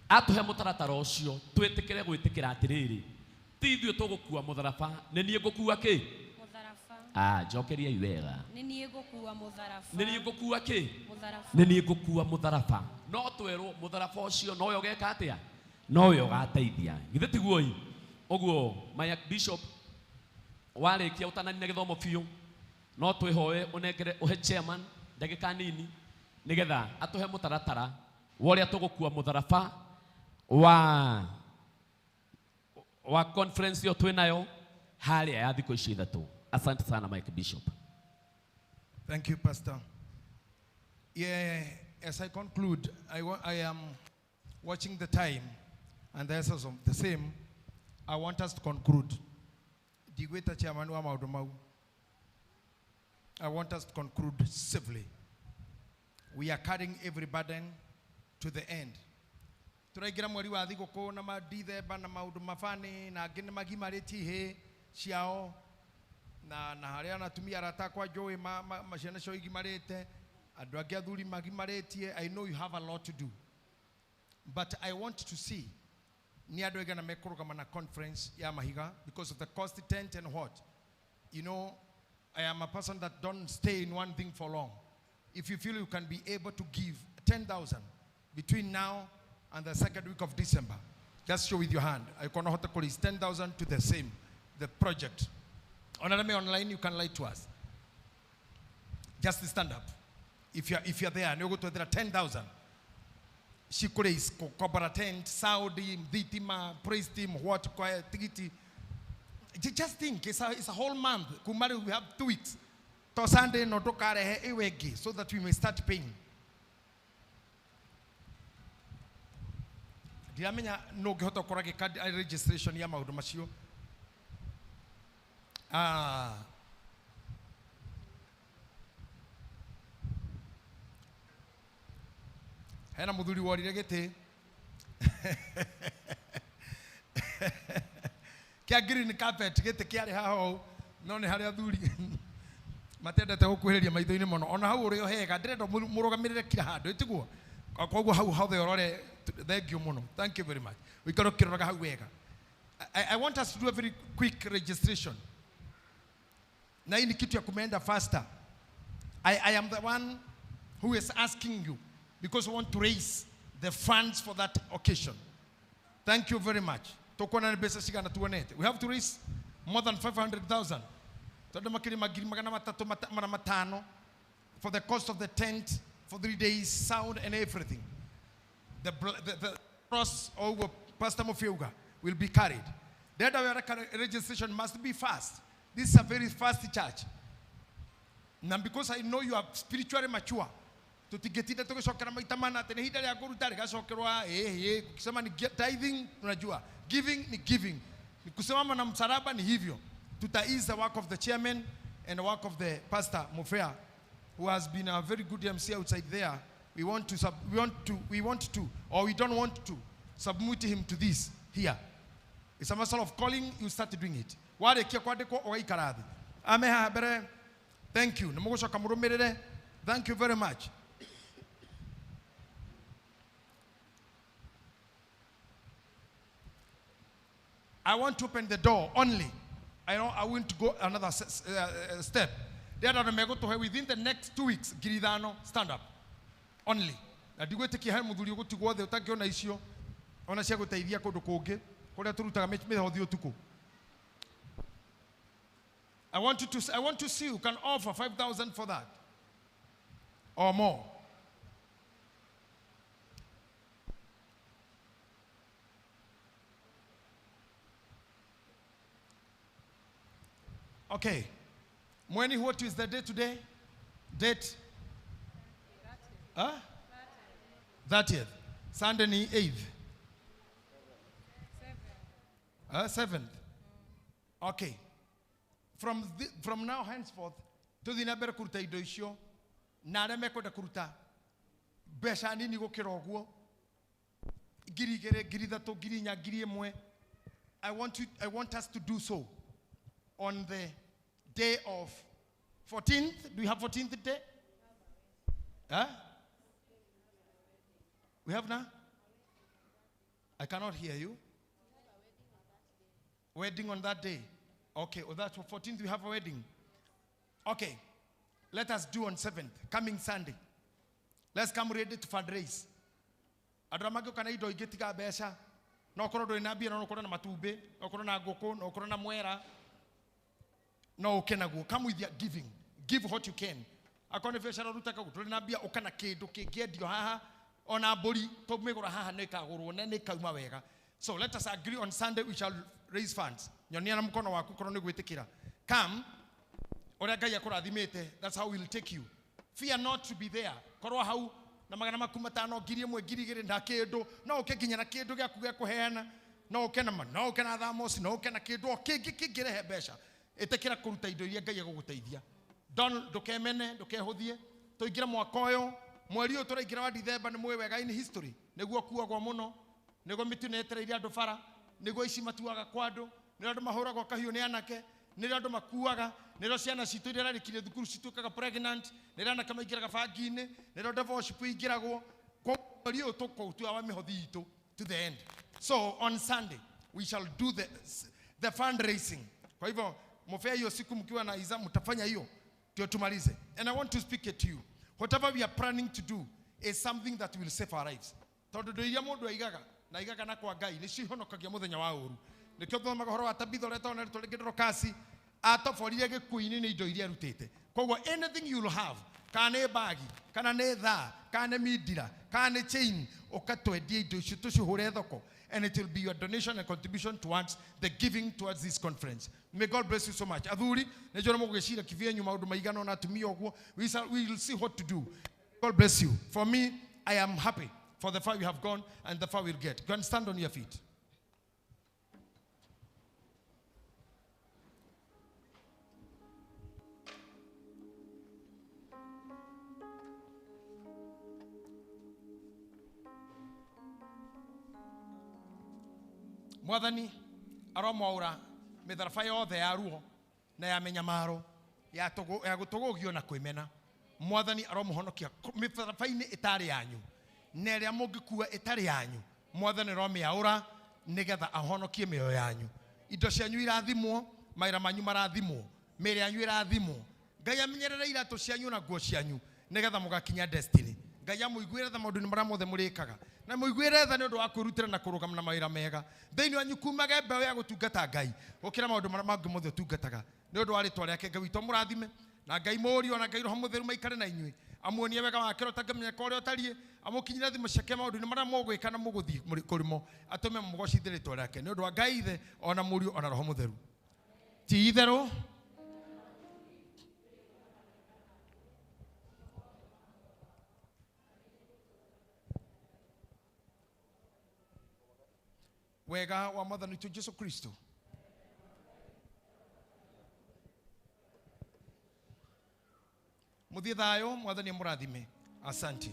atũhe mũtaratara ũcio twĩtĩkĩre gwĩtĩkĩra atĩrĩrĩ ti ithuĩ tũgũkua mũtharaba nĩ niĩ ngũkua kĩ Mũtharaba. ah njokeriai wega Nĩ niĩ ngũkua mũtharaba. nĩ niĩ ngũkua kĩ Mũtharaba. nĩ niĩ ngũkua mũtharaba no twerwo mũtharaba ũcio nowe ũgeka atĩa nowe ũgateithia githĩ tiguo ĩ ũguo my bishop warĩkia ũtananina gĩthomo biũ no twĩhoe ũnengere ũhe chairman ndagĩka nini nĩgetha atũhe mũtaratara wa ũrĩa tũgũkua mũtharaba wa conference ĩyo twĩ nayo harĩa ya thikũ ici ithatũ. Asante sana Mike Bishop. Thank you, Pastor. Yeah, as I conclude, I am watching the time and the essence of the same. I want us to conclude. Digweta chairman wa maũndũ mau. I want us to conclude safely. We are carrying every burden to the end. Tũraingĩra mweri wa thigũkũ na madithemba na maũndũ mabani na angĩ nĩ magimarĩtie ihĩ ciao na harĩa na atumia arata akwa njũĩ ciana ciao igimarĩte andũ angĩ athuri magimarĩtie. I know you have a lot to do, but I want to see nĩ andũ aigana mekũrũgama na conference ya mahiga because of the cost tent and what. You know, I am a person that don't stay in one thing for long. If you feel you can be able to give 10,000 between now and the second week of December, just show with your hand. I can raise 10,000 to the same, the project. On me online, you can lie to us. Just stand up. If you're there, you go to there 10,000. She could raise Cobra tent, Saudi, Dhitima, praise team, what, choir, tigiti. Just think, it's a whole month. Kumari, we have 2 weeks. To Sunday, no to kare ewegi, so that we may start paying. Ndiramenya no ngĩhota gũkorwo ngĩka registration ya maũndũ macio. Ah. Hena mũthuri worire gĩtĩ kĩa green carpet gĩtĩ kĩarĩ haha ũũ no nĩ harĩa athuri matendete gũkuhĩrĩria maitho-inĩ mũno ona hau ũrĩ o hega ndĩrenda mũrũgamĩrĩre kila handũ ĩtiguo koguo hau hothe ũrore. Thank you mũno, thank you very much. Ũikare ũkĩroraga hau wega. I want us to do a very quick registration na hii ni kitu ya kumeenda faster. I am the one who is asking you because we want to raise the funds for that occasion. Thank you very much. Tukuona mbeca cigana tuonete. We have to raise more than 500,000. Tondu makiri magiri magana matatu mara matano for the cost of the tent for 3 days, sound and everything. The cross over Pastor Mofiuga will be carried. The other registration must be fast. This is a very fast church. Now because I know you are spiritually mature, tutigetita tukicokera maita mana atĩ nĩ ihinda rĩa kũruta rĩgacokerwa kusema ni tithing tunajua, giving ni giving, ni kusimama na msalaba ni hivyo. Tuta ease the work of the chairman and the work of the pastor Mofea, who has been a very good MC outside there. We want to or we don't want to submit him to this here. It's a matter of calling, you start doing it. Warĩkia kwandĩkwo ũgaikara thĩ. Ame haha mbere. Thank you. Nĩ mũgũcoka mũrũmĩrĩre. Thank you very much. I want to open the door only. I want to go another step. Within the next 2 weeks, Giridano, stand up. Only. Na ndigwĩtĩkia he mũthuri ũgũtigwo thĩ ũtangĩona icio ona cia gũteithia kũndũ kũngĩ kũrĩa tũrutaga mĩhothi ũtukũ. I want to see you can offer 5,000 for that or more. Okay. Mweni, what is the date today? Date? Huh? 30th. Sunday ni 8th. 7th. Okay. From now henceforth, tuthiĩ na mbere kũruta indo icio na arĩa mekwenda kũruta mbeca nini gũkĩra ũguo 2,000, 3,000, 4,000, 1,000. I want us to do so on the day of 14th. Do we have 14th day? Huh? We have now? I cannot hear you. Wedding on that day. Okay, well, that's 14th, we have a wedding. Okay, let us do on 7th, coming Sunday. Let's come ready to fundraise. Andũ arĩa mangĩũka na indo ingĩ tiga mbeca, no ũkorwo ndũrĩ na mbia, no ũkorwo na matumbĩ, no ũkorwo na ngũkũ, no ũkorwo na mwera, no ũke naguo. Come with your giving. Give what you can. Akorwo nĩ biacara ũrutaga, ndũrĩ na mbia, ũka na kĩndũ kĩngĩendio haha, ona mbũri tũmĩgũra haha nĩ ĩkagũrwo na nĩ ĩkauma wega. So let us agree on Sunday we shall raise funds. Nyonia na mkono waku korwo nĩ gwĩtĩkĩra. Come, ũrĩa Ngai akũrathimĩte, that's how we'll take you. Fear not to be there. Korwo hau na 500, 1,000, 2,000 na kĩndũ, no ũke nginya na kĩndũ gĩaku gĩa kũheana, no ũke na ma, no ũke na thamosi, no ũke na kĩndũ o kĩngĩ kĩngĩrehe mbeca. Ĩtĩkĩra kũruta indo iria Ngai egũgũteithia. Ndũkemene, ndũkehũthie. Tũingĩre mwaka ũyũ, mweri ũyũ tũraingĩra wa Dithemba nĩ mũĩ wega in history, nĩguo kuagwo mũno, nĩguo mĩtino yetereire andũ bara, nĩguo ici matuaga kwa andũ, nĩrĩo andũ mahũragwo kahiũ nĩ anake, nĩrĩo andũ makuaga, nĩrĩo ciana citũ iria irarĩkirie thukuru cituĩkaga pregnant, nĩrĩo anake maingĩraga bangi-inĩ, nĩrĩo devotion ingĩragwo. Koguo mweri ũyũ tũkũtua wa mĩhothi itũ to the end. So on Sunday we shall do the fundraising. Kwa hivyo mfea hiyo siku mkiwa na iza mtafanya hiyo ndio tumalize. And I want to speak it to you. Whatever we are planning to do is something that will save our lives. Tondũ indo iria mũndũ aigaga na aigaga na kwa Ngai nĩcihonokagia mũthenya wa ũru. Nĩkĩo thomaga ũhoro wa Tabitha ũrĩa tondũ nĩ rĩngĩ Dorokasi atoborire gĩkuũ-inĩ nĩ indo iria arutĩte. Koguo anything you'll have, kana nĩ bagi, kana nĩ thaa, kana nĩ mindira, kana nĩ chain, ũkatwendie indo icio tũcihũre thoko, and it will be your donation and contribution towards the giving towards this conference. May God bless you so much. Athuri, nĩ njũĩ mũgũgĩcira kivyenyu maũndũ maigana ũna atumia ũguo. We will see what to do. God bless you. For me, I am happy for the far we have gone and the far we'll get. Go and stand on your feet. Mwathani aromwaura mitharaba yothe ya ruo na ya mĩnyamaro ya gũtũgũgio na kwĩmena. Mwathani aromũhonokia mĩtharaba-inĩ ĩtarĩ yanyu na ĩrĩa mũngĩkua ĩtarĩ yanyu. Mwathani aromĩaũra nĩgetha ahonokie mĩoyo yanyu. Indo cianyu irathimwo, mawĩra manyu marathimwo, mĩĩrĩ yanyu ĩrathimwo. Ngai amenyerere iratũ cianyu na nguo cianyu nĩgetha mũgakinya destiny. Ngai amũiguĩre tha maũndũ-inĩ marĩa mothe mũrĩkaga, na mũiguĩre tha nĩ ũndũ wa kwĩrutĩra na kũrũgama na mawĩra mega. Thĩinĩ wanyu kumage mbeũ ya gũtungata Ngai gũkĩra maũndũ marĩa mangĩ mothe ũtungataga. Nĩ ũndũ wa rĩtwa rĩake Ngai witũ amũrathime, na Ngai Mũriũ na Ngai Roho Mũtheru maikare na inyuĩ, amuonie wega wake ũrĩa ũtangĩmenyeka ũrĩa ũtariĩ, amũkinyĩre thimo ciake maũndũ-inĩ marĩa mũgwĩka na mũgũthiĩ kũrĩmo, atũme mũgocithie rĩtwa rĩake. Nĩ ũndũ wa Ngai Ithe ona Mũriũ ona Roho Mũtheru. Ti itherũ wega wa Mwathani witũ Jesu Kristo mũthiĩ thayũ. Mwathani amũrathime. Asante.